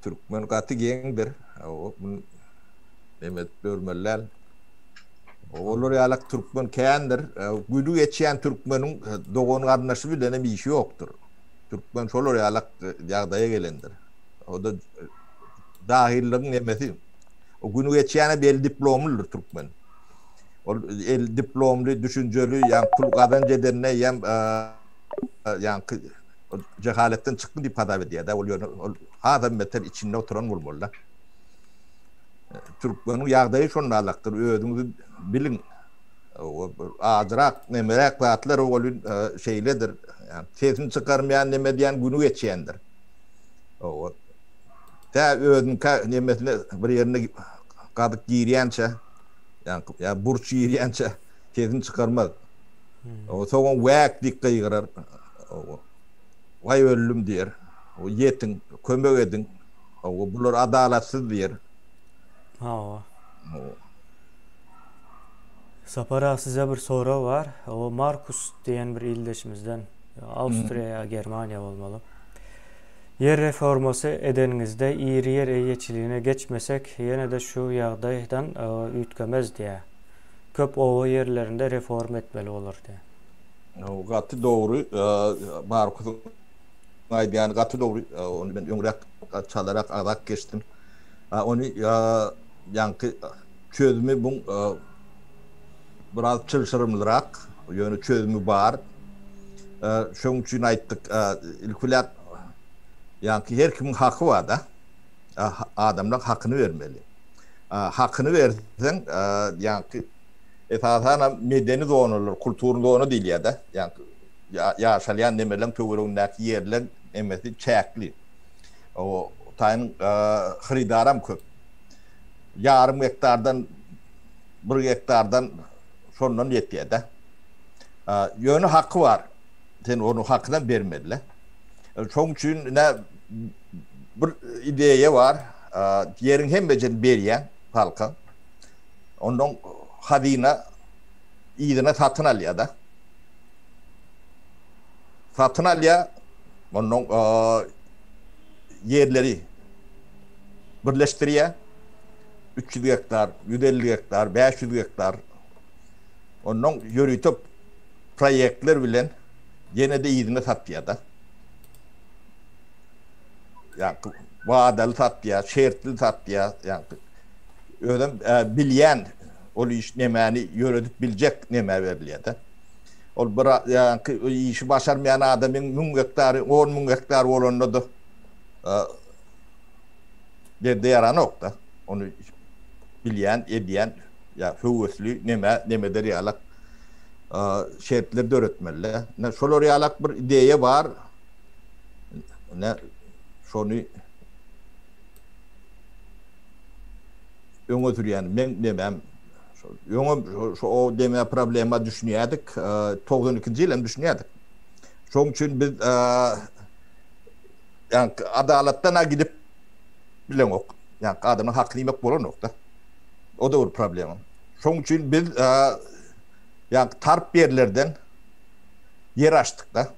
Türkmen gaty geňdir. Muny neme edip ýörmeli däl. Olar ýalak türkmen kändir. Güni geçýän türkmeniň dogan garyndaşy bilen hem işi ýokdur. Türkmen şolar ýalak ýagdaýa gelendir. O-da jahyllygyň nemesi. O güni geçýäne belli diplomlydyr türkmen. Ol el diplomly, düşünjeli, ýa pul gazanç edende ýa ýaňky jehaletden çykdy diýip hasap edýär-de. Ol ýöne ol hasam beter içinde oturan bolmaly-da. Türkmeniň ýagdaýy şondalakdyr, özüňizi biliň. Azrak, nemeräk zatlar welin şeýledir. Sesini çykarmaýan neme diýen güni geçýändir. Tä özüniňkä nemesine bir ýerine gazyk girýänçä, ýa burç girýänçä sesini çykarmaz. Soňam wäk diýip gygyrar. Waý öldüm diýer. Ýetiň, kömek ediň. Hawa, bular adalatsyz diýer. Hawa. Sapar aga size bir sorag bar. O Markus diýen bir ildeşimizden. Awstriýa ýa Germaniýa bolmaly. Ýer reformasy edeniňizde iri ýer eýeçiligine geçmesek ýene-de şu ýagdaýdan üýtgemez diýýär. Köp oba ýerlerinde reforma etmeli bolar diýýär. Gaty dogry Markusyň aýdýany gaty dogry. Ony men öňräk çalarak agzap geçdim. Ony ýaňky çözümi buň biraz çylşyrymlyrak, ýöne çözümi bar. Şoň üçin aýtdyk, ilki bilen ýaňky her kimiň haky bar-da. Adamlaň hakyny bermeli. Hakyny berseň, ýaňky esasanam medeni zonalar, kulturny zona diýilýär-de, ýaňky ýaşalýan nemeleň töweregindäki ýerleň nemesi çäkli. O taýyň hyrydaram köp. Ýarym gektardan, bir gektardan şondan ýetýär-de. Ýöne haky bar. Sen onuň hakynam bermeli-le. Şoň üçin ine bir ideýa bar. Ýeriň hemmesini berýäň halka. Ondan hazyna yzyna satyn alýar-da. Satyn alýar. Ondan ýerleri birleşdirýär. 300 gektar, 150 gektar, 500 gektar. Ondan ýörite proýektler bilen ýene-de yzyna satýar-da. Ýa-da wadaly satýar, şertli satýar, ýa-da özem bilýän ol iş nemäni ýöredip biljek nämä berilýär-de. Ol bir ýa-da işi başarmaýan adamyň 1000 gektary, 10 müň gektar bolanda-da derde ýaranok-da. Ony bilýän, edýän ýa höwesli neme nemeder ýalak şertler döretmeli. Ine şolar ýalak bir ideýa bar. Ine şony öňe sürýän men nemem şol öňem şo o deme problema düşünýärdik. 92-nji ýyl hem düşünýärdik. Şoň üçin biz ýa adalatdan-a gidip bileňok. Ýa adamyň hakyny iýmek bolanok-da. O-da bir problema. Şoň üçin biz ýa tarp ýerlerden ýer açdyk-da.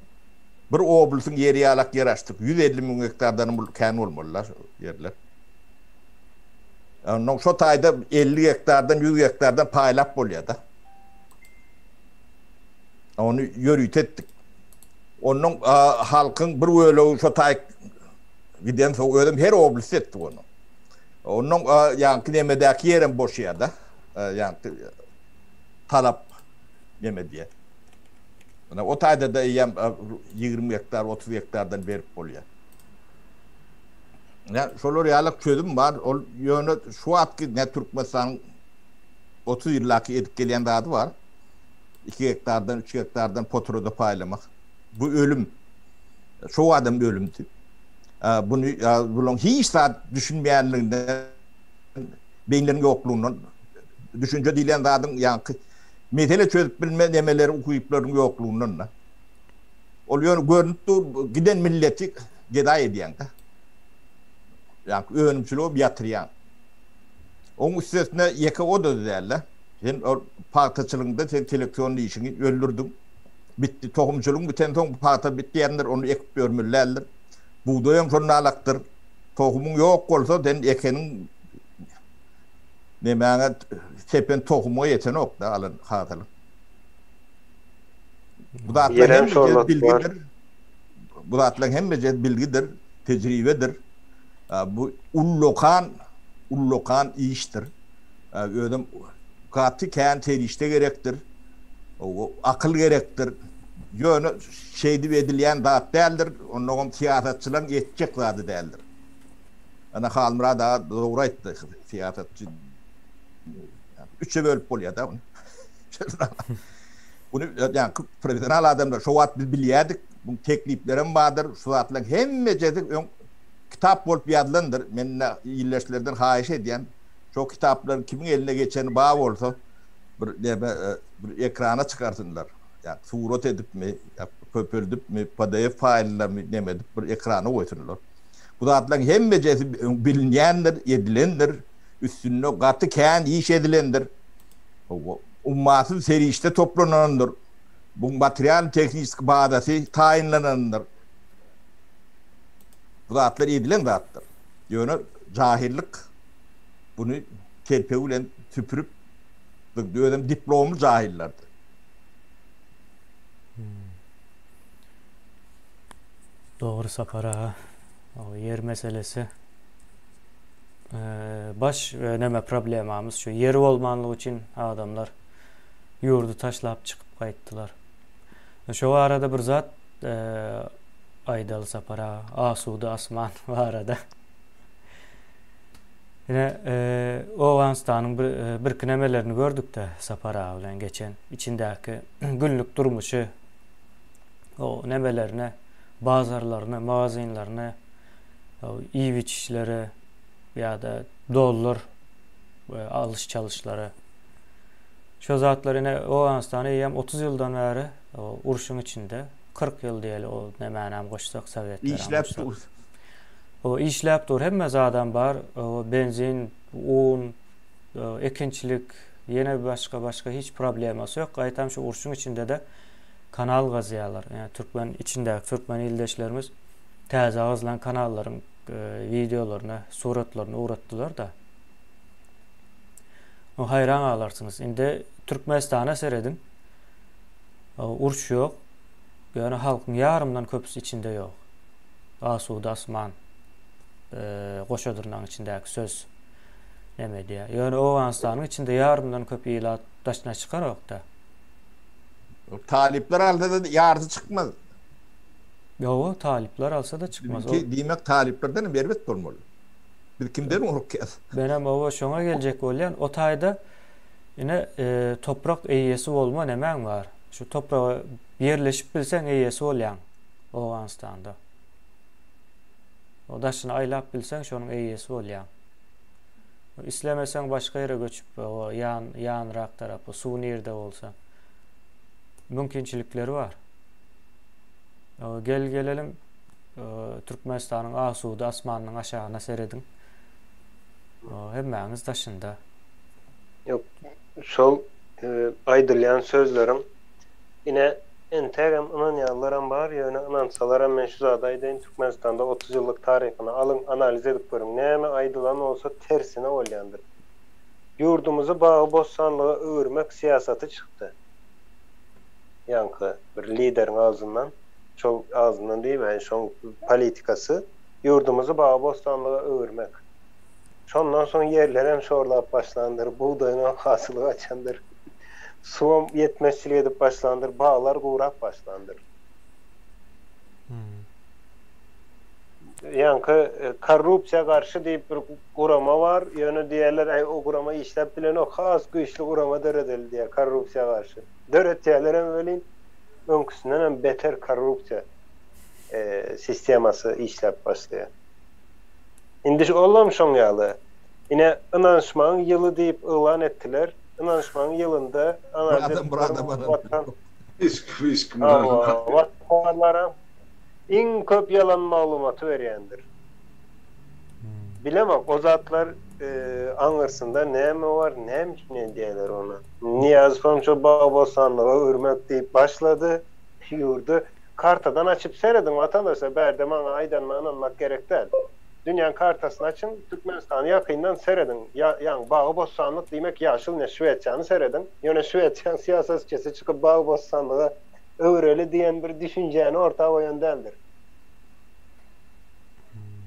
Bir oblasyň ýeri ýalak ýer açdyk. 150 müň gektardan hem kän bolmaly-da şo ýerler. Ondan şo taýda 50 gektardan 100 gektardan paýlap bolýar-da. Ony ýörite etdik. Ondan halkyň bir bölegi şo taý giden soň özem her oblast etdik ony. Ondan ýaňky nemedäki ýerem boşaýar-da. Ýaňky talap neme diýýär. Ine o taýda-da eýýäm 20 gektar, 30 gektardan berip bolýar. Ine şolar ýaly çözüm bar. Ol ýöne şu wagtky ne Türkmenistanyň 30 ýyllaky edip gelýän zady bar. 2 gektardan, 3 gektardan poturada paýlamak. Bu ölüm. Şo adam ölümdi. Buny bulaň hiç zat düşünmeýänliginden, beýnleriniň ýoklugyndan, düşünje diýlen zadyň ýaňky mesele çözüp bilme nemeleri ukyplarynyň ýoklugyndan-da. Ol ýöne görnüp dur, giden milleti gedaý edýäň-de. Ýaňky önümçiligem ýatyrýaň. Oň üstesine ýeke o-da däl-de. Sen ol pagtaçylygyňda sen seleksion işiňi öldürdiň. Bitdi. Tohumçylygyň bitensoň pagta bitýändir, ony ekip ýörmeli däldir. Bugdaýam şonda alakdyr. Tohumyň ýok bolsa, sen ekeniň nemäňe sepen tohumyňa ýetenok-da alan hasylyň. Bu zatlar hemmesi bilgidir. Bu zatlaryň hemmesi bilgidir, tejribedir. Bu ullakan, ullakan işdir. Özem gaty kän serişde gerekdir. Akyl gerekdir. Ýöne şeýdip edilýän zat däldir. Onnoňam syýasatçylaryň etjek zady däldir. Ana Halmyrat aga dogry aýtdy. Syýasatçy üçe bölüp bolýar-da ony. Muny ýaňky professional adamlar şo wagt biz bilýärdik. Muň tekliplerem bardyr. Şu zatlaryň hemmejesi öň kitap bolup ýazylandyr. Men ildeşlerden haýyş edýän. Şo kitaplaryň kimiň eline geçeni bar bolsa bir näme bir ekrana çykarsynlar. Ýa surat edipmi, ýa köpeldipmi, pdf faýlyny neme edip bir ekrana goýsunlar. Bu zatlaryň hemmejesi bilinýändir, edilendir, üstünde gaty kän iş edilendir. Ummasyz serişde toplanandyr. Bu material-tehniki bazasy taýynlanandyr. Bu zatlar edilen zatdyr. Ýöne jahyllyk buny telpegi bilen süpürip, özem diplomly jahyllardy. Dogry Sapar aga. O ýer meselesi baş neme problemamyz şu ýer bolmanlygy üçin adamlar ýurdy taşlap çykyp gaýtdylar. Şo barada bir zat aýdaly Sapar aga, asuda asman barada. Ine, Owganystanyň bir birki nemelerini gördük-de Sapar aga bilen geçen içindäki günlük durmuşy, o nemelerine, bazarlaryny, magazinlerini, iýip-içişleri ýa-da dollar alyş-çalyşlary. Şo zatlar ine Owganystan eýýäm 30 ýyldan bäri urşuň içinde, 40 ýyl diýeli o nemänem goşsak, sowetlerem Işläp goşsak. dur. O işläp dur, hemme zadam bar, o benzin, un, ekinçilik, ýene başga başga hiç problemasy ýok. Gaýtam şu urşuň içinde-de kanal gazýarlar. Ýa türkmen içindäki türkmen ildeşlerimiz täze gazylan kanallaryň wideolaryny, suratlaryny ugratdylar-da. O haýran galarsyňyz. Indi Türkmenistana serediň. Uruş ýok. Ýöne halkyň ýarymdan köpüsi içinde ýok. Asuda asman goşa dyrnagyň içindäki söz neme edýär. Ýöne Owganystanyň içinde ýarymdan köp ilat daşyna çykarokda. Talyplar alsa-da ýarysy çykmaz. Ýoga, talyplar alsa-da çykmaz. Biziňki diýmek talyplardan hem erbet bolmaly. Biz kimden gorkýas? Menem oba şoňa geljek bolýan. O taýda ine toprak eýesi bolma nemäň bar. Şu topraga ýerleşip bilseň eýesi bolýaň Owganystanda. O daşyny aýlap bilseň şonuň eýesi bolýaň. Islemeseň başga ýere göçüp o ýan ýanrak tarapa suw nirde bolsa mümkinçilikleri bar. Gel gelelim Türkmenistanyň asuda asmanynyň aşagyna serediň. Hemmäňiz daşynda. Ýok, şol aýdylýan sözleriň ine entägem ynanýanlaram bar, ýöne ynansalaram men şu zady aýdaýyn, Türkmenistanda 30 ýyllyk taryhyny alyň, analiz edip görüň, näme aýdylan bolsa tersine bolýandyr. Ýurdumyzy bagy-bossanlyga öwürmek syýasaty çykdy. Ýaňky bir lideriň agzyndan, şol agzyndan diýmäýin, şoň politikasy ýurdumyzy bagy-bossanlyga öwürmek. Şondan soň ýerlerem şorlap başlandyr, bugdaýyňam hasyly gaçandyr, suwam ýetmezçilik edip başlandyr, baglar gurap başlandyr. Ýaňky korrupsiýa garşy diýip bir gurama bar, ýöne diýýärler, äý o gurama işläp bilenok, has güýçli gurama döredeli diýýär korrupsiýa garşy. Döretýärlerem welin, öňküsindenem beter korrupsiýa sistemasy işläp başlaýar. Indi olam şoň ýaly. Ine, ynanyşmagyň ýyly diýip yglan etdiler. Ynanyşmagyň ýylynda analiz edip görüň, watan Hiç kim hiç kim Hawa, iň köp ýalan maglumaty berýändir. Bilemok, o zatlar aňyrsynda näme bar, näme üçin edýärler ony. Nyýazowam şo bagy-bossanlyga öwürmek diýip başlady ýurdy. Kartadan açyp serediň watandaşlar, bärde maňa aýdanyma ynanmak gerek däl. Dünýäň kartasyny açyň, Türkmenistany ýakyndan serediň. Ýaňy bagy-bossanlyk diýmek ýaşyl ne Şwesiýany serediň. Ýöne Şwesiýanyň syýasatçysy çykyp bagy-bossanlyga öwreli diýen bir düşünjäni orta goýan däldir.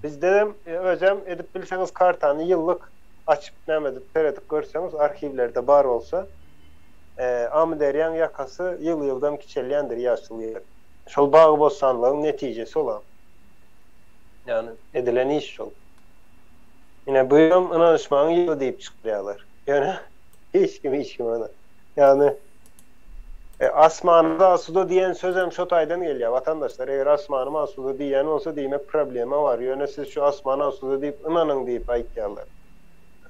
Bizdedem özem edip bilseňiz kartany ýyllyk açyp näme edip seredip görseňiz arhiwlerde bar bolsa Amyderýaň ýakasy ýyl-ýyldan kiçelýändir ýaşyl ýer. Şol bagy-bossanlygyň netijesi olam. Ýagny edilen iş şol. Ine bu ýylam ynanyşmagyň ýyly diýip çykarýarlar. Ýöne hiç kim hiç kime ynan. Ýagny Asmany asuda diýen sözem şo taýdan gelýär watandaşlar. Eger asmanym asuda diýýän bolsa diýmek problema bar. Ýöne siz şu asman asuda diýip ynanyň diýip aýtýarlar.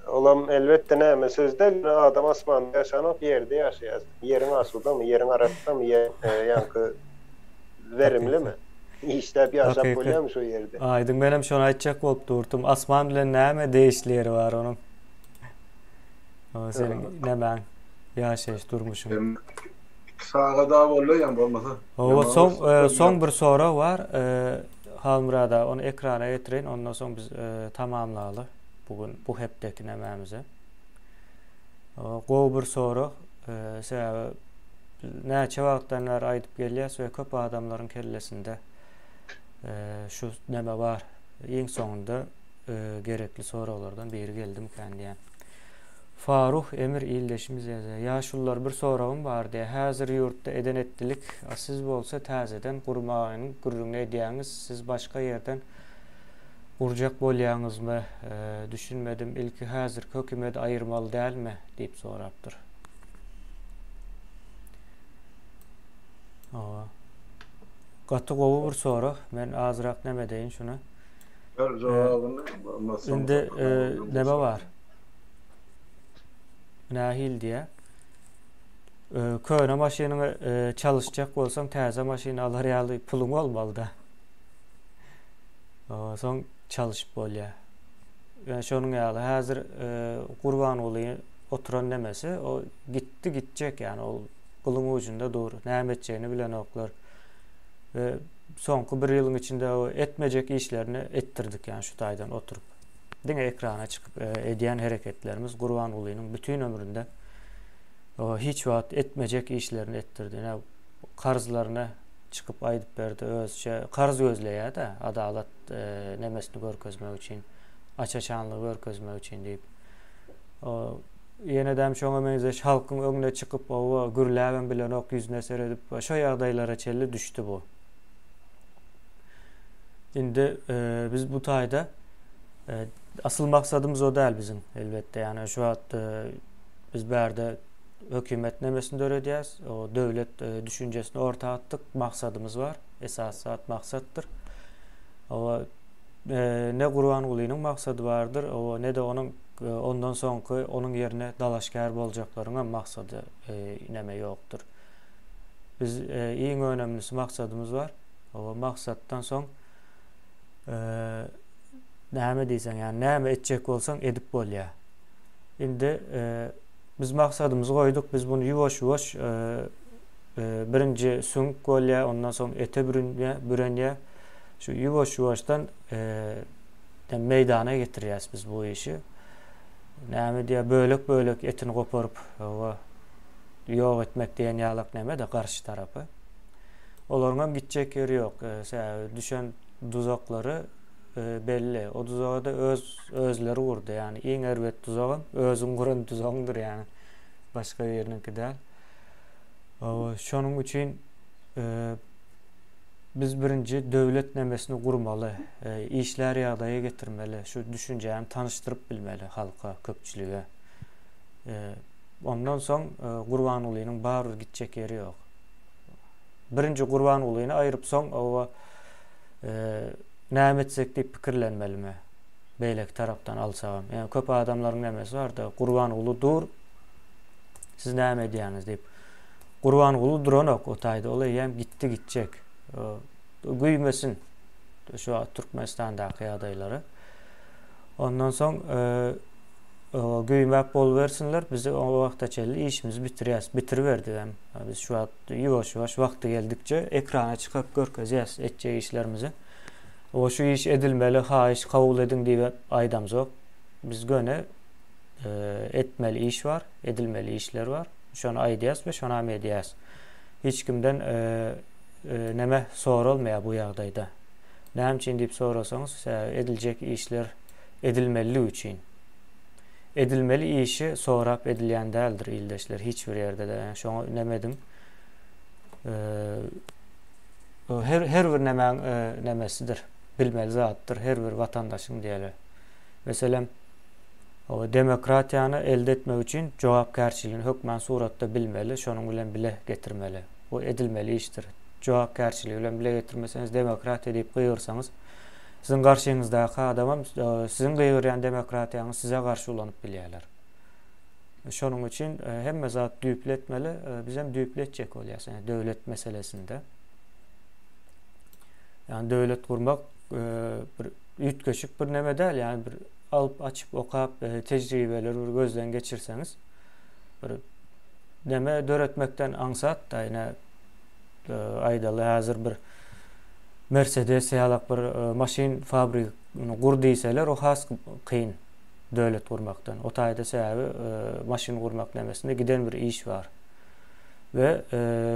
Olam elbetde näme söz däl, ýöne adam asmanda ýaşanok ýerde ýaşaýar. Ýeriň asudamy, ýeriň arassamy, ýer ýaňky werimlimi? Işläp ýaşap bolýarmy şo ýerde? Aýdyň menem şony aýtjak bolup durdum. Asman bilen näme degişli ýeri bar onuň? Seniň nämäň? Ýaşaýyş durmuşyň. 2 sagada boldy ýa bolmasa. Hawa, soň soň bir sorag bar. Halmyrat aga, ony ekrana getireýin, ondan soň biz tamamlaly bu gün bu hepdeki nämämizi. Gowy bir sorag. Sebäbi näçe wagtdan bäri aýdyp gelýäs we köp adamlaryň kellesinde şu neme bar. Iň soňunda gerekli soraglardan biri geldimikän diýýän. Faruh Emir ildeşimiz ýazýar. Ýaşulular bir soragym bar diýýär. Häzir ýurtda eden etdilik, a siz bolsa täzeden gurmagyň gürrüňini edýäňiz, siz başga ýerden gurjak bolýaňyzmy? Düşünmedim. Ilki häzirki hökümedi aýyrmaly dälmi? diýip sorapdyr. Hawa. Gaty gowy bir sorag. Men azrak neme edeýin şuna. Ber jogabyny. Indi neme bar? Nähili diýä? Köne maşynyňy çalyşjak bolsaň, täze maşyn alar ýaly puluň bolmaly-da. Soň çalyşyp bolýar. Ýöne şonuň ýaly häzir Gurbanguly oturan nemesi o gitdi gitjek ýani ol gylyň ujunda dur. Näme etjegini bilenoklar. We soňky bir ýylyň içinde o etmejek işlerini etdirdik ýani şu taýdan oturyp. Diňe ekrana çykyp edýän hereketlerimiz Gurbangulynyň bütin ömründe o hiç wagt etmejek işlerini etdirdi. Ine karzlaryny çykyp aýdyp berdi özçe karz gözleýär-de adalat nemesini görkezmek üçin, aç-açanlygy görkezmek üçin diýip. O ýene-de şoňa meňzeş halkyň öňüne çykyp owa gürläbem bilenok ýüzüne seredip şo ýagdaýlara çenli düşdi bu. Indi e, biz bu taýda e, asyl maksadymyz o däl biziň elbetde. Ýani şu wagt e, biz bärde hökümet nemesini döredýäs, o döwlet e, düşünjesini orta atdyk, maksadymyz bar. Esasy zat maksatdyr. Owa e, ne Gurbangulynyň maksady bardyr, owa ne-de onuň e, ondan soňky onuň ýerine dalaşgär boljaklaryň hem maksady e, neme ýokdur. Biz e, iň önemlisi maksadymyz bar. Owa maksatdan soň e, näme diýseň, ýani näme etjek bolsaň edip bolýar. Indi e, biz maksadymyzy goýduk, biz muny ýuwaş-ýuwaş e, birinji süňk bolýar, ondan soň ete bürünýär, bürenýär. Şu ýuwaş-ýuwaşdan meýdana getirýäris biz bu işi. Näme diýýär, bölek-bölek etini goparyp, ýok etmek diýen ýalak näme-de garşy tarapy. Olaryň hem gitjek ýeri ýok. Sebäbi düşen duzaklary belli. O duzagy-da öz özleri gurdy. Ýagny iň erbet duzagam özüň guran duzagyňdyr ýagny. Başga biriniňki däl. Şonuň üçin biz birinji döwlet nemesini gurmaly, işlär ýagdaýa getirmeli, şu düşünjäni tanyşdyryp bilmeli halka, köpçülige. Ondan soň Gurbangulynyň barybir gitjek ýeri ýok. Birinji Gurbangulyny aýryp soň oba näme etsek diýip pikirlenmelimi? Beýleki tarapdan alsagam. Ýa köp adamlaryň nemesi bar-da, Gurbanguly dur, Siz näme edýäňiz diýip. Gurbanguly duranok o taýda, ol eýýäm gitdi gitjek. Güýmesin şu wagt Türkmenistandaky ýagdaýlary. Ondan soň güýmäp bolubersinler, biz o wagta çenli işimizi bitirýäs, bitiriberdigem. Biz şu wagt ýuwaş-ýuwaş wagty geldikçe ekrana çykaryp görkezýäs etjek işlerimizi. O şu iş edilmeli, haýyş kabul ediň diýip aýdamzok. Biz göni etmeli iş bar, edilmeli işler bar. Şony aýdýas we şonam edýäs. Hiç kimden neme soralmaýar bu ýagdaýda. Näme üçin diýip sorasaňyz, ediljek işler edilmeliligi üçin. Edilmeli işi sorap edilýän däldir ildeşler hiç bir ýerde-de. Şoňa neme ediň. Her her bir nemäň nemesidir. Bilmeli zatdyr her bir watandaşyň diýeli. Meselem, demokratiýany elde etmek üçin jogapkärçiligini hökman suratda bilmeli, şonuň bilen bile getirmeli. Bu edilmeli işdir. Jogapkärçiligi bilen bile getirmeseňiz, demokratiýa diýip gygyrsaňyz, siziň garşyňyzdaky adamam siziň gygyrýan demokratiýaňyzy size garşy ulanyp bilýärler. Şonuň üçin hemme zat düýpli etmeli. Bizem düýpli etjek bolýas, ýani döwlet meselesinde. Ýani döwlet gurmak bir üýtgeşik bir neme däl, ýani bir alyp açyp okap tejribeleri bir gözden geçirseňiz bir neme döretmekden aňsat da ine aýdaly häzir bir Mercedes ýalak bir maşyn fabrik gur diýseler o has kyn döwlet gurmakdan. O taýda sebäbi maşyn gurmak nemesinde giden bir iş bar. We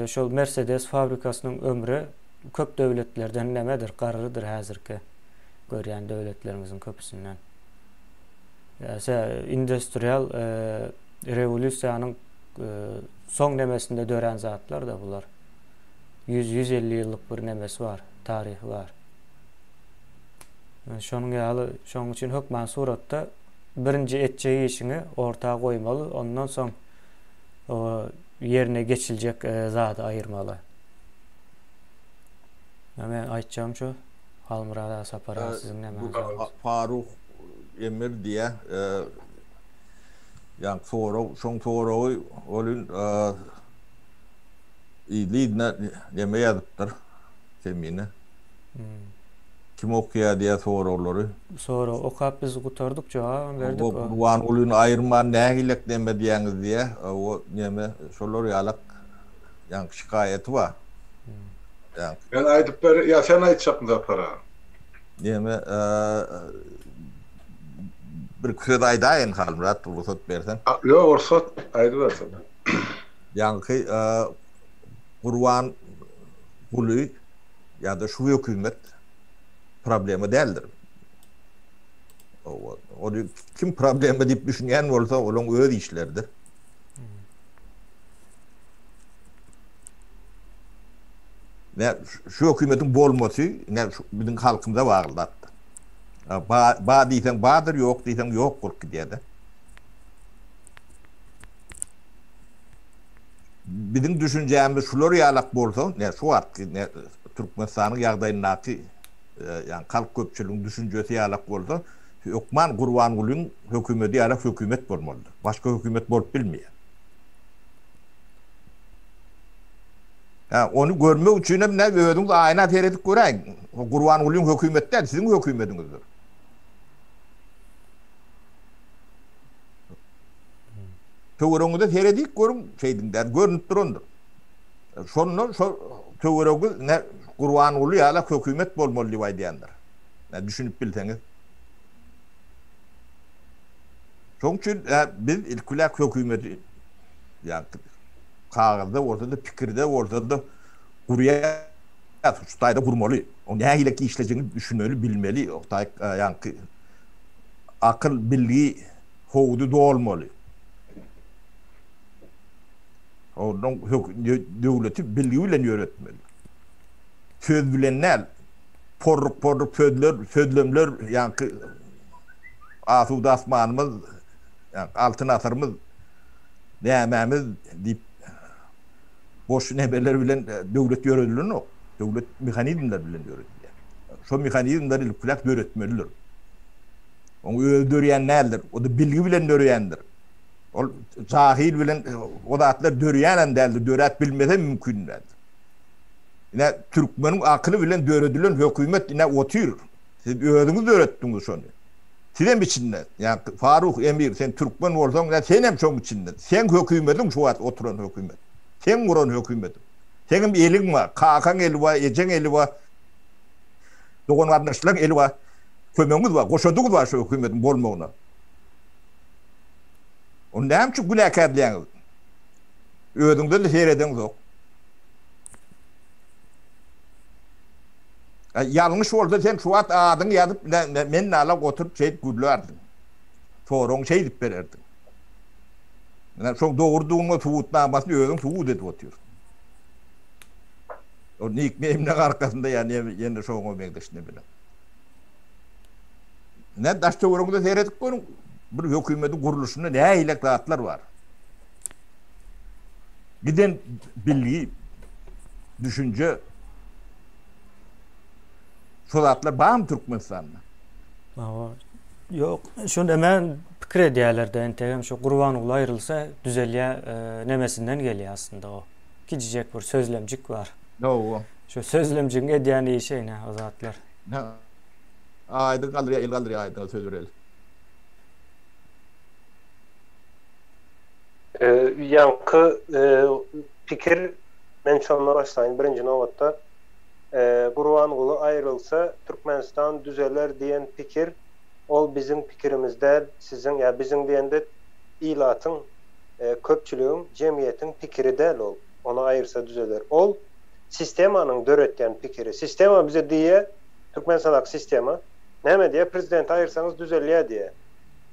şol Mercedes fabrikasynyň ömri köp döwletlerden nemedir, garrydyr häzirki görýän döwletlerimiziň köpüsinden. Ýa industrial rewolýusiýanyň soň nemesinde dörän zatlar-da bular. 100-150 ýyllyk bir nemesi bar, taryhy bar. Şonuň ýaly, şonuň üçin hökman suratda birinji etjek işiňi orta goýmaly, ondan soň ýerine geçiljek zady aýyrmaly. Men aýtjagym şu. Halmyrat aga Sapar aga siziň nämäňiz bar? Faruk Emir diýä. Ýa sorag, şoň soragy ol yzly-yzyna neme ýazypdyr Kemine. Kim okýar diýä soraglary. Sorag okap biz gutardyk jogabam berdik. O Gurbangulyny aýyrman nähilek neme diýäňiz diýä. O neme şolar ýalak ýaňky şikaýaty bar. Ýaňky. Men aýdyp ber ýa sen aýtjakmy Sapar aga? Neme bir söz aýdaýyn Halmyrat rugsat berseň. Ýok rugsat aýdyberseň. Ýaňky Gurbanguly ýa-da şu hökümet problema däldir. Ony kim problema diýip düşünýän bolsa, olaň öz işleridir. Ne şu hökümetiň bolmasy, ne biziň halkymyza bagly zatdyr. Ba, ba diýseň badyr, ýok diýseň ýok bolup gidýär-de. Biziň düşünjämiz şular ýalak bolsa, ne şu wagtky ne Türkmenistanyň ýagdaýyndaky ýagny halk köpçüligiň düşünjesi ýalak bolsa, hökman Gurbangulyň hökümeti ýalak hökümet bolmalydyr. Başga hökümet bolup bilmeýär. Hä, ony görmek üçin hem ne özüňiz aýna seredip göräýiň. Gurbangulyň hökümeti däl, siziň hökümetiňizdir. Töweregiňize seredip görüň, şeýdiň däl, görnüp durandyr. Şonda şo töweregiňiz ne Gurbanguly ýala hökümet bolmaly diýip aýdýandyr. Ne düşünip bilseňiz. Şoň üçin biz ilki bilen hökümeti ýa kagyzda bolsa-da, pikirde bolsa-da gurýas, şu taýda gurmaly. O nähili işlejegini düşünmeli, bilmeli. O taý ýaňky akyl, bilgi howdy dolmaly. Ondan döwleti bilgi bilen ýöretmeli. Söz bilen däl. Porruk-porruk sözler, sözlemler, ýaňky asuda asmanymyz, ýaňky altyn asyrymyz nämämiz diýip boş nemeler bilen döwlet ýöredilenok. Döwlet mehanizmler bilen ýöredilýär. Şo mehanizmleri ilkiläp döretmelidir. Oň özi dörýän däldir. O-da bilgi bilen dörýändir. Ol jahil bilen o zatlar dörýänem däldir, döräp bilmesem mümkin däldir. Ine türkmeniň akyly bilen döredilen hökümet ine otyr. Siz özüňiz döretdiňiz şony. Sizem içinde. Ýa Faruh Emir sen türkmen bolsaň ine senem şoň içinde. Seň hökümetiň şu wagt oturan hökümet. Seň guran hökümetiň. Seňem eliň bar, kakaň eli bar, ejeň eli bar. Dogan garyndaşlaryň eli bar. Kömegiňiz bar, goşandyňyz bar şu hökümetiň bolmagyna. Ony näme üçin günäkärleýäňiz? Özüňize-de seredeňzok. Ýalňyş bolsa sen şu wagt adyňy ýazyp men nala oturyp şeýdip gürlärdiň. Soragyňy şeýdip bererdiň. Ine şoň dogrudygyňa subutnamasyny özüň subut edip otyrsyň. O nikneýmleň arkasynda ýa ýene şoňa meňzeş nemeler. Ine daş töweregiňize seredip görüň, bir hökümetiň gurluşynda nähili zatlar bar. Giden bilgi, düşünje şo zatlar barmy Türkmenistanda? Hawa. Ýok, şo neme pikir edýärler-de entegem şo Gurbanguly aýrylsa düzelýär e, nemesinden gelýär aslynda o. Kiçijek bir sözlemjik bar. Hawa. Şo sözlemjigiň edýän işi ine o zatlar. Aýdyň galdyrýar, el galdyrýar Aýdyňa söz bereli. Ýaňky pikir men şondan başlaýyn birinji nobatda. Gurbanguly aýrylsa Türkmenistan düzeler diýen pikir ol biziň pikirimiz däl siziň ýa biziň diýende ilatyň köpçüligiň jemgyýetiň pikiri däl ol. Ony aýyrsa düzeler. Ol sistemanyň döretýän pikiri. Sistema bize diýýär, Türkmenistandaky sistema näme diýýär, prezidenti aýyrsaňyz düzelýär diýýär.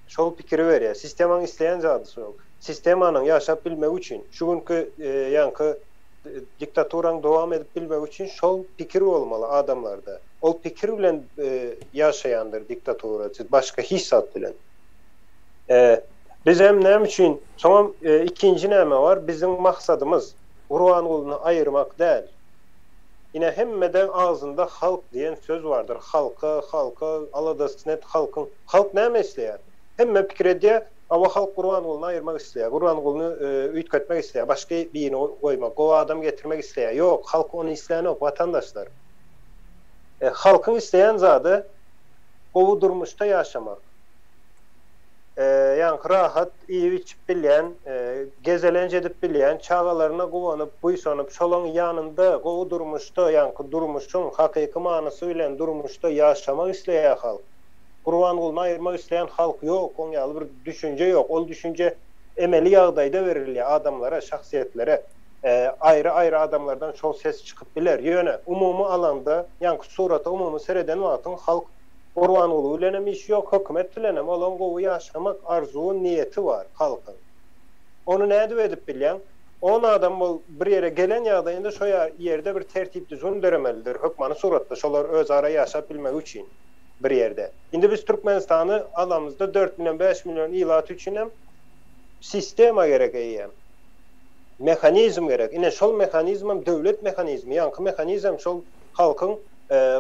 Şol pikiri berýär. Sistemaň isleýän zady şol. Sistemanyň ýaşap bilmegi üçin, şu günki ýaňky diktaturaň dowam edip bilmegi üçin şol pikir bolmaly adamlarda. Ol pikir bilen ýaşaýandyr diktatura, başga hiç zat bilen. Bizem näme üçin, soňam ikinji näme bar, biziň maksadymyz Gurbangulyny aýyrmak däl. Ine hemmede agzynda halk diýen söz bardyr, halka, halka, aladasyny et halkyň. Halk näme isleýär? Hemme pikir edýär, hawa halk Gurbangulyny aýyrmak isleýär, Gurbangulyny üýtgetmek isleýär, başga birini goýmak, gowy adam getirmek isleýär. Ýok, halk ony islänok, watandaşlar. Halkyň isleýän zady gowy durmuşda ýaşamak. Ýaňky rahat iýip-içip bilýän, gezelenç edip bilýän, çagalaryna guwanyp, buýsanyp, şolaň ýanynda gowy durmuşda, ýaňky durmuşyň hakyky manysy bilen durmuşda ýaşamak isleýär halk. Gurbangulyny aýyrmak isleýän halk ýok, oň ýaly bir düşünje ýok. Ol düşünje emeli ýagdaýda berilýär adamlara, şahsyýetlere. Aýry-aýry adamlardan şol ses çykyp biler. Ýöne umumy alanda, ýaňky surata umumy sereden wagtyň halk Gurbanguly bilenem işi ýok, hökümet bilenem, olaň gowy ýaşamak arzuwy, niýeti bar halkyň. Ony nädip edip bilýäň? On adam bol bir ýere gelen ýagdaýynda şo ýerde bir tertip-düzgün döremelidir hökmany suratda şolar özara ýaşap bilmegi üçin bir ýerde. Indi biz Türkmenistany alamyzda dört million, bäş million ilat üçinem sistema gerek eýýäm. Mehanizm gerek. Ine şol mehanizmem döwlet mehanizmi, ýaňky mehanizm şol halkyň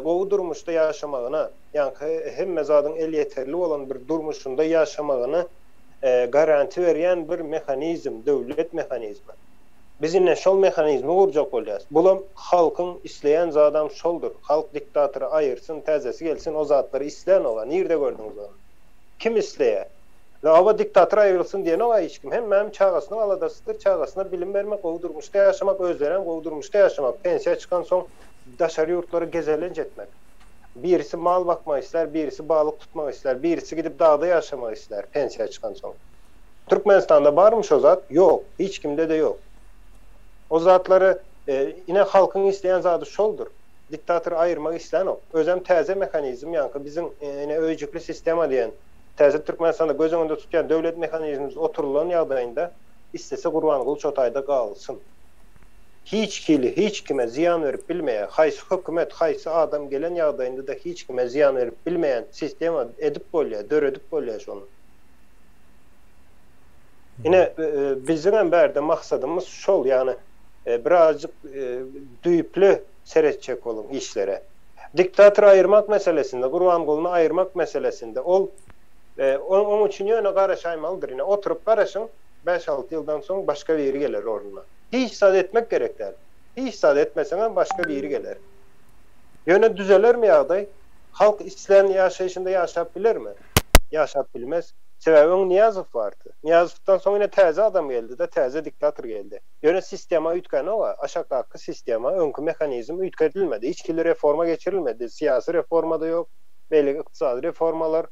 gowy durmuşda ýaşamagyna, ýaňky hemme zadyň elýeterli bolan bir durmuşynda ýaşamagyna garanti berýän bir mehanizm, döwlet mehanizmi. Biz ine şol mehanizmi gurjak bolýas. Bulam halkyň isleýän zadam şoldur. Halk diktatory aýyrsyn, täzesi gelsin, o zatlary islänok-a. Nirde gördüňiz ony? Kim isleýär? Oba diktator aýrylsyn diýenok-a hiç kim. Hemmäm çagasynyň aladasydyr, çagasyna bilim bermek, gowy durmuşda ýaşamak, özlerem gowy durmuşda ýaşamak, pensiýa çykansoň daşary ýurtlara gezelenç etmek. Birisi mal bakmak islär, birisi balyk tutmak islär, birisi gidip dagda ýaşamak islär pensiýa çykansoň. Türkmenistanda barmy şo zat? Ýok. Hiç kimde-de ýok. O zatlary ine halkyň isleýän zady şoldur. Diktatory aýyrmak islänok. Özem täze mehanizm ýaňky biziň ine öýjükli sistema diýen täze Türkmenistanda göz öňünde tutýan döwlet mehanizmimiz oturylan ýagdaýynda islese Gurbanguly şo taýda galsyn. Hiç hili hiç kime zyýan berip bilmeýär. Haýsy hökümet, haýsy adam gelen ýagdaýynda-da hiç kime zyýan berip bilmeýän sistema edip bolýar, döredip bolýar şony. Ine, biziňem bärde maksadymyz şol, ýagny birazjyk düýpli seretjek boluň işlere. Diktatory aýyrmak meselesinde, Gurbangulyny aýyrmak meselesinde ol oň üçin ýöne garaşaýmalydyr. Ine, oturyp garaşyň, bäş-alty ýyldan soň başga biri geler ornuna. Hiç zat etmek gerek däl. Hiç zat etmeseňem başga biri geler. Ýöne düzelermi ýagdaý? Halk islän ýaşaýşynda ýaşap bilermi? Ýaşap bilmez. Sebäbi öň Nyýazow bardy. Nyýazowdan soň ine täze adam geldi-de, täze diktator geldi. Ýöne sistema üýtgänok-a. Aşakdaky sistema, öňki mehanizm üýtgedilmedi. Hiç hili reforma geçirilmedi. Syýasy reforma-da ýok, beýleki ykdysady reformalar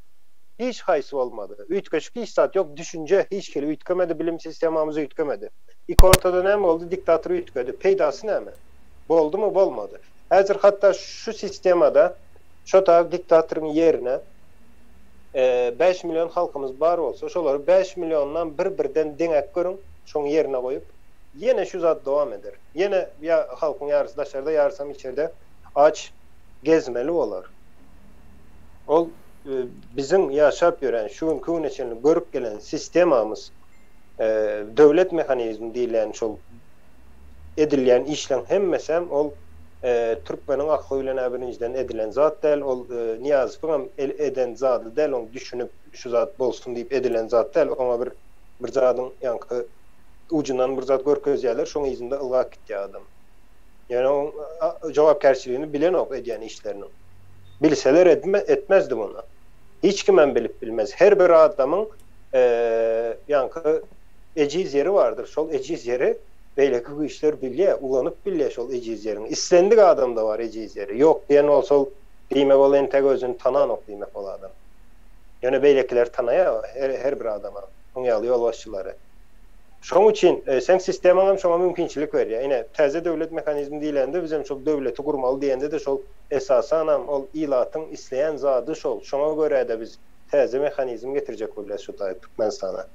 hiç haýsy bolmady. Üýtgeşik hiç zat ýok. Düşünje hiç hili üýtgemedi, bilim sistemamyz üýtgemedi. Iki ortada näme boldy? Diktator üýtgedi. Peýdasy näme? Boldumy? Bolmady. Häzir hatda şu sistemada şo tag diktatoryň ýerine 5 million halkymyz bar bolsa, şolary 5 milliondan bir-birden deňäp görüň, şoň ýerine goýup, ýene şu zat dowam eder. Ýene ýa halkyň ýarysy daşarda, ýarysam içerde aç gezmeli bolar. Ol biziň ýaşap ýören, şu günki güne çenli görüp gelen sistemamyz, döwlet mehanizmi diýilýän şol edilýän işleň hemmesem ol türkmeniň akly bilen-ä birinjiden edilen zat däl, ol Nyýazowyňam eden zady däl, oň düşünip şu zat bolsun diýip edilen zat däl, oňa bir bir zadyň ýaňky ujundan bir zat görkezýärler, şoň yzynda ylgap gitýär adam. Ýöne oň jogapkärçiligini bilenok edýän işleriniň. Bilseler etmezdi muny. Hiç kimem bilip bilmez. Her bir adamyň ýaňky ejiz ýeri bardyr. Şol ejiz ýeri beýleki güýçler bilýär, ulanyp bilýär şol ejiz ýeriňi. Islendik adamda bar ejiz ýeri. Ýok diýen bolsa ol diýmek ol entek özüni tananok diýmek ol adam. Ýöne beýlekiler tanaýar her, her bir adama. Oň ýaly ýolbaşçylary. Şoň üçin seň sistemaň hem şoňa mümkinçilik berýär. Ine, täze döwlet mehanizmi diýlende bizem şol döwleti gurmaly diýende-de şol esasanam ol ilatyň isleýän zady şol. Şoňa görä-de biz täze mehanizm getirjek bolýas şu taýy Türkmenistana.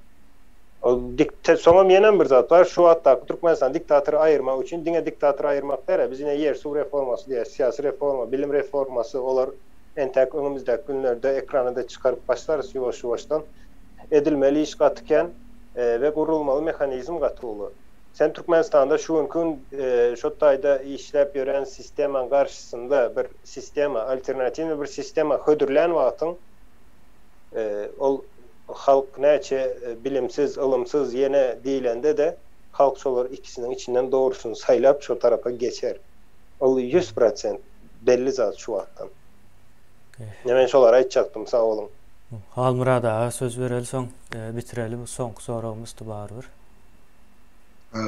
Ol dik soňam ýenem bir zat bar, şu wagtdaky Türkmenistan diktatory aýyrmak üçin diňe diktatory aýyrmak däl-ä, biz ine ýer-suw reformasy diýýäs, syýasy reforma, bilim reformasy olar entäk öňümizdäki günlerde ekrana-da çykaryp başlarys ýuwaş-ýuwaşdan. Edilmeli iş gaty kän we gurulmaly mehanizm gaty uly. Sen Türkmenistanda şu günki gün şo taýda işläp ýören sistemaň garşysynda bir sistema, alternatiwnyý bir sistema hödürlän wagtyň ol halk näçe bilimsiz, ylymsyz ýene diýlende-de halk şolar ikisiniň içinden dogrusyny saýlap şo tarapa geçer. Ol 100% belli zat şu wagtdan. Ine men şolary aýtjakdym sag boluň. Halmyrat aga söz bereli soň bitireli bu soňky soragymyzdy barybir.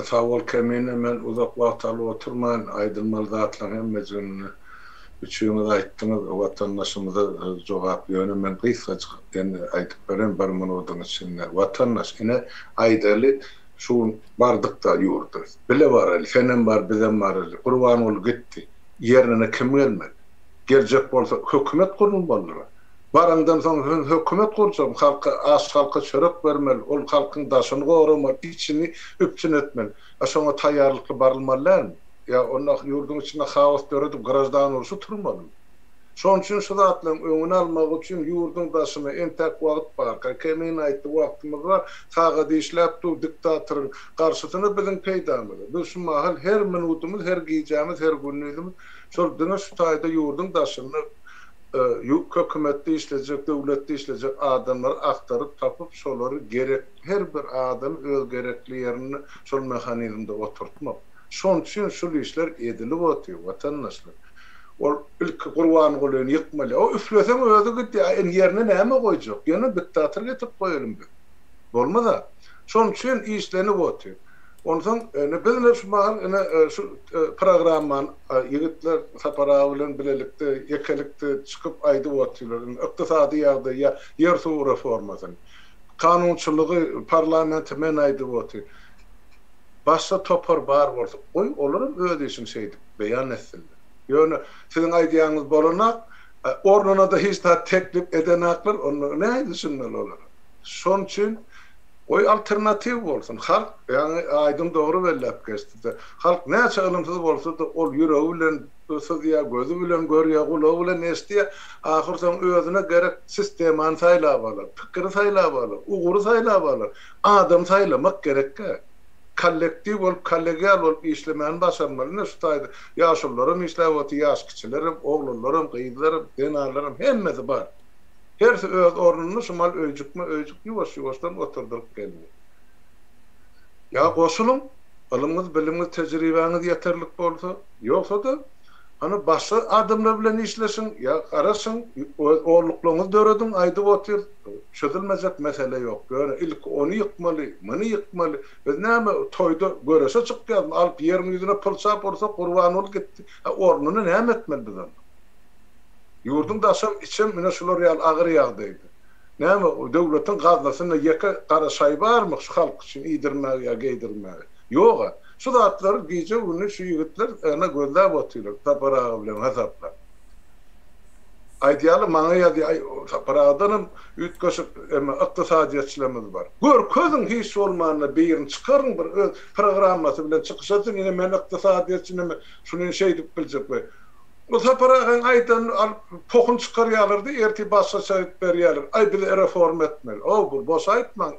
Sag bol Kemine men uzak wagt alyp oturman aýdylmaly zatlaryň hemmejigini üçiňiz aýtdyňyz watandaşymyza jogap ýöne men gysgajyk indi aýdyp bereýin bir minudyň içinde watandaş ine aýdaly şu gün bardykda ýurda bile baraly senem bar bizem baraly Gurbanguly gitdi ýerine kim gelmeli geljek bolsa hökümet gurulmalydyr Baraňdan soň sen hökümet gurjagyň, halka aç halka çörek bermeli, ol halkyň daşyny goramaly, içini üpjün etmeli. A şoňa taýýarlykly barylmaly dälmi? Ýa onda ýurduň içinde haos döredip graždan urşy turmalymy? Şonuň üçin şu zatlaryň öňüni almak üçin ýurduň daşyna entäk wagt barka, Kemine aýtdy wagtymyz bar, sagat işläp dur diktatoryň garşysyna biziň peýdamyza. Biz şu mahal her minutymyz, her gijämiz, her gündizimiz şol diňe şu taýda ýurduň daşynda hökümetde işlejek, döwletde işlejek adamlary agtaryp tapyp, şolary gerek, her bir adamy öz gerekli ýerinde şol mehanizmde oturtmak. Şonuň üçin şul işler edilip otyr, watandaşlar. Ol ilki Gurbangulyny ýykmaly. O üfleseň özi gidýär. A indi ýerine näme goýjak? Ýene diktator getirip goýalyň biz. Bolmaz-a. Şonuň üçin işlenip otyr. Onsoň ine biz ine şu mahal ine şu programmany ýigitler Sapar aga bilen bilelikde, ýekelikde çykyp aýdyp otyrlar. Indi ykdysady ýagdaý ýa ýer-suw reformasyny, kanunçylygy parlamente men aýdyp otyr. Başga topar bar bolsa, goý olaram öz işini şeýdip beýan etsinler. Ýöne siziň aýdýanyňyz bolanak, ornuna-da hiç zat teklip edenaklar, onda nähili düşünmeli olara? Şonuň üçin Goý alternatiw bolsun. Halk, ýaňy Aýdyň dogry belläp geçdi-de, halk näçe ylymsyz bolsa-da, ol ýüregi bilen syzýar, gözi bilen görýär, gulagy bilen eşidýär, ahyrsoňy özüne gerek sistemany saýlap alar, pikiri saýlap alar, ugury saýlap alar. Adamy saýlamak gerek-ä. Kollektiw bolup, kollegial bolup işlemäni başarmaly. Ine şu taýda ýaşulularam işläp otyr, ýaş kiçilerem, oglanlaram, gyzlaram, zenanlaram, hemmesi bar. Hersi öz ornunda şu mal öýjükme-öýjük ýuwaş-ýuwaşdan oturdylyp geldi. Ýa goşulyň, ylymyňyz, bilimiňiz, tejribäňiz ýeterlik bolsa, ýogsa-da, hany başga adamlar bilen işleşiň, ýa garaşyň, öz orluklaryňyzy dörediň, aýdyp otyr, çözülmejek mesele ýok, ýöne ilki ony ýykmaly, muny ýykmaly, biz näme, toýda göreşe çykýasmy, alyp ýeriň ýüzüne pylçap ursak, Gurbanguly gitdi, hä, ornuny näme etmeli biz onda? Ýurduň daşam, içem ine şular ýaly agyr ýagdaýda. Näme, döwletiň gaznasynda ýeke gara şaý barmy şu halk üçin iýdirmäge ýa geýdirmäge? Ýog-a. Şu zatlary gije-gündiz şu ýigitler ene gözläp otyrlar, Sapar aga bilen hasaplap. Aýdýarlar, maňa ýazýar, aý, Sapar agadanam üýtgeşik eme ykdysadyýetçilerimiz bar. Görkeziň hiç bolmanda birini çykaryň bir öz programmasy bilen çykyş etsin, ine men ykdysadyýetçi, ine men şuny şeýdip biljek we Bu Sapar agaň aýdanyny alyp pohuny çykarýalarda ertir başgaça aýdyp berýäler. Aý biz reforma etmeli. Ow bir boş aýtmaň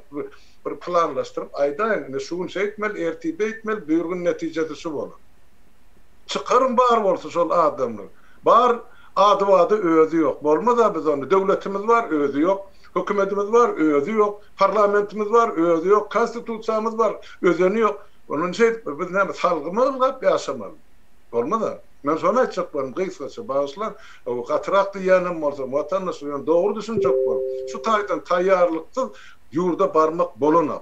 bir planlaşdyryp aýdaýyň ine şu gün şeýtmeli ertir beýtmeli birgün netijesi şu bolar. Çykaryň bar bolsa şol adamlar. Bar ady bada özi ýok. Bolmaza biz onda döwletimiz bar özi ýok. Hökümetimiz bar özi ýok. Parlamentimiz bar özi ýok. Konstitusiýamyz bar özeni ýok. Ondan şeýdip biz näme salgyma ylgap ýaşamalymy. Bolmaza. Men şony aýtjak boldum, gysgaça, bagyşlaň, gatyrak diýýänem bolsam, watandaşlar, ýöne dogry düşünjek bolup, şu taýdan taýýarlyksyz ýurda barmak bolanok.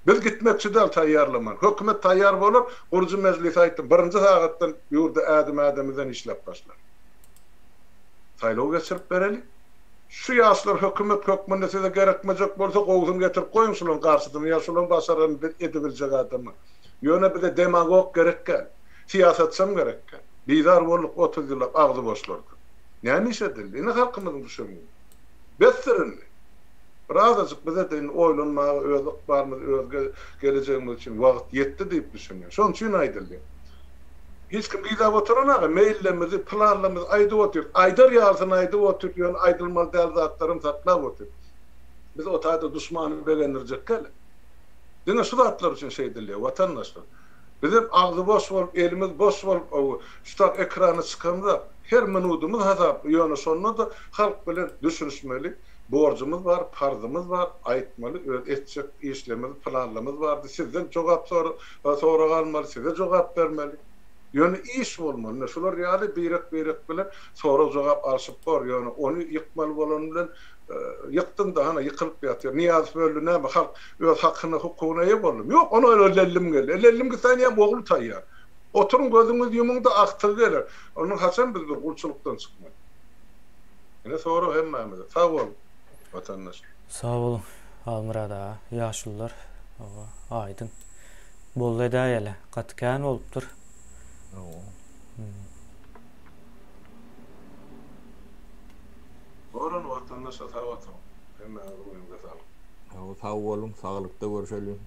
Biz gitmekçi däl taýýarlaman. Hökümet taýýar bolar, gurujy mejlise aýtdym, birinji sagatdan ýurda ädim-ädimizden işläp başlar. Saýlaw geçirip bereli. Şu ýaşlar hökümet hökmünde size gerekmejek bolsa gowusyny getirip goýuň şularyň garşysyna ýa şularyň başaranyny edebiljek adamy. Ýöne bize demagog gerek däl. Syýasatçam gerek däl. Bizar bolduk 30 ýyllap agzy boşlardan. Näme iş edildi? Ine halkymyzyň düşen güni. Besdir indi. Bir azajyk bize-de indi oýlanmaga öz ykbalymyz, öz gelejegimiz üçin wagt ýetdi diýip düşünýän. Şonuň üçin aýdylýar. Hiç kim gizläp oturan aga, meýillerimizi, planlarymyzy aýdyp otyrys. Aýdar ýalysyny aýdyp otyrys, ýöne aýdylmaly däl zatlaram saklap otyrys. Biz o taýda duşmany begendirjek däl. Diňe şu zatlar üçin şeýdilýär, watandaşlar. Bizem agzy boş bolup, elimiz boş bolup, şu tak ekrana çykamyzak, her minudymyz hasaply, ýöne şonda-da halk bilen düşünişmeli. Borjumyz bar, parzymyz bar, aýtmaly, öz etjek işlerimiz, planlarymyz bardy. Sizden jogap sorag almaly, size jogap bermeli. Ýöne iş bolmaly. Ine, şular ýaly birek-birek bilen sorag-jogap alşyp bor. Ýöne ony ýykmaly bolany bilen ýykdyň-da, hana, ýykylyp ýatyr. Nyýazow öldi, näme, halk öz hakyna, hukugyna eýe boldumy? Ýok, ony lellim geldi. E, lellim gitse, ýa ogly taýýar. Oturyň, gözüňizi ýumuň-da, agtygy geler. Ondan haçan biz bir gulçulykdan çykmaly? Ine sorag hemmämize. Sag bol watandaş. Sag boluň Halmyrat aga, ýaşulular hawa aýdyň boldy edäýeli gaty kän bolupdyr. Hawa. Boran watandaşa sag oturyň. Hemmäňiziň öňüňize saglyk. Hawa sag boluň saglykda görşeliň.